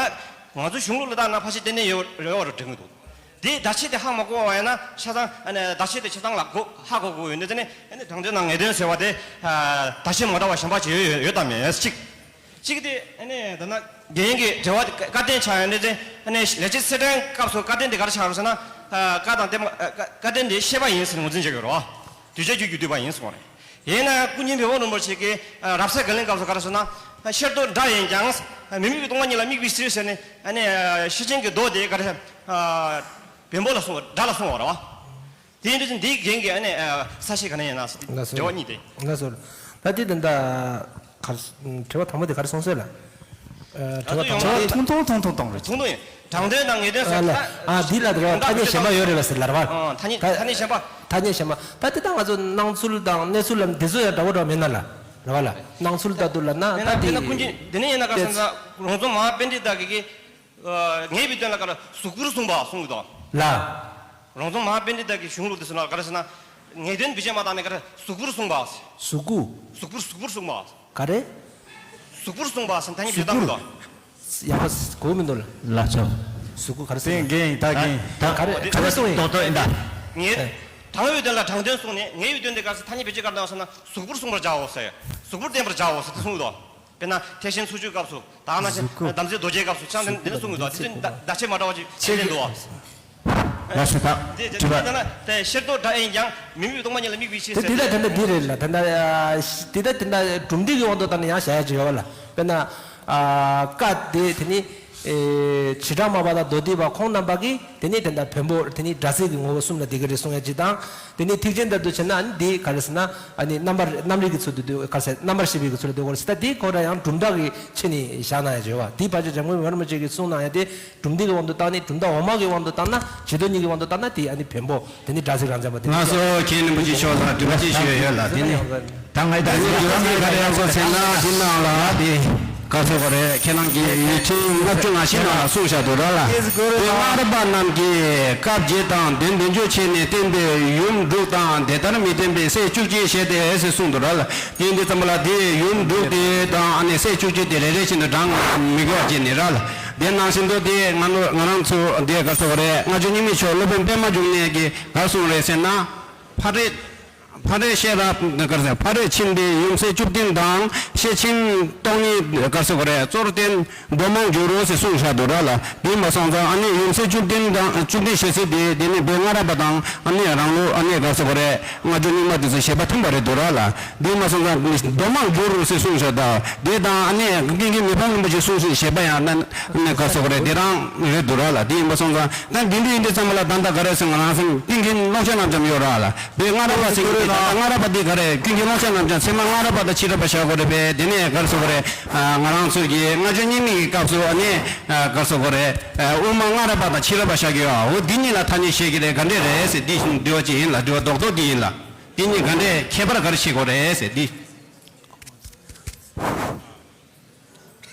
ང་ཚོ་གཞུང་ལུགས་ལ་བལྟས་ན་ཕལ་ཆེར་གཏན་ནས་ཡོད་རེད་བ་རུ་དྲན་གི་འདུག་དེ་བརྡ་ཆད་དེ་ཧ་མ་གོ་བ་ཡིན་ན་ཆ་ཚང་ཨ་ནི་བརྡ་ཆད་དེ་ཆ་ཚང་ལ་གོ་ཧ་གོ་དགོས་ཡོད་འདི་ནི་ཨ་ནི་དྲང་དོན་དང་ངེས་དོན་ཟེར་བ་དེ་བརྡ་ཆད་མ་འདྲ་བ་གཞན་པ་ཅིག་ཡོད་ཡོད་དམ་མེད་གཅིག་གཅིག་དེ་ཨ་ནི་ད་ན་རྒན་གྱི་འགྲེལ་བ་དེ་བཀའ་བསྟན་ཆགས་ཡོད་འདི་དེ་ཨ་ནི་ལེགས་བཤད་གསེར་ཕྲེང་སྐབས་སུ་བཀའ་བསྟན་དེ་ག་རེ་ཆགས་རེད་ཟེར་ན། བཀའ་དང་བསྟན་པ་བཀའ་བསྟན་དེ་བཤད་པ་ཡིན་ཟེར་ངོས་འཛིན་བྱེད་ཀྱི་ཡོད་རེད་བ། གདུལ་བྱ་རྒྱུད་ཀྱི་བསྡུས་པ་ཡིན་གསུངས་རེད། ཡིན་ན་ཀུན་མཁྱེན་བོན་པོ་རིན་པོ་ཆེ་གིས་རབ་གསལ་དགེ་ལེགས་སྐབས་སུ་ག་རེ་ཟེར་ན། ཤེར་རྡོར་སྒྲ་ཡིན་ཀྱང་མི་དམིགས་པའི་སྟོང་པ་ཉིད་ལ་དམིགས་པའི་ཕྱིར་ཟེར་ནས་ཨ་ནི་ཤེར་ཕྱིན་གྱི་མདོ་དེ་ག་རེ་བོན་པོ་ལ་གསུངས་སྒྲ་ལ་གསུངས་པ་རེད་བ། དེ་ཡིན་དུས་འདིའི་རྒན་གྱི་ཨ་ནི་ས་བཤད་ག་ནས་ཡིན་ན་ཟེར་ཏེ་ལགས་སོ། འབྲེལ་བ་གཉིས་ཏེ། ལགས་སོ། ད་དེ་དེ་འདྲ་ག་རེ་དྲི་བ་དང་པོ་དེ་ག་རེ་གསུངས་སོང་ལ། དྲི་བ་དང་པོ་དེ་ཐུང་ཐུང་ཐུང་ཐུང་གཏོང་རེད། ཐུང་ཐུང་ཡིན། དྲང་དོན་དང་ངེས་དོན་ཟེར་ལ། ཨ་འདི་ལ་དེ་རེད་བ། ཐ་སྙད་གཞན་པ་ཡོད་རེད་བ་ཟེར་ལ་རེད་བ། ཐ་སྙད་ཐ་སྙད་གཞན་པ། ཐ་སྙད་གཞན་པ། ད་དེ་ད་ང་ཚོ་སྣང་ཚུལ་དང་གནས་ཚུལ་ལ་འདི་ཚོ་ཡང་འདྲ་བོ་འདྲ་བོ་མེད་ན་ལ་རེད་བ་ལ། སྣང་ཚུལ་ལྟ་དུ་ལ་ན་ད་དེ་ན་དེ་ཀུན་གྱི་འདི་ནས་ཡིན་ན་ག་རེ་ཟེར་ན་རོང་ཚོ་མ་པཎྜི་ཏ་གི་གི་ངེས་པའི་དོན་ལ་ག་རེ་གཟུགས་པོར་གསུངས་པ་གསུངས་ཀྱི་འདུག་ལ། རོང་ཚོ་མ་པཎྜི་ཏ་གི་གཞུང་ལུགས་དེ་ཚོ་ལ་ག་རེ་ཟེར་ན། ངེས་དོན་བེད་སྤྱོད་མ་བཏང་ནས་ག་རེ་གཟུགས་པོར་གསུངས་པ། གཟུགས་པོ། གཟུགས་པོར་གཟུགས་པོར་གསུངས་པ། ག་རེ། གཟུགས་པོར་གསུངས་པ་ཟེར་ཐ་སྙད་བེད་སྤྱོད་བཏང་གི་འདུག་ཡག་པོ་གོ་མི་འདུག་ལ། ལགས་སོ། གཟུགས་པོ་ག་རེ་གཟུགས་པོ་ཟེར་ཡིན་ད་རྒན་ད་ག་རེ་ག་རེ་གསུངས་ཡིན། རྡོག་རྡོག་ཡིན་ད། ངེས། དང་པོའི་དོན་ལ་དྲང་དོན་གསུངས་ནས་ངེས་པའི་དོན་དེ་ག་རེ་ཟེར་ཐ་སྙད་བེད་སྤྱོད་ག་རེ་བཏང་ཟེར་ན་གཟུགས་པོར་གསུངས་པར་བྱའོ་ཟེར། གཟུགས་པོར་བསྟན་པར་བྱའོ་ཟེར་དེ་གསུངས་འདུག་དཔེར་ན་ཐེག་ཆེན་ཚོགས་ཆོས་སྐབས་སུ་དག་ན་ཆེན་གཟུགས་པོ་དམ་ཚིག་རྡོ་རྗེའི་སྐབས་སུ་ཅང་དེ་འདི་ནི་གསུང་གི་འདུག་དེ་ཚོ་བརྡ་ཆད་མ་འདྲ་བ་ཅིག་བྱེད་ཀྱི་འདུག་ལགས་སོ་ད། དེ་དྲི་བ། དེ་ལྟ་ན་དེ་ཤེར་རྡོར་སྒྲ་ཡིན་ཀྱང་མི་དམིགས་སྟོང་པ་ཉིད་ལ་དམིགས་པའི་ཕྱིར་དེ་ཟེར་དེ་ལྟ་ཏེ། དེ་འདྲ་འདི་རེད་ལ་དེ་འདྲ་དེ་ལྟ་དེ་འདྲ་གྲུབ་འབྲས་ཀྱི་དབང་དུ་བཏང་ནས་ཡང་བྱ་ཡ་ཅིག་ཡོད་བ་ལ། དཔེར་ན། བཀའ་དེ་དེ་ནི། བྱེ་བྲག་སྨྲ་བ་དང་མདོ་སྡེ་པ་ཁོང་རྣམ་པ་གིས་དེ་ནི་དེ་འདྲ་བོན་པོ་དེ་ནི་སྒྲ་ཚིག་གི་ངོ་བོ་གསུམ་ལ་དེ་ག་རེ་གསུང་ཡ་ཅིག་དང་། དེ་ནི་ཐེག་ཆེན་ལྟར་དུ་བྱས་ན་ཨ་ནི་འདི་ག་རེ་ཟེར་ན་ཨ་ནི་རྣམ་པར་རྣམ་རིག་གི་ཚུལ་དུ་འདོད་ག་རེ་ཟེར་རྣམ་པར་ཤེས་པའི་གི་ཚུལ་ལ་འདོད་ག་རེ་ཟེར་ད་འདི་ཁོ་རང་ཡང་གྲུབ་མཐའ་གི་ཆེད་ནས་བཞག་གནང་ཡ་ཅིག་ཡོད་བ། འདི་ཕལ་ཆེར་འཇམ་མགོན་རིན་པོ་ཆེ་གིས་གསུངས་གནང་ཡ་དེ། གྲུབ་འབྲས་ཀྱི་དབང་དུ་བཏང་ནས་གྲུབ་མཐའ་འོག་མ་གི་དབང་དུ་བཏང་ན་བྱེ་བྲག་གཉིས་ཀྱི་དབང་དུ་བཏང་ན་དེ་ཨ་ནི་བོན་པོ་དེ་ནི་སྒྲ་ཚིག་རང་མཚན་པ་དེ་ནི་ང་ཚོ་མཁན་རིན་པོ་ཆེ་མཆོག་ལ་དྲི་བ་ཅིག་ཞུ་ཡ་ཡོད་ལ་དེ་ནི་ད་ང་ད་ནི་དྲི་བ་འདི་ག་རེ་ཡང་སོང་ཟེར་ན་འདི་ནང་ལ་དེ་ག་ཚོད་ག་རེ་ཁྱེད་རང་གི་ཡིག་ཕྲེང་ལྔ་བཅུ་ང་བཞི་ནང་ལ་གསུངས་བཞག་འདུག་ར་ལ་དེ་སྔགས་རབ་པ་རྣམས་ཀྱིས་སྐབས་འབྱེད་དང་དོན་བདེན་འཇོག་བྱས་ནས་བསྟན་པའི་ཡུམ་དྲུག་དང་དེ་ལྟར་མི་བསྟན་པའི་སྲས་བཅུ་གཅིག་བཤད་དེ་ཟེར་གསུངས་འདུག་ར་ལ། དེ་འདི་ཙམ་པ་ལ་དེ་ཡུམ་དྲུག་དེ་དང་ཨ་ནི་སྲས་བཅུ་གཅིག་དེ་རེ་རེ་བཞིན་དུ་བགྲང་མི་དགོས་པ་བྱས་ནས་ར་ལ། དེ་ནང་བཞིན་དུ་དེ་ང་ནོ་ང་རང་ཚོ་དེ་ག་ཚོད་རེད། སྔགས་འཆང་སྙིགས་མའི་ཆོས་སློབ་དཔོན་པད་མ་འབྱུང་གནས་ཀྱིས་ག་གསུངས་རེད་ཟེར་ན། ཕ་རོལ་ཕ་རོལ་ཤེས་རབ་ག་རེ་ཟེར་ཕ་རོལ་ཕྱིན་པའི་ཡུམ་སྲས་བཅུ་བདུན་དང་ཤེར་ཕྱིན་སྟོང་ཉིད་ག་ཚོད་རེད་གཙོར་བསྟན་མདོ་མང་བསྒྱུར་རོ་ཟེར་གསུངས་བཞག་འདུག་ར་ལ། དེ་མ་སོང་ཙང་ཨ་ནི་ཡུམ་སྲས་བཅུ་བདུན་དང་བཅུ་བདུན་ཞེས་ཟེར་དེ་དེ་ནི་བོད་སྔགས་རབ་པ་དང་ཨ་ནི་རང་ལུགས་ཨ་ནི་ག་ཚོད་རེད་སྔགས་འཆང་སྙིགས་མ་དེ་ཚོ་བཞེད་པ་མཐུན་པ་རེད་འདུག་ར་ལ། དེ་མ་སོང་ཙང་མདོ་མང་བསྒྱུར་རོ་ཟེར་གསུངས་བཞག་ད་དེ་དང་ཨ་ནི་ཀུན་མཁྱེན་མི་ཕམ་རིན་པོ་ཆེ་གསུངས་ཞེས་བཤད་པ་ཡང་ན་ནི་ག་ཚོད་རེད་དེ་རང་རེད་འདུག་ར་ལ། དེ་ཡིན་པ་སོང་ཙང་ད་འདི་འདྲ་ཡིན་དུས་ཙམ་པ་ལ་ད་ལྟ་ག་རེ་ཟེར་ང་རང་སེམས་ཀུན་མཁྱེན་ཀློང་ཆེན་རབ་འབྱམས་ཡོད་ར་ལ། བོད་སྔགས་རབ་པ་ཟེར་གྱི་འདུག་ད་ལྟ་སྔགས་རབ་པ་འདི་ག་རེ་ཀུན་མཁྱེན་ཀློང་ཆེན་རབ་འབྱམས་ཚད་མ་སྔགས་རབ་པ་དང་ཕྱི་རབ་པ་བཞག་དགོས་རེད་པས། དེ་ནས་ག་རེ་ཟེར་དགོས་རེད། ང་རང་ཚོ་གི་སྔགས་འཆང་སྙིགས་མའི་སྐབས་སུ་ཨ་ནི་ག་རེ་ཟེར་དགོས་རེད། དབུ་མ་སྔགས་རབ་པ་དང་ཕྱི་རབ་པ་བཞག་གི་ཡོད། འོ་འདི་གཉིས་ལ་ཐ་སྙད་བཤད་ཀྱི་རེད་ག་འདྲས་རེད་ཟེར་འདི་དྲི་བ་ཅིག་ཡིན་ལ་དྲི་བ་རྡོག་རྡོག་འདི་ཡིན་ལ། འདི་གཉིས་ག་འདྲས་ཁྱད་པར་ག་རེ་བྱེད་དགོས་རེད་ཟེར་འདི།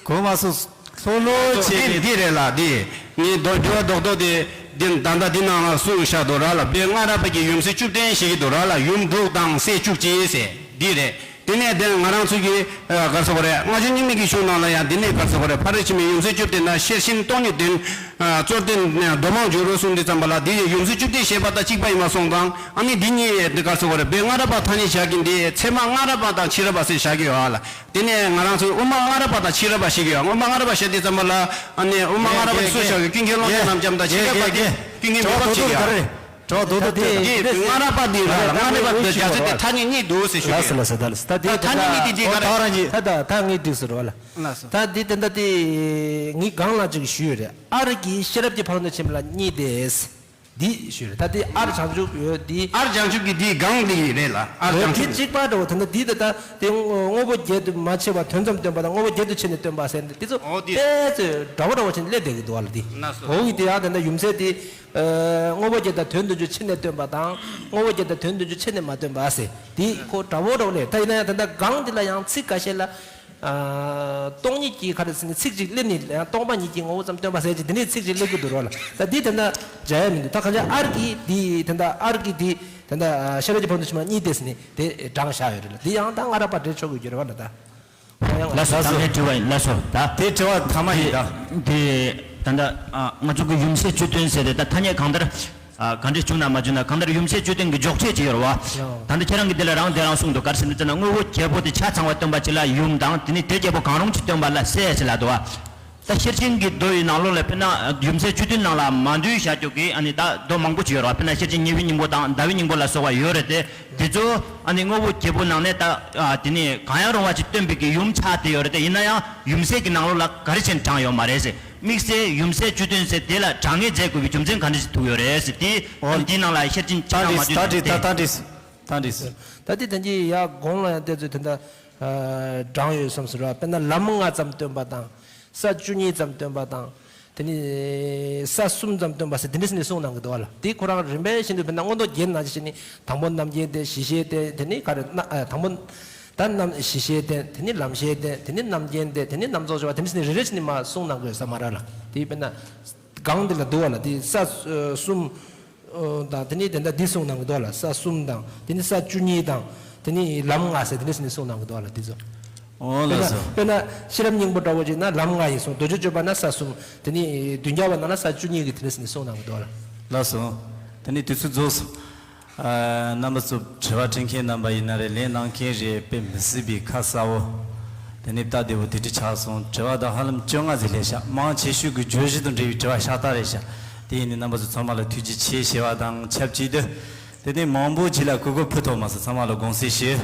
གོ་མ་སོང་། ལྷོད་ལྷོད་བྱས་ཏེ། འདི་རེད་ལ་འདི། ངས་མདོ་འགྱུར་བ་རྡོག་རྡོག་དེ་འདི་ད་ལྟ་འདི་ནང་ལ་གསུངས་བཞག་འདུག་ར་ལ། བོད་སྔགས་རབ་པ་གི་ཡུམ་སྲས་བཅུ་བདུན་ཞིག་གི་འདུག་ར་ལ། ཡུམ་དྲུག་དང་སྲས་བཅུ་གཅིག་ཟེར་འདི་རེད། དེ་ནས་དེ་ང་རང་ཚོ་གི་ཨ་ག་རེ་ཟེར་དགོས་རེད། སྔ་ཕྱི་གཉིས་མེད་ཀྱི་གཞུང་ནང་ལ་ཡང་འདི་ནས་ག་རེ་ཟེར་དགོས་རེད། ཕ་རོལ་ཕྱིན་མའི་ཡུམ་སྲས་བཅུ་བདུན་དང་ཤེར་ཕྱིན་སྟོང་ཉིད་བདུན། ཨ་གཙོར་བསྟན་ཨ་མདོ་མང་སྦྱོར་བ་གསུངས་དུས་ཙམ་པ་ལ་འདི་ཡི་ཡུམ་སྲས་བཅུ་བདུན་བཤད་པ་དང་གཅིག་པ་ཡིན་པ་སོང་ཙང་། ཨ་ནི་འདི་གཉིས་འདི་ག་རེ་ཟེར་དགོས་རེད། བོད་སྔ་རབས་པ་ཐ་སྙད་བཞག་གིན་འདི་ཚད་མ་སྔ་རབས་པ་དང་ཕྱི་རབས་པ་ཟེར་བཞག་གི་ཡོད་ཨ་ལ། དེ་ནས་ང་རང་ཚོས་དབུ་མ་སྔ་རབས་པ་དང་ཕྱི་རབས་པ་ཞིག་ཡོད། དབུ་མ་སྔ་རབས་པ་བཤད་དུས་ཙམ་པ་ལ། ཨ་ནི་དབུ་མ་སྔ་རབས་པ་དེ་སུ་བཞག་གི། ཀུན་མཁྱེན་ཀློང་ཆེན་རྣམ་རྒྱལ་དང་ཕྱི་རབས་པ་དེ་ཀུན་མཁྱེན་མི་ཕམ་ཞིག་ཡོད། དེ་སྔ་རབས་པ་འདི་ལ་སྔ་རབས་པ་འདི་རྒྱ་ཚད་དེ་ཐ་སྙད་གཉིས་འདུག་ཟེར་ཞུ་གི་ཡོད། ལགས་སོ་ལགས་སོ། ད་ད་ཐ་སྙད་གཉིས་དེ་འདི་ག་རེད། ད་ད་ད་ངས་འགྲིག་ཟེར་བ་ལ། ལགས་སོ། ད་འདི་ད་ད་དེ་ངས་གང་ལ་ཅིག་ཞུས་ཡོད་རེད། ཨར་གྱི་ཤེས་རབ་ཀྱི་ཕ་རོལ་ཏུ་ཕྱིན་པ་ལ་གཉིས་ཏེ། འདི་ཞུས་རེད། ད་འདི་ཨར་བྱང་ཆུབ་ཡོད་འདི། ཨར་བྱང་ཆུབ་ཀྱི་འདི་གང་འདི་རེད་ལ། ཨར་བྱང་ཆུབ་འདི་གཅིག་པ་འདྲ་བོ། ད་ལྟ་འདི་ད་ལྟ་དེ་དངོས་པོ་བརྒྱད་དུ་མ་ཕྱེ་བ་དོན་ཙམ་སྟོན་པ་དང་དངོས་པོ་བརྒྱད་དུ་ཕྱེ་ནས་སྟོན་པ་ཟེར་ནས་འདི་ཚོ་ཨོ་འདི་དཔེ་ཚོས་འདྲ་བོ་འདྲ་བོ་བྱས་ནས་སླེབས་བསྡད་ཀྱི་འདུག་བ་ལ། འདི་ལགས་སོ། འོ་ཡིན་དེ་ཡང་ད་ལྟ་ཡུམ་སྲས་དེ་དངོས་པོ་བརྒྱད་དང་དོན་བདུན་ཅུ་ཕྱེ་ནས་སྟོན་པ་དང་དངོས་པོ་བརྒྱད་དང་དོན་བདུན་ཅུ་ཕྱེ་ནས་མ་སྟོན་པ་ཟེར་འདི་ཁོ་འདྲ་བོ་འདྲ་བོ་སླེབས། ད་ཡིན་ན་ཡང་ད་ལྟ་གང་འདི་ལ་ཡང་ཚིག་ཁ་ཤས་ལ། ཨ་སྟོང་ཉིད་ཀྱི་ག་རེ་ཟེར་ནས་ཚིག་གཅིག་སླེབས་ནས་ཡང་སྟོང་པ་ཉིད་ཀྱི་ངོ་བོ་ཙམ་སྟོན་པ་ཟེར་གྱི་འདི་ནས་ཚིག་གཅིག་སླེབས་ཀྱི་འདུག་རོགས་ལ། ད་འདི་དེ་འདྲ་སྦྱར་ཡ་མི་འདུག་ད་གང་ཅི་ཨར་གྱི་འདི་དེ་འདྲ་ཨར་གྱི་འདི་དེ་འདྲ་ཤེས་རབ་ཀྱི་ཕ་རོལ་ཏུ་ཕྱིན་པ་གཉིས་ཏེ་ཟེར་ནས་དེ་དྲངས་བཞག་ཡོད་རེད་ལ། འདི་ཡང་ད་སྔ་རབས་པ་འགྲེལ་ཆོག་གི་རྒྱུ་རེད་བ་ལ། ད་ཁོ་ཡང་ལགས་སོ། ད་ངའི་དྲི་བ་ཡིན། ལགས་སོ། ད་དེ་དྲི་བ་ཐ་མ་ཡིན། ད་དེ་ད་ད་ང་ཚོ་གི་ཡུམ་སྲས་བཅུ་བདུན་ཟེར་ཏེ་ད་ཐ་སྙད་གང་ལྟར། ཨ་ག་འདྲས་བྱུང་ན་མ་བྱུང་ན་གང་ལྟར་ཡུམ་སྲས་བཅུ་བདུན་གྱི་འཇོག་ཆས་ཅིག་ཡོད་རེད་བ། ད་ལྟ་ཁྱེད་རང་གིས་འདི་ལ་རང་དེ་རང་གསུངས་འདུག་ག་རེ་ཟེར་ན་ཅེ་ན། དངོས་པོ་བརྒྱད་པོ་དེ་ཆ་ཚང་བ་སྟོན་པ་ཅིག་ལ་ཡུམ་དང་། དེ་ནས་དེ་བརྒྱད་པོ་གང་རུང་ཅིག་སྟོན་པ་ལ་སྲས་ཟེར་ལབ་འདུག་བ། ད་ཤེར་ཕྱིན་གྱི་མདོ་ཡི་ནང་ལོགས་ལ་དཔེར་ན་ཡུམ་སྲས་བཅུ་བདུན་ནང་ལ་མ་འདུས་བཞག་རྒྱུ་གི་ཨ་ནི་ད་མདོ་མང་པོ་ཅིག་ཡོད་རེད་བ། དཔེར་ན་ཤེར་ཕྱིན་ཉི་འོད་སྙིང་པོ་དང་ཟླ་བའི་སྙིང་པོ་ལ་སོགས་པ་ཡོད་རེད་དེ། དེ་ཚོ་ཨ་ནི་དངོས་པོ་བརྒྱད་པོ་ནང་ནས་ད་ཨ་དེ་ནས་གང་ཡང་རུང་བ་ཅིག་སྟོན་པའི་གི་ཡུམ་ཆགས་བསྡད་ཡོད་རེད་དེ། ཡིན་ན་ཡང་ཡུམ་སྲས་ཀྱི་ནང་ལོགས་ལ་ག་རེ་བྱས་ནས་དྲངས་ཡོད་མ་རེད་ཟེར། དམིགས་བསལ་ཡུམ་སྲས་བཅུ་བདུན་ཟེར་དེ་ལ་དྲང་ངེས་མཛད་དགོས་པའི་རྒྱུ་མཚན་ག་འདྲ་ཞིག་ཐུག་ཡོད་རེད་ཟེར། དེ་འོ་འདིའི་ནང་ལ་ཤེར་ཕྱིན་ད་ཆ་འདྲི་མ་ད་འདྲི་ད་འདྲི་ད་འདྲི། ད་འདི་ད་འདི་ཡ་གོང་ལ་ཡང་དེ་ཚོས་དེ་འདྲ་དྲངས་ཡོད་བསམ་ཟེར་བ། དཔེར་ན་ལམ་ལྔ་ཙམ་སྟོན་པ་དང་ས་བཅུ་གཉིས་ཙམ་སྟོན་པ་དང་། དེ་ནི་ས་གསུམ་ཙམ་སྟོན་པ་ཟེར་དེ་འདྲ་ཟེར་ནས་གསུངས་གནང་གི་འདུག་བ་ལ། དེ་ཁོ་རང་རིམ་པས་བཞིན་དུ་དཔེར་ན་མངོན་རྟོགས་རྒྱན་ནང་བཞིན་ནི་དང་པོ་རྣམ་མཁྱེན་བསྟན། གཞི་ཤེས་བསྟན། དེ་ནི་ག་རེ་ན་ཨ་དང་པོ། ད་རྣམ་གཞི་ཤེས་བསྟན། དེ་ནི་ལམ་ཤེས་བསྟན། དེ་ནི་རྣམ་མཁྱེན་བསྟན། དེ་ནི་རྣམ་རྫོགས་ཤེས་པ། དེ་འདྲ་ཟེར་ནས་རེ་རེ་བྱས་ནས་མར་གསུངས་གནང་གི་ཡོད་ས་མ་རེད་ལ། དེ་དཔེར་ན་སྒང་འདི་ལ་འདུག་བ་ལ། དེ་ས་གསུམ་དང་། དེ་ནི་དེ་འདྲ་འདི་གསུངས་གནང་གི་འདུག་བ་ལ། ས་གསུམ་དང་། དེ་ནི་ས་བཅུ་གཉིས་དང་། དེ་ནི་ལམ་ལྔ་ཟེར་དེ་འདྲ་ཟེར་ནས་གསུངས་གནང་གི་འདུག་བ་ལ། དེ་ཚོ། འོ་དཔེར་ན་ལགས་སོ། དཔེར་ན་ཤེས་རབ་སྙིང་པོ་འདྲ་བོ་ཅིག་ན་ལམ་ལྔ་ཡིན་གསུངས། རྡོ་རྗེ་གཅོད་པ་ན་ས་གསུམ། དེ་ནི་བདུན་བརྒྱ་པ་ནང་ན་ས་བཅུ་གཉིས་ཀྱི་དེ་འདྲ་ཟེར་ནས་གསུངས་གནང་གི་འདུག་བ་ལ། ལགས་སོ། དེ་ནི་དུས་ཚོད་རྫོགས་སོང་། ཨ་རྣམ་པ་ཚོ་དྲི་བ་དྲི་མཁན་རྣམ་པ་ཡིན་ན་རེད། ལན་གནང་མཁན་རེད། དཔེ་མི་སྲིད་པའི་ཁ་གསལ་བོ། དེ་ནས་སྟབས་བདེ་བོ་དེ་འདྲ་ཆགས་སོང་། དྲི་བ་དང་ཧ་ལམ་བཅོ་ལྔ་ཙམ་སླེབས་ཤག་མང་ཆེ་ཤོས་ཀྱི་བརྗོད་གཞི་དང་འབྲེལ་བའི་དྲི་བ་ཤ་སྟག་རེད་ཤག་དེ་ཡིན་ནའི་རྣམ་པ་ཚོ་ཚང་མ་ལ་ཐུགས་རྗེ་ཆེ་ཞུ་བ་དང་ཆབས་ཅིག་ཏུ། དེ་ནས་མང་པོ་ཅིག་ལ་གོ་སྐབས་ཕུལ་ཐུབ་མ་སོང་། ཚང་མ་ལ་དགོངས་སེལ་ཞུ།